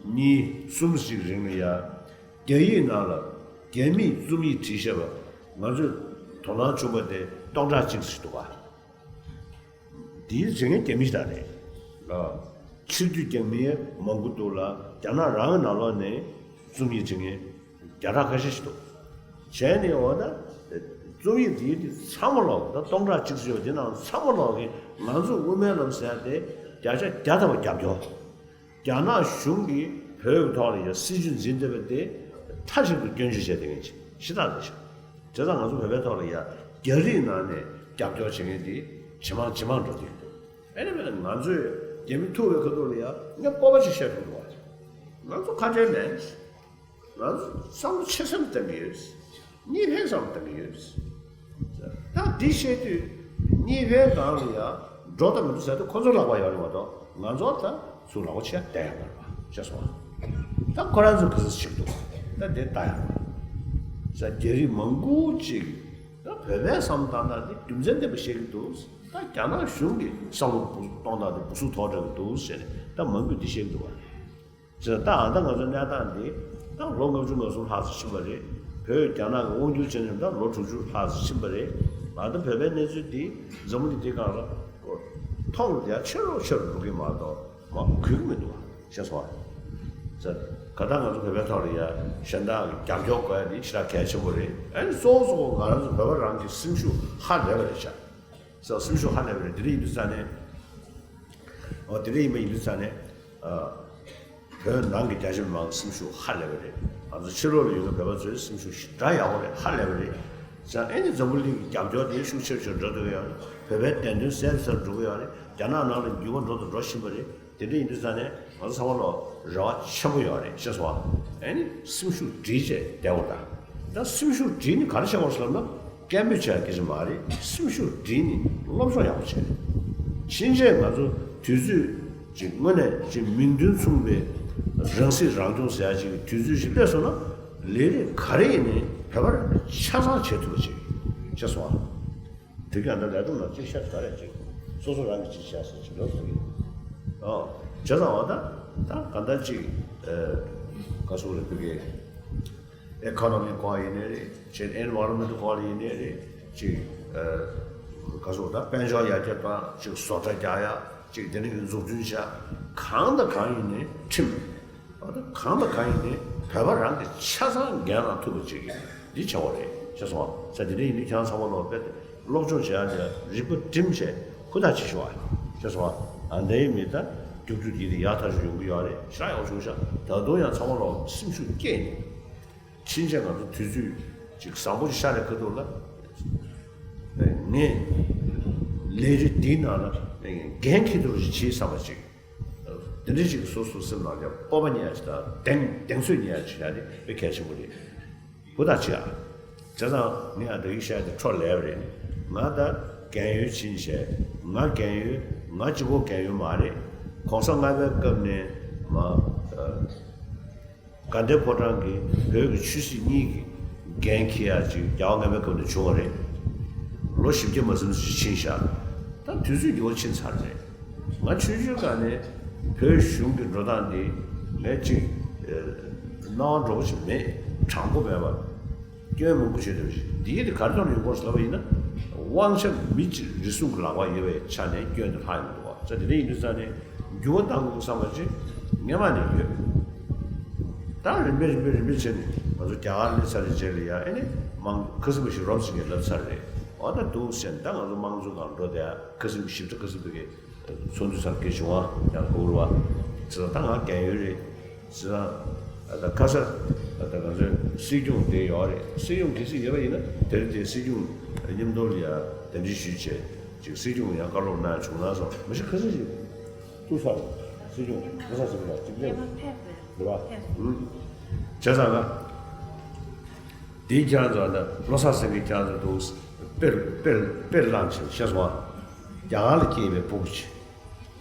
གཉིས་གསུམ་ཞིག་རིང་ལ་ཡ་རྒྱ་ཡིག་ནང་ལ་རྒྱ་མིས་རྩོམ་ཡིག་བྲིས་བཞག་པ་ང་ཚོས་དོ་སྣང་བྱུང་བ་དེ་སྟོང་ཕྲག་གཅིག་ཙམ་ཞིག་འདུག་ག་དེའི་བྱེད་མཁན་རྒྱ་མི་ཞིག་དང་རེད། ཨ། ཕྱིར་བསྡུ་རྒྱག་མི་མང་པོ་འདུག་ལ་རྒྱ་ནག་རང་གི་ནང་ལོགས་ནས་རྩོམ་ཡིག་བྲིས་མཁན་བརྒྱ་ཕྲག་ཁ་ཤས་ཤིག་འདུག་བྱས་ནས་འོ་ན་རྩོམ་ཡིག་འདིའི་དེ་ཚང་མ་ལོག་ད་སྟོང་ཕྲག་གཅིག་ཙམ་ཡོད་དེ་ནང་ཚང་མ་ལོག་གི་ང་ཚོ་དབུ་མའི་ལམ་ཟེར་ཡ་དེ་བརྒྱ་ཆ་བརྒྱ་ཐམ་པ་རྒྱབ་སྐྱོར། རྒྱ་ནག་གཞུང་གིས་བོད་ཀྱི་ཐོག་ལ་ཡ་སྲིད་ཇུས་འཛིན་བསྡད་པ་དེ་མཐའ་གཅིག་ཏུ་སྐྱོན་བརྗོད་བྱས་བསྡད་མཁན་ཞིག་ཞེ་དྲག་རེད་ཤག་བྱས་ཙང་ང་ཚོ་བོད་པའི་ཐོག་ལ་ཡ་རྒྱ་རིགས་ནང་ནས་རྒྱབ་སྐྱོར་བྱེད་མཁན་དེ་ཇེ་མང་ཇེ་མང་འགྲོ་བསྡད་ཀྱི་འདུག་ཨ་ནི་དཔེར་ན་ང་ཚོས་རྒྱ་མི་ཐུག་པའི་ཁ་ཐུག་ལ་ཡ་ངས་སྤོབས་པ་ཅིག་བཤད་ཐུབ་འདུག་བ། ང་ཚོ་ཁ་བྲལ་མེད། ང་ཚོ་བསམ་བློ་ཆེ་ཙམ་བཏང་གི་ཡོད། གཉིས་ཕན་ཙམ་བཏང་གི་ཡོད། ད་འདི་བཤད་དུས་གཉིས་ཕན་སྒང་ལ་ཡ་འགྲོ་དང་མི་འགྲོ་ཟེར་དུས་ཁོ་ཚོ་ལག་པ་ཡོད་རེད་མ་གཏོགས་ང་ཚོ་ད་ཚུར་ལག་པ་ཆེ་བསྟན་ཡོད་མ་རེད་པ། ཤེས་སོང་ང་། ད་ཁོ་རང་ཚོ་གི་ཚོད་ཅིག་འདུག་ད་འདི་ལྟ་ཡ་རེད་པ། ས་རྒྱ་རིགས་མང་པོ་ཅིག་ད་བོད་པའི་བསམ་སྟངས་དང་འདི་རྒྱུ་མཚན་ལྡན་པ་བཤད་ཀྱི་འདུག་ད་རྒྱ་ནག་གཞུང་གི་བསམ་བློ་གཏོང་སྟངས་དེ་སྦུ་སུ་ཐོག་འདྲ་གི་འདུག་ཟེར་ནས་ད་མང་པོས་འདི་བཤད་ཀྱི་འདུག་བ། ཅེས་ད་ཨ་ད་ང་ཚོའི་གནས་སྟངས་འདི་ད་ལོ་ལྔ་བཅུ་ང་གསུམ་ལྷག་ཙམ་ཕྱིན་པ་རེད། བོད་རྒྱ་ནག་གི་དབང་སྒྱུར་བྱས་ནས་ད་ལོ་དྲུག་ཅུ་ལྷག་ཙམ་ཕྱིན་པ་རེད། ཨ་ད་བོད་པའི་གནས་ཚུལ་འདི་འཛམ་བུ་གླིང་འདིའི་སྒང་ལ་མཐོང་རུ་ཡ་ཆེ་རུ་ཆེ་རུ་འགྲོ་གི་མ་གཏོགས་མ་གུད་ཀྱི་མི་འདུག་བ། ཤེས་སོང་བ། ཅེས་ག་ད་ང་ཚོ་བོད་པའི་ཐོག་ལ་ཡ་གཞན་དག་གི་རྒྱབ་སྐྱོར་དགོས་ཡ་འདི་ཞེ་དྲག་གལ་ཆེན་པོ་རེད། ཨ་ནི་གཙོ་བོ་གཙོ་བོ་ང་རང་ཚོ་བོད་པ་རང་གི་སེམས་ཤུགས་ཧ་ལས་པ་རེད་ཤག་ས་སེམས་ཤུགས་ཧ་ལས་པ་རེད། དེ་འདྲ་ཡིན་དུས་ཙང་ནས། འོ་དེ་འདྲ་ཡིན་པ་ཡིན་དུས་ཙང་ནས། ཨ། བོད་ནང་གི་རྒྱ་ཆེ་མི་མང་གི་སེམས་ཤུགས་ཧ་ལས་པ་རེད། ང་ཚོ་ཕྱི་ལོགས་ལ་ཡོད་པའི་བོད་པ་ཚོའི་སེམས་ཤུགས་ཞེ་དྲག་ཡག་པོ་རེད། ཧ་ལས་པ་རེད། ཙང་ཨེ་ནི་འཛམ་བུ་གླིང་གི་རྒྱབ་སྐྱོར་དེ་ཤུགས་ཆེ་རུ་ཆེ་རུ་འགྲོ་འགྲོ་གི་ཡོད་རེད། བོད་པའི་བདེན་དོན་གསལ་རུ་གསལ་རུ་འགྲོ་གི་ཡོད་རེད། རྒྱ་ནག་ནང་ལ་འགྱུར་བ་འགྲོ་དང་འགྲོ་བཞིན་པ་རེད། དེ་འདྲ་ཡིན་དུས་ཙང་ནས་ང་ཚོ་ཚང་མ་ལ་རེ་བ་ཆེན་པོ་ཡོད་རེད། ཤེས་སོང་ཨ། ཨེ་ནི་སེམས་ཤུགས་སྒྲིལ་བྱས་བསྡད་དགོས་ད། ད་སེམས་ཤུགས་སྒྲིལ་ནི་ག་རེ་བྱེད་དགོས་ཟེར་ལབ་ན། སྐད་འབོད་བྱེད་ཡ་སྐད་ཆ་མ་རེད། སེམས་ཤུགས་སྒྲིལ་ནི་སློབ་སྦྱོང་ཡག་པོ་བྱས། ཕྱིན་ཆད་ང་ཚོ་དུས་ཚོད་ཅིག་དངོས་གནས་ཅིག་མིང་དོན་མཚུངས་པའི་རང་སྲིད་རང་སྐྱོང་ཟེར་ཡ་ཅིག་དུས་ཚོད་ཅིག་སླེབས་སོང་ན་ལས་རིགས་ག་རེ་ཡིན་ནའི་བོད་པ་རང་གིས་ཆ་ཚང་བྱེད་ཐུབ་པ་ཅིག་ཤེས་སོང་ཨ། དེ་ག་ད་ལས་དོན་ལ་ཅིག་ཤ་ཚ་རེད་ཅིག་སོ་སོ་རང་གིས་ཅིག་བྱས་སོང་ཅིག་ལོ་ཟེར་གི། ཨོ། བྱས་ཙང་འོ་ད་ད་ག་ད་ཅིག་ཨ། ག་སོ་རེད་བོད་ཀྱི་ཨེ་ཁོ་ནོ་མི་སྐོར་ཡིན་ནའི་རེད། ཅིག་ཨེན་ཝའི་རོན་མེན་ཊི་སྐོར་ཡིན་ནའི་རེད། ཅིག་ཨ། ག་སོ་ད་དཔལ་འབྱོར་ཡར་རྒྱས་གཏོང་ཡ། ཅིག་བཟོ་གྲྭ་རྒྱག་ཡ། ཅིག་དེ་འདྲ་གི་འཛུགས་སྐྲུན་བྱ་ཡ། གང་དང་གང་ཡིན་ནའི་ཁྲིམས། ཨ་ད་གང་དང་གང་ཡིན་ནའི་བོད་པ་རང་གིས་ཆ་ཚང་འགན་བླངས་ཐུབ་པ་ཅིག་གི་འདི་བྱ་བ་རེད། ཤེས་སོང་ཨ། ས་དེ་འདྲ་ཡིན་དུས་ཁྱེད་རང་ཚང་མ་ལོག་པའི་སློབ་སྦྱོང་བྱེད་ཡ་དེ་རིག་པ་བསྒྲིམས་བྱས་ཧུར་ཐག་བྱེད་ཤོག་ཨ། ཤེས་སོང་ཨ། ཨ་འདྲ་ཡིན་མིན་ད་རྒྱུགས་རྒྱུགས་ཡིན་དེ་ཡག་ཐག་ཆོད་ཡོང་གི་ཡོད་རེད། ཞེ་དྲག་ཡག་པོ་བྱུང་ཤག་ད་དུང་ཡང་ཚང་མ་ལོག་སེམས་ཤུགས་བསྐྱེད་ནས། ཕྱིན་ཆད་ང་ཚོ་དུས་ཚོད་ཅིག་བཟང་པོ་ཞིག་ཤར་ནས་ཁ་ཐུག་ལ། ངས་ལས་རིགས་འདིའི་ནང་ལ་འགན་འཁྱེར་ཐུབ་པ་ཞིག་བྱེད་བསམ་པ་ཅིག་དེ་འདྲ་ཅིག་སོ་སོ་སེམས་ནང་ལ་སྤོབས་པ་རྙེད་ཡ་ཅིག་དང་གདེང་གདེང་ཚོད་རྙེད་ཡ་ཅིག་ཡ་དེ་དཔེ་གལ་ཆེན་པོ་རེད། ཧུར་ཐག་བྱེད་ཨ། བྱས་ཙང་ངས་ཨ་ད་ཡིག་བཤད་དེ་འཕྲོ་ལས་པ་རེད། ང་ད་རྒན་ཡོལ་ཕྱིན་བྱས་ང་རྒན་ཡོལ་ང་གཅིག་པོ་རྒན་ཡོལ་མ་རེད། གོང་ས་ལྔ་པའི་སྐབས་ནས་མ། དགའ་ལྡན་ཕོ་བྲང་གི་བོད་ཀྱི་ཆོས་སྲིད་གཉིས་ཀྱི་འགན་འཁྱེར་ཡ་ཅིག་རྒྱལ་བ་ལྔ་པའི་སྐབས་ནས་བྱུང་བ་རེད། ལོ་བཞི་བརྒྱ་མ་ཟིན་ཙམ་ཞིག་ཕྱིན་བཞག་ད་དུས་ཚོད་འགྱུར་བ་ཕྱིན་ཚར་རེད། ང་ཆུང་ཆུང་སྒང་ནས་བོད་གཞུང་གི་འགྲོ་སྟངས་འདི་ངས་ཅིག་ཨ། སྣང་བ་འགྲོ་པོ་ཞིག་མེད། དྲང་པོ་མེད་པ། སྐྱོན་མང་པོ་བྱས་འདུག་འདིའི་དེ་ག་རེ་ཐོག་ནས་ཡོང་གི་ཡོད་ཟེར་ལབ་པ་ཡིན་ན། དབང་ཆ་མི་གཅིག་རེ་ཟུང་གི་ལག་པར་ཡོད་པའི་ཆ་ནས་སྐྱོན་དེ་ལྷག་ཡོང་གི་འདུག་བ། ས་དེ་འདྲ་ཡིན་དུས་ཙང་ནས་འགྱུར་བ་གཏང་དགོས་བསམ་པ་ཅིག་སྔོན་མ་ནས་ཡོད། ད་རིམ་པས་རིམ་པས་རིམ་པས་བྱས་ནས་ང་ཚོ་རྒྱ་གར་སླེབས་ཚར་བའི་རྗེས་ལ་ཡ་ཨེ་ནི་མང་ཁ་སིམ་པ་ཞིག་རོབ་ཙམ་ངས་ལབ་ཚར་རེད། འོ་ད་འདུག་ཟེར་ནས། ད་ང་ཚོ་དམངས་གཙོ་སྒང་འགྲོ་དེ་ཁ་སིམ་ཞིབ་ཕྲ་ཁ་སིམ་པའི་གི་ཚོགས་འདུ་ཚར་གི་བྱུང་བ་ཡང་གོ་རུ་བ་ཟེར། ད་ང་རྒན་ཡོལ་རེད་ཟེར། ད་ཁ་ས་ད་ང་ཚོའི་སྲིད་སྐྱོང་དེ་ཡོད་རེད། སྲིད་སྐྱོང་གལ་སྲིད་ཡོད་པ་ཡིན་ན་དེ་རིང་དེ་སྲིད་སྐྱོང་མཉམ་དུ་ལ་ཡ་གདན་འདྲེན་ཞུས་བྱས་ཅིག་སྲིད་སྐྱོང་ཡང་བཀའ་སློབ་གནང་བྱུང་ན་སོང་། མི་ཤི་ཁ་སིམ་ཞིག་ཏུ་ས་སྲིད་སྐྱོང་བློ་བཟང་སེང་གེ་ལ་གཅིག་ལས་འདི་བ་ཧུམ་བྱས་ཙང་ང་དེའི་ཁྱེད་རང་ཚོ་ད་བློ་བཟང་སེང་གེ་ཁྱེད་རང་ཚོ་འདུག་དཔེར་དཔེར་དཔེར་བླངས་བྱས་ཤེས་སོང་ཨ། རྒྱ་གར་ལ་སྐྱེས་པའི་ཕྲུ་གུ་ཅིག་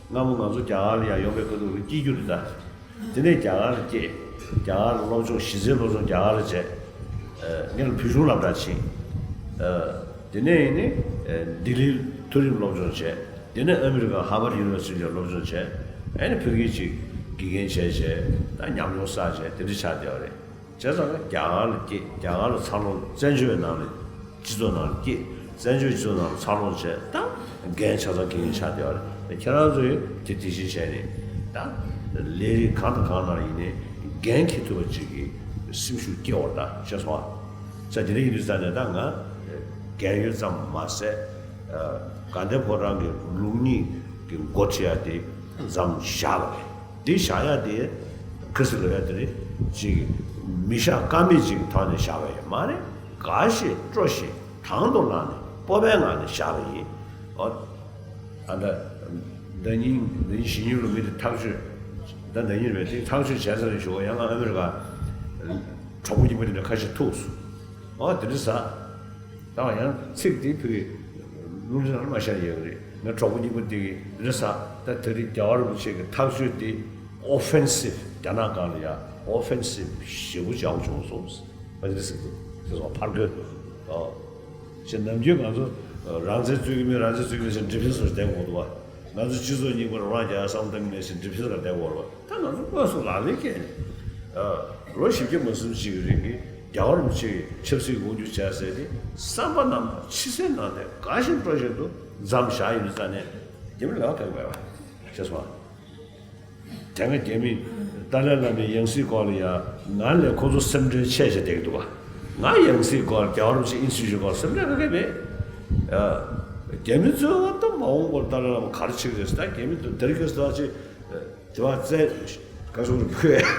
སྔ་མོ་ང་ཚོ་རྒྱ་གར་ལ་ཡང་ཡོང་པའི་ཁ་ཐུག་ལ་སྐྱེས་རྒྱུ་རེད་ད། དེ་ནས་རྒྱ་གར་ལ་སྐྱེས། རྒྱ་གར་ལ་སློབ་སྦྱོང་། གཞི་རྩའི་སློབ་སྦྱོང་རྒྱ་གར་ལ་བྱས། ཨ་ངས་ལ་བོད་གཞུང་སློབ་གྲྭ་ཕྱིན། ཨ་དེ་ནས་ཡིན་ནི་ཨ་ལྡི་ལིར་མཐོ་རིམ་སློབ་སྦྱོང་བྱས། དེ་ནས་ཨ་མི་རི་ཀ་ཧར་ཝརཌ་ཡུ་ནི་ཝར་སི་ཊི་ལ་སློབ་སྦྱོང་བྱས། ཨ་ནི་ཕ་གིར་ཅིག་དགེ་རྒན་བྱས་བྱས་ད་ཉམས་མྱོང་བསགས་བྱས་དེ་འདྲ་ཆགས་བསྡད་པ་རེད། བྱས་ཙང་རྒྱ་གར་ལ་སྐྱེས། རྒྱ་གར་ལ་འཚར་ལོངས། བཙན་བྱོལ་བའི་ནང་ལ་སྤྱི་ཚོགས་ནང་ལ་སྐྱེས། བཙན་བྱོལ་སྤྱི་ཚོགས་ནང་ལ་འཚར་ལོངས་བྱས། ད་འགན་ཆ་ཚང་འཁྱེར་མཁན་ཆགས་བསྡད་པ་རེད། ཁྱེད་རང་ཚོས་དེ་དེ་བཞིན་བྱས་ནས་ད་ལས་རིགས་གང་དང་གང་ནང་ཡིན་ནའི་འགན་འཁྱེར་ཐུབ་པ་ཅིག་གི་སེམས་ཤུགས་སྐྱེ་བར་ད་ཤེས་སོང་ཨ། ས་དེ་འདྲ་ཡིན་དུས་ཙང་ནས་ད་ང་རྒན་ཡོལ་ཙམ་མ་ཟད། ཨ་དགའ་ལྡན་ཕོ་བྲང་གི་ལུགས་གཉིས་ཀྱི་འགོ་ཁྲིད་ཡ་དེ་མཚམས་བཞག་པ་རེད། འདི་བཞག་ཡ་དེ་ཁ་སི་ལོ་ཡ་དེ་རེད། ཅིག་མི་བཞག་ཀ་མེད་ཅིག་གི་ཐོག་ནས་བཞག་པ་ཡོད་མ་རེད། དགའ་ཞེས་སྤྲོ་ཞེས་དང་དུ་བླངས་ནས་སྤོབས་པའི་ངང་ནས་བཞག་པ་ཡིན། ཨོ། ཨ་ད་ཟླ་ཉིན་ཟླ་ཉིན་བཞི་ཉིན་ལོ་མི་དེ་ཐག་གཅོད། ད་ཟླ་ཉིན་རེད་པས། དེ་ཐག་གཅོད་བྱས་ཚར་རེད་ཞུ་བ། ཡང་ང་ཨ་མི་རི་ཀ་གྲོགས་པོ་རྙིང་པ་དེ་འདྲ་ཁ་ཤས་ཐུག་སོང་། ཨོ་དེ་འདྲ་ཟ། ད་ཡང་ཚིག་དེ་བོད་ཀྱི་རླུང་འཕྲིན་ནང་ལ་མ་ཤར་ཡོད་རེད། ང་གྲོགས་པོ་རྙིང་པ་དེ་གི་རེ་ས་ད་དེ་རིང་རྒྱལ་བ་རིན་པོ་ཆེ་གི་ཐག་གཅོད་དེ་ཨོ་ཕེན་སིབ། རྒྱ་ནག་སྒང་ལ་ཡ་ཨོ་ཕེན་སིབ་ཞེ་པོ་ཅིག་ཡོང་བྱུང་སོང་། ང་འདི་ཟེར་གི་འདུག་ཟེར་སོང་། ཕར་རྒོལ་ཨོ་ཞེས་ནམ་རྒྱུན་ང་ཚོ་རང་བཙན་རྩོད་ཀྱི་མེད། རང་བཙན་རྩོད་ཀྱི་མེད་ཟེར་ཌི་ཕེན་སི་ལ་བསྡད་དགོས་འདུག་བ། ང་ཚོ་སྤྱི་ཚོགས་རྙིང་པ་རང་རྒྱལ་བསམ་བཏང་གི་མེད་ཟེར་ཌི་ཕེན་སི་ལ་བསྡད་དགོས་རེད་བ། ད་ང་ཚོ་དངོས་སུ་ལག་ལེན་བཀལ་ནས་ལོ་བཞི་བརྒྱ་མ་ཟིན་ཅིག་གི་རིང་གི་རྒྱལ་བ་རིན་པོ་ཆེ་གི་ཆབ་སྲིད་དབང་སྒྱུར་བྱ་ཟེར་ཏེ་བསམ་པ་རྣམས་ཕྱི་གསལ་ནང་གསལ་དགའ་བཞིན་སྤྲོ་བཞིན་དུ་མཚམས་བཞག་ཡོད་ཙང་ནས་རྒྱ་མི་ལ་བ་ག་གི་བས་པ་ཤེས་སོང་། དེ་སྔ་རྒྱ་མི་ཏཱ་ལའི་བླ་མའི་ཡང་སྲིད་སྐོར་ལ་ཡ་ང་ལས་ཁོ་ཚོ་སེམས་ཁྲལ་ཆེ་ཆེ་བསྡད་ཀྱི་འདུག་བ། ང་ཡང་སྲིད་སྐོར་རྒྱལ་བ་རིན་པོ་ཆེ་ཨིན་སི་ཊི་ཊུ་ཊི་སྐོར་སེམས་ཁྲལ་ག་གེ་མེད། རྒྱ་མི་ཚོས་བ་ད་མ་འོངས་པར་ཏཱ་ལའི་བླ་མ་ག་རེ་བྱེད་ཀྱི་རེད་ཟེར། ད་རྒྱ་མི་ཚོ་དེ་རིང་ཁ་སང་ཅིག་དེ་བ་བཙན་ག་སོང་རེད་བོད།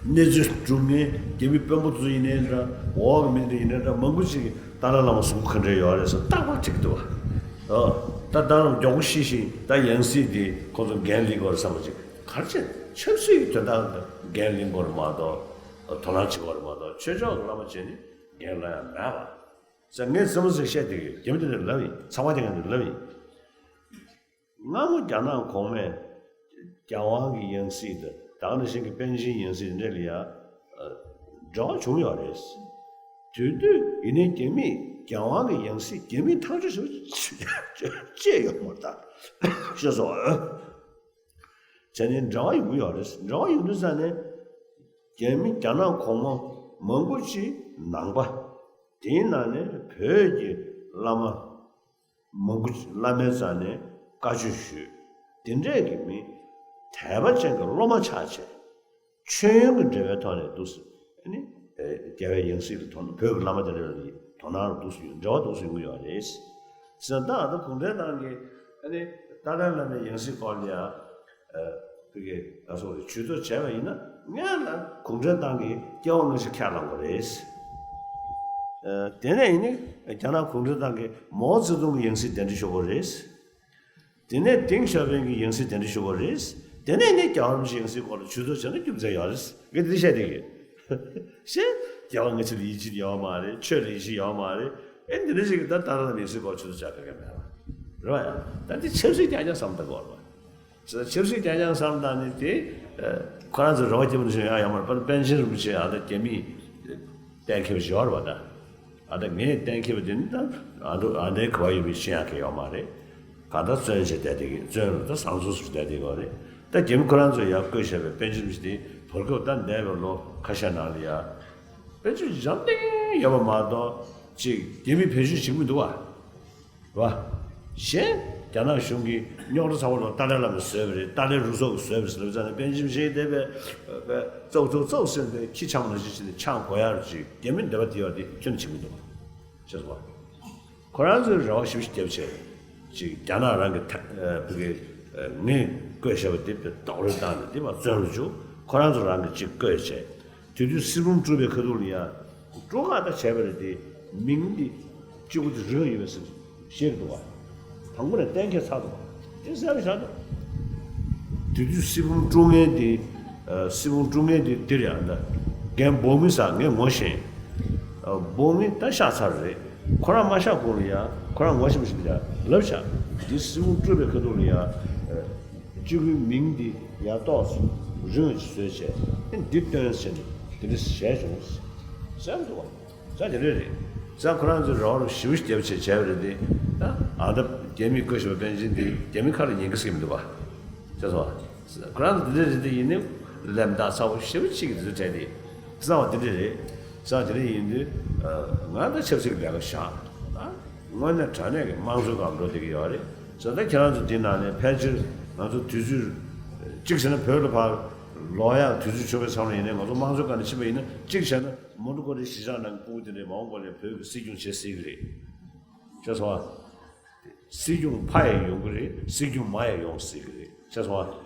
གནས་ཚུལ་སྒྲུབ་མཁན་རྒྱ་མི་དཔོན་པོ་ཚོ་ཡིན་ནའི་འདྲ། འོག་གི་མི་འདི་ཡིན་ནའི་འདྲ། མང་པོ་ཅིག་གིས་ཏཱ་ལའི་བླ་མ་གཟུགས་པོ་ག་འདྲ་ཡོད་རེད་ཟེར་རྟག་པར་དྲི་གི་འདུག་བ། ཨོ། ད་ཏཱ་ལའི་བླ་མ་མགྱོགས་པོ་ཤི་ཞིང་ད་ཡང་སྲིད་འདི་ཁོ་ཚོ་འགན་ལེན་དགོས་རེད་བསམ་པ་ཅིག་ག་རེ་བྱས། ཆབ་སྲིད་ཀྱི་དོན་དག་ལ་འགན་ལེན་དགོས་རེད་མ་གཏོགས། དོ་སྣང་བྱེད་དགོས་རེད་མ་གཏོགས། ཆོས་ཕྱོགས་ཀྱི་བླ་མ་བྱས་ནས་འགན་ལེན་ཡ་མེད་པ། ཟེར་ངས་རྩེད་མོ་རྩེ་བཤད་བསྡད་ཀྱི་ཡོད། རྒྱ་མི་དེ་འདྲ་ལབ་ཡིན། ཚང་མ་དེ་ག་འདྲ་ལབ་ཡིན། སྔ་མོ་རྒྱ་ནག་གོང་མས་རྒྱལ་དབང་གི་ཡང་སྲིད་དང་། ད་ག་ནང་བཞིན་གྱི་པཎ་ཆེན་ཡང་སྲིད་འདྲ་ལ་ཡ་འབྲེལ་བ་བྱུང་ཡོད་རེད། དེ་དུས་ཡིན་ནའི་རྒྱ་མིས་རྒྱལ་དབང་གི་ཡང་སྲིད་རྒྱ་མིས་ཐག་གཅོད་བྱས་པ་ཅིག་ཡོད་མ་རེད་ད། ཤེས་སོང་། བྱས་ནས་འབྲེལ་བ་ཡོང་གི་ཡོད་རེད། འབྲེལ་བ་ཡོང་དུས་ཙང་ནས་རྒྱ་མི་རྒྱ་ནག་གོང་མ་མང་པོ་ཅིག་ནང་པ། དེའི་ནང་ནས་བོད་ཀྱི་བླ་མ་མང་པོ་ཅིག་བླ་མའི་རྩ་ནས་བཀའ་ཆོས་ཞུས། དེ་འདྲས་ཀྱི་མི་དད་པ་ཅན་གྱི་སློབ་མ་ཆགས་བྱས། མཆོད་ཡོན་གྱི་འབྲེལ་བའི་ཐོག་ནས་འདུག་སེ་ཨ་ནི་རྒྱལ་བའི་ཡང་སྲིད་ཀྱི་དོ་སྣང་། བོད་ཀྱི་བླ་མ་དེ་འདྲ་ལ་དོ་སྣང་འདུག་སེ་ཡོང་། འབྲེལ་བ་འདུག་སེ་ཡོང་གི་ཡོད་རེད། ཟེར་ན་ད་ད་གུང་ཁྲན་ཏང་གིས་ཨ་ནི་ཏཱ་ལའི་བླ་མའི་ཡང་སྲིད་སྐོར་ལ་ཡང་ཨ་ཕ་གི་ད་སོགས་ཀྱི་ཇུས་གཏོགས་བྱས་པ་ཡིན་ན། སྔོན་ལ་གུང་ཁྲན་ཏང་གི་སྐྱེ་བ་སྔ་ཕྱི་ཁས་བླངས་པ་རེད། ཨ་དེ་ནས་ཡིན་ནི་རྒྱ་ནག་གུང་ཁྲན་ཏང་གིས་མའོ་ཙེ་ཏུང་གི་ཡང་སྲིད་གདན་འདྲེན་ཞུ་དགོས་རེད། དེ་ནས་ཏེང་ཞའོ་ཕིང་གི་ཡང་སྲིད་གདན་འདྲེན་ཞུ་དགོས་རེད། དེ་ནས་ནི་རྒྱལ་བ་རིན་པོ་ཆེའི་ཡང་སྲིད་སྐོར་ལ་ཇུས་གཏོགས་བྱས་ན་རྒྱུ་མཚན་ཡོད་རེད། ངས་འདི་བཤད་བསྡད་ཀྱི་ཡོད། ཞེས། རྒྱལ་བ་སྔ་ཕྱི་ལ་ཡིད་ཆེས་ཡོད་མ་རེད། ཆོས་ལ་ཡིད་ཆེས་ཡོད་མ་རེད། ཨེ་འདི་འདྲ་ཞིག་གིས་ད་ཏཱ་ལའི་བླ་མའི་ཡང་སྲིད་སྐོར་ཇུས་གཏོགས་བྱ་དགོས་ཀྱི་མེད་པ་རེད་བ། ཡང་ད་འདི་ཆབ་སྲིད་རྐྱང་རྐྱང་བསམ་བཏང་དགོས་རེད་བ། ཆབ་སྲིད་རྐྱང་རྐྱང་བསམ་བཏང་ནས་དེ་ཁོ་རང་ཚོ་རེ་བ་སྐྱེ་བ་ནི་ཡང་ཡོད་མ་རེད། པཎ་ཆེན་རིན་པོ་ཆེ་ཨ་ད་རྒྱ་མིས་གཏན་འཁེལ་བ་ཞིག་ཡོད་རེད་བ་ད། ཨ་ད་ངས་གཏན་འཁེལ་བ་དེ་ནི་ད་ཨ་འདུག་ཨ་འདྲའི་གོ་བ་ཡོད་པའི་ཤེས་ཡག་གི་ཡོད་མ་རེད། གང་ལྟར་བཙོན་བྱས་བསྡད་དེ་གི་བཙོན་ལ་ད་བཟང་ཚུལ་སུ་བསྡད་དེ་གི་རེད། ད་རྒྱ་མི་ཁོ་རང་ཚོས་ཡར་བསྐོས་བཞག་པའི་པཎ་ཆེན་རིན་པོ་ཆེ་དེ་བར་སྐབས་ད་འདས་པའི་ལོ་ཁ་ཤས་ནང་ལ་ཡ་དཔེ་ཆ་འཇམ་ཐིང་ཡོད་པ་མ་གཏོགས་ཅིག་རྒྱ་མི་བེད་སྤྱོད་བྱེད་ཀྱི་མི་འདུག་བ། རེད་བ། གཞན་རྒྱ་ནག་གཞུང་གིས་རྙོག་དྲ་ཚ་བོ་ལ་ཏཱ་ལའི་བླ་མས་བཟོས་པ་རེད། ཏཱ་ལའི་རུ་ཚོགས་ཀྱིས་བཟོས་པ་རེད་ཟེར་ལབ་ཙང་ནས་པཎ་ཆེན་རིན་པོ་ཆེ་དེ་བས་ཙོག་ཙོག་ཙོག་ཟེར་ནས་ཁྱི་འཆང་བ་ནང་བཞིན་བྱས་ནས་འཆང་དགོས་ཡ་རུ་ཅིག་རྒྱ་མི་འདོད་པ་དེ་ཡོད་དེ་ཁྱོན་ནས་བྱེད་མི་འདུག་བ། ཤེས་སོང་བ། ཁོ་རང་ཚོས་རེ་བ་ཞེ་པོ་ཞིག་བརྒྱབ་བྱས། ཅིག་རྒྱ་ནག་རང་གི་ཐ་ཨ་བོད་ཀྱི་ཨ་ངས་བསྐོས་བཞག་པ་དེ་རྡོག་རོལ་བཏང་ནས་དེ་མར་བཙོན་ལ་བཅུག་ཁོ་རང་ཚོ་རང་གིས་ཅིག་བསྐོས་བྱས། དེ་དུས་སྲིད་དབང་སྤྲུལ་པའི་ཁ་ཐུག་ལ་ཡང་སྤྲུལ་ཁ་ད་བྱས་པ་རེད་དེ། མིང་འདི་གཅིག་པུ་དེ་རིང་ཡོད་པའི་སྲིད་ཤེས་འདུག་བ། དང་པོ་ནས་གཏན་འཁེལ་ཚར་འདུག་བ། དེ་གསལ་པོ་ཆགས་འདུག་དེ་དུས་སྲིད་དབང་སྤྲུལ་མཁན་དེ། ཨ་སྲིད་དབང་སྤྲུལ་མཁན་དེ་འདིར་ཡང་ད་རྒན་འབོག་མི་ཟེར་ངས་ངོ་ཤེས། ཨ་འབོག་མི་ད་གཤེགས་ཚར་རེད། ཁོ་རང་མ་གཤེགས་གོང་ལ་ཡང་ཁོ་རང་ངོ་ཤེས་པ་ཞིག་ལ་ཡང་ལབ་བཞག་འདི་སྲིད་དབང་སྤྲུལ་པའི་ཁ་ཐུག་ལ་ཡང་། ཨ་སྤྱི་བོའི་མིང་འདི་ཡར་ཏོག་ཙམ་རིང་བ་ཅིག་བཟོས་བྱས་ཨ་འདི་སྟོན་ཟེར་ནས་དེ་འདྲ་བྱས་བྱུང་། གསལ་པོ་འདུག་བ། ས་དེ་འདྲ་རེད། ས་ཁོ་རང་ཚོས་རོགས་རམ་ཞེ་པོ་ཞིག་བརྒྱབ་བྱས་བྱས་པ་རེད་དེ། ད་ཨ་ད་རྒྱ་མིས་བསྐོས་བཞག་པའི་པཎ་ཆེན་དེ་རྒྱ་མི་ཁ་ལ་ཉན་གི་ཟེར་གི་མི་འདུག་བ། ཤེས་སོང་བ། ཁོ་རང་ཚོ་དེ་འདྲ་རེད་དེ་ཡིན་ནའི་ལན་བཏགས་ཚ་བོ་ཞེ་པོ་ཅིག་གི་དུས་དྲན་དེ། གསང་བ་དེ་འདྲ་རེད། གསང་བ་དེ་འདྲ་ཡིན་དུས། ང་ད་ཆབ་སྲིད་ཀྱི་ལས་ཀ་བཞག་ད་དངོས་གནས་དྲང་གནས་ཀྱི་དམངས་གཙོའི་སྒང་འགྲོ་བསྡད་ཀྱི་ཡོད་རེད། ས་ད་ཁྱེད་རང་ཚོ་འདི་ནང་ནས་ཕལ་ཆེར་ང་ཚོ་དུས་ཚོད་གཅིག་བྱས་ན་བོད་ལ་ཕར་ལོག་ཡག་དུས་ཚོད་ཆོག་པའི་མཚམས་ལ་ཡིན་ནའི་ང་ཚོ་དམངས་གཙོའི་སྒང་ནས་ཕྱིན་པ་ཡིན་ན་གཅིག་བྱས་ན་མོན་གྷོ་གྷོ་རིའི་གཞིས་ཆགས་ནང་གི་སྤུ་གུ་དེ་འདྲས་མ་འོངས་པ་ལ་བོད་ཀྱི་སྲིད་སྐྱོང་བྱེད་སྲིད་ཀྱི་རེད། ཤེས་སོང་བ། སྲིད་སྐྱོང་ཕ་ཡང་ཡོང་གི་རེད། སྲིད་སྐྱོང་མ་ཡང་ཡོང་སྲིད་ཀྱི་རེད། ཤེས་སོང་བ།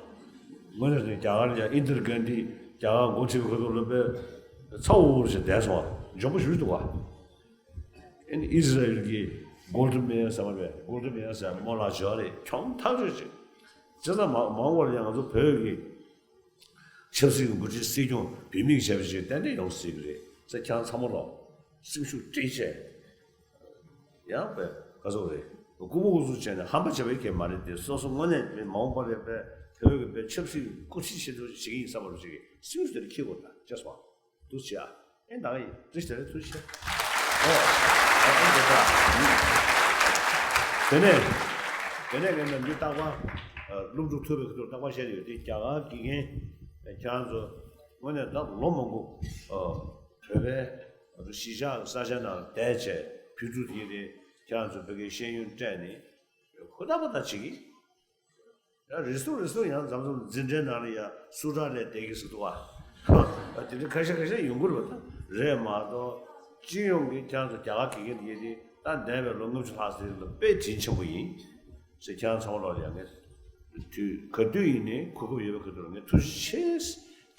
དངོས་གནས་རྒྱ་གར་ལ་ཡང་ཨིན་དིར་གྷན་དྷི་རྒྱ་གར་འགོ་ཁྲིད་པའི་ཁ་ཐུག་ལ་དཔེ་ཚ་འུར་འུར་བྱས་བསྡད་སོང་བ། འཇོན་པོ་ཞེ་པོ་ཅིག་འདུག་བ། ཨ་ནི་ཨི་ཟི་ར་ཨེལ་གྱི་གོལ་ཌི་མེ་ཡར་ཟེར་བ་རེད། གོལ་ཌི་མེ་ཡར་ཟེར་མོ་ལ་འཇོག་རེད། གྱོང་ཐག་ཆོད་ཅིག་བྱས་ཙང་མ་མ་འོངས་པར་ཡང་ང་ཚོ་བོད་ཀྱི་ཆབ་སྲིད་ཀྱི་འགོ་ཁྲིད་སྲིད་སྐྱོང་བུད་མེད་ཀྱི་བྱས་པ་ཞིག་ཏན་ཏན་ཡོང་སྲིད་ཀྱི་རེད། ས་ཁྱེད་རང་ཚང་མ་ལོ་སེམས་ཤུགས་སྤྲད་བྱས། ཡང་པས་ག་ཚོད་རེད། རྐུ་མ་རྐུ་ཚུགས་བྱས་ནས་ཧམ་པ་བྱས་པའི་གེ་མ་རེད་དེ། སོ་སོ་དངོས་གནས་མ་འོངས་པ་ལ་པས་བོད་ཀྱི་པས་ཆབ་སྲིད་ཀྱི་སྐུ་ཚེ་ཆེ་ཐུབ་བྱེད་ཀྱི་ཡིན་བསམ་པ་རུ་བྱེད་ཀྱི་སེམས་ཤུགས་དེ་འཁྱེར་དགོས་ད་ཅེས་སོ། འདུག་བྱེད་ཨ། ཨེ་ད་ག་ཡིན་རེ་ཞིག་དེ་རེ་ཐུགས་རྗེ་ཆེ། ཨོ། ཨོ་ཨེ་འདི་ད། དེ་ནས། དེ་ནས་ངས་ནམ་རྒྱུན་རྟག་པར། ཨ་སློབ་ཕྲུག་ཐུབ་པའི་ཁ་ཐུག་རྟག་པར་བཤད་ཀྱི་ཡོད་དེ། རྒྱ་གར་དགེ་རྒན་ཁྱེད་རང་ཚོ་དངོས་གནས་ད་ལོ་མང་པོ་ཨ་བོད་པའི་ང་ཚོ་གཞིས་ཆགས་ས་ཆ་ནང་བསྡད་བྱས་བོད་ཕྲུག་དེ་རེད། ཁྱེད་རང་ཚོ་བོད་སྐད་ཤེས་ཡོན་སྤྲད་ནས་ཧུར་ཐག་པ་ཐག་བྱེད་ཀྱི། ཡང་རེ་ཟུང་རེ་ཟུང་ཡང་མཚམས་མཚམས་འཛིན་གྲྭའི་ནང་ལ་ཡང་སུ་ཊ་ལས་བསྡད་ཀྱི་ཟེར་འདུག་བ། དེ་འདྲ་ཁ་ཤས་ཁ་ཤས་ཡོང་གི་རེད་པ། ད་རེད་མ་གཏོགས་སྤྱི་ཡོངས་ཀྱི་ཁྱེད་རང་ཚོ་རྒྱ་གར་དགེ་རྒན་དེ་ཡིན་དེ་ད་འདས་པའི་ལོ་ལྔ་བཅུ་ལྷག་ཙམ་ལ་དཔེ་དྲིན་ཆེན་པོ་ཡིན་ཟེར། ཁྱེད་རང་ཚང་མ་ལོག་ལ་ཡང་ངས་དུས་ག་དུས་ཡིན་ནའི་གོ་སྐབས་ཡོད་པའི་ཁ་ཐུག་ལ་ངས་ཐུགས་རྗེ་ཆེ།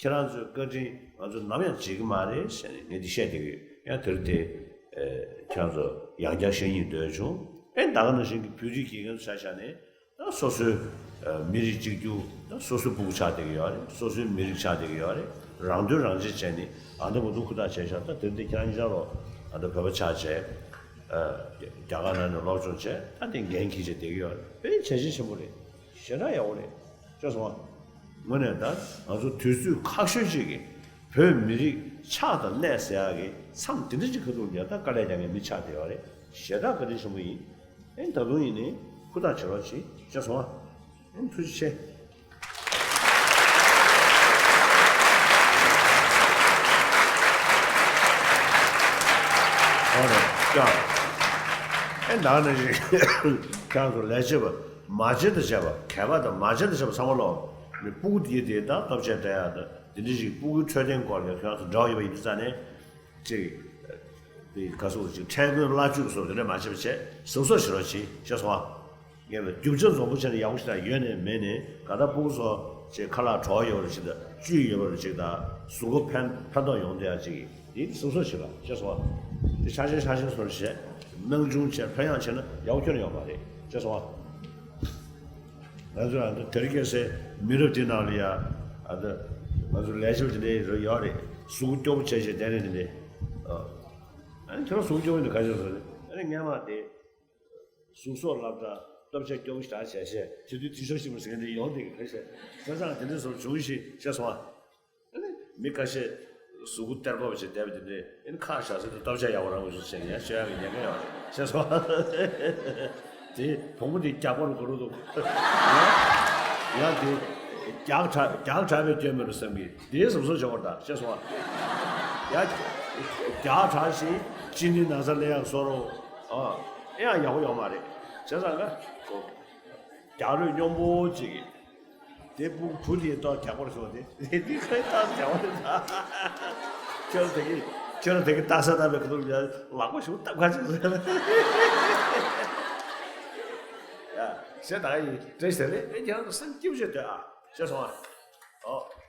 ཁྱེད་རང་ཚོའི་བཀའ་དྲིན་ང་ཚོ་ནམ་ཡང་བརྗེད་ཀྱི་མ་རེད་ཟེར་ནས་ངས་འདི་བཤད་བསྡད་ཀྱི་ཡོད། ཡང་དེར་དེ་ཁྱེད་རང་ཚོ་ཡང་བསྐྱར་བཤད་སྙིང་འདོད་བྱུང་། ཨེ་ད་ག་ནང་བཞིན་གྱི་བོད་རིགས་དགེ་རྒན་ཚོ་ཆ་བཞག་ནས། ད་སོ་སོའི་ཨ་མི་རིགས་གཅིག་གྱུར། ད་སོ་སོའི་སྤུ་གུ་ཆགས་བསྡད་ཀྱི་ཡོད་རེད། སོ་སོའི་མི་རིགས་ཆགས་བསྡད་ཀྱི་ཡོད་རེད། རང་དོན་རང་གཅེས་བྱས་ནས་ཨ་འདྲ་མ་འདུག་ཧུར་ཐག་བྱས་ཤག་ད་དེ་འདི་ཁྱེད་རང་ཉིད་ཆ་རོགས་ཨ་འདྲ་བོད་པ་ཆགས་བྱས། ཨ་རྒྱ་རྒྱ་གར་ནང་ནས་སློབ་སྦྱོང་བྱས། ད་དེ་འགན་འཁྱེར་བྱས་བསྡད་ཀྱི་ཡོད་རེད། དཔེ་བྱས་རྗེས་ཆེན་པོ་རེད། ཞེ་དྲག་ཡག་པོ་རེད། ཤེས་སོང་ང་། དངོས་གནས་ད་ང་ཚོ་དུས་ཚོད་ཁག་ཤོས་ཅིག་གི་བོད་མི་རིགས་ཆགས་དང་གནས་ཟེར་ཡག་གི་མཚམས་དེ་འདྲ་ཅིག་ཁ་ཐུག་ལ་ད་དཀའ་ལས་རྒྱག་མཁན་མི་ཆགས་བསྡད་ཡོད་རེད། ཞེ་དྲག་བཀའ་དྲིན་ཆེན་པོ་ཡིན། ཨེ་ད་དུང་ཡིན་ནའི་ཧུར་ཐག་བྱེད་རོགས་གྱིས། ཤེས་སོང་ཨ། ཨེ་ཐུགས་རྗེ་ཆེ། ཨོ་རེད་ཀྱང་། ཨེ་ད་ནང་བཞིན་ཁྱེད་ཚོ་ལས་བྱེད་པ་མ་བྱན་དང་བྱས་པ། མཁས་པ་དང་མ་བྱན་དང་བྱས་པ་ཚང་མ་ལོག་མི་སྤུ་གུ་དེ་དེ་ད་སྟོབས་ཆེན་སྤྲད་ཡག་དང་དེ་འདྲ་ཞིག་སྤུ་གུའི་འཕྲོད་བསྟེན་སྐོར་ལ་ཁྱེད་ཚོ་འདྲ་བ་ཡོད་པ་ཡིན་དུས་ཙང་ནས། ཅིག་དེ་ག་སོགས་ཅིག་ཁྲལ་དགོན་བླ་བཅུད་སོགས་དེ་འདྲ་མ་བྱེད་པ་བྱས་གཟབ་གཟབ་བྱེད་རོགས་གྱིས། ཤེས་སོང་ཨ། ངས་ལ་རྒྱུ་ཆ་འཛོམས་པོ་བྱས་ནས་ཡག་པོ་ཞིག་དང་ཡོད་ནས་མེད་ནས་ག་ད་སྤུ་གུ་ཚོ་ཅིག་ཁ་ལག་བྲོ་བ་ཡོད་རེད་ཅིག་དང་བཅུད་ཡོད་པ་རེད་ཅིག་དང་གཟུགས་པོ་ཕན་ཕན་ཐོགས་ཡོང་བསྡད་ཡག་ཅིག་དེ་གཟབ་གཟབ་བྱེད་རོགས། ཤེས་སོང་ཨ། དེ་ཆ་ཆེན་ཆ་ཆེན་བཟོ་རོགས་བྱས། སྣང་ཆུང་བྱས་ཕན་ཡག་བྱས་ན་ཡག་པོ་ཁྱོན་ནས་ཡོད་མ་རེད། ཤེས་སོང་ཨ། ང་ཚོ་ཨ་ད་དེ་རིང་ཁ་སང་མི་རབས་འདི་ནང་ལ་ཡ་ཨ་ད་ང་ཚོ་ལས་བྱེད་འདི་འདྲའི་རུ་ཡོད་རེད། གཟུགས་པོ་སྐྱོ་པོ་བྱས་བྱས་བསྡད་རེད་འདི་འདྲའི། ཨ་ནི་ཁྱོད་རང་གཟུགས་པོ་སྐྱོ་པོ་འདི་ག་ཚོད་བཟོ་རེད། ཨ་ནི་སྔན་མ་དེ་གཟུགས་གསོ་སློབ་གྲྭ་སྟོབས་ཆེ་སྐྱོ་པོ་ཞིག་ད་བྱས་བྱས་དེ་དུས་དུས་ཚོད་ཤིག་མ་ཟིན་འདི་ཡོང་འདི་གི་ཁ་ཤས་ཁ་སང་དེ་འདྲའི་བཟོ་བྱུང་ཞིག་ཤེས་སོང་ཨ། ཨ་ནི་མི་ཁ་ཤས་གཟུགས་པོ་སྟེར་དགོས་པ་ཞིག་བསྡད་པ་དེ་འདྲས། ཨ་ནི་ཁ་བཞག་ཟེར་དུས་སྟོབས་ཆེ་ཡག་པོ་རང་གི་ཞིག་བྱས་ནས་ཡང་ཤོད་ཡག་གི་ཉེན་ཁ་ཡོད་རེད། ཤེས་སོང་། དེ་བུ་མོ་དེ་རྒྱགས་པ་རུ་གོ་རུ་འདུག་ཡང་དེ་རྒྱགས་དྲགས་རྒྱགས་དྲགས་པའི་སྐྱོན་མེད་རུ་བསམ་གི་དེ་བཟོ་བཟོ་བྱེད་དགོས་རེད་ད། ཤེས་སོང་། ཡང་རྒྱགས་དྲགས་ཤིང་གཅིན་སྙི་ན་ཚ་སླེབས་ཡག་བཟོ་རུ། ཨ་ཡང་ཡག་པོ་ཡོད་མ་རེད། བྱས་ཙང་ཀ་རྒྱགས་རུས་སྙོམས་པོ་ཅིག་གི་དེ་སྤུ་གུ་བུ་དེའི་ལྟོ་རྒྱགས་པར་བྱུང་སྟེ། དེ་དེ་ཁོའི་ལྟོ་རྒྱགས་པར་ད། ཁྱོད་དེ་གི་ ཁྱོད་རང་དེ་གི་ལྟ་ས་ལྟ་བའི་ཁ་ཐུག་ལ་ལག་པ་ཞུ་སྟབས་ཁ་ཅིག་ཟེར། ཡ། ཞེས་ད་ག་ཡིན་བཀྲ་ཤིས་བདེ་ལེགས། ཨེ་ཁྱེད་རང་སེམས་སྐྱིད་པོ་བྱས་སྡོད་ཨ། ཤེས་སོང་ཨ། ཨོ།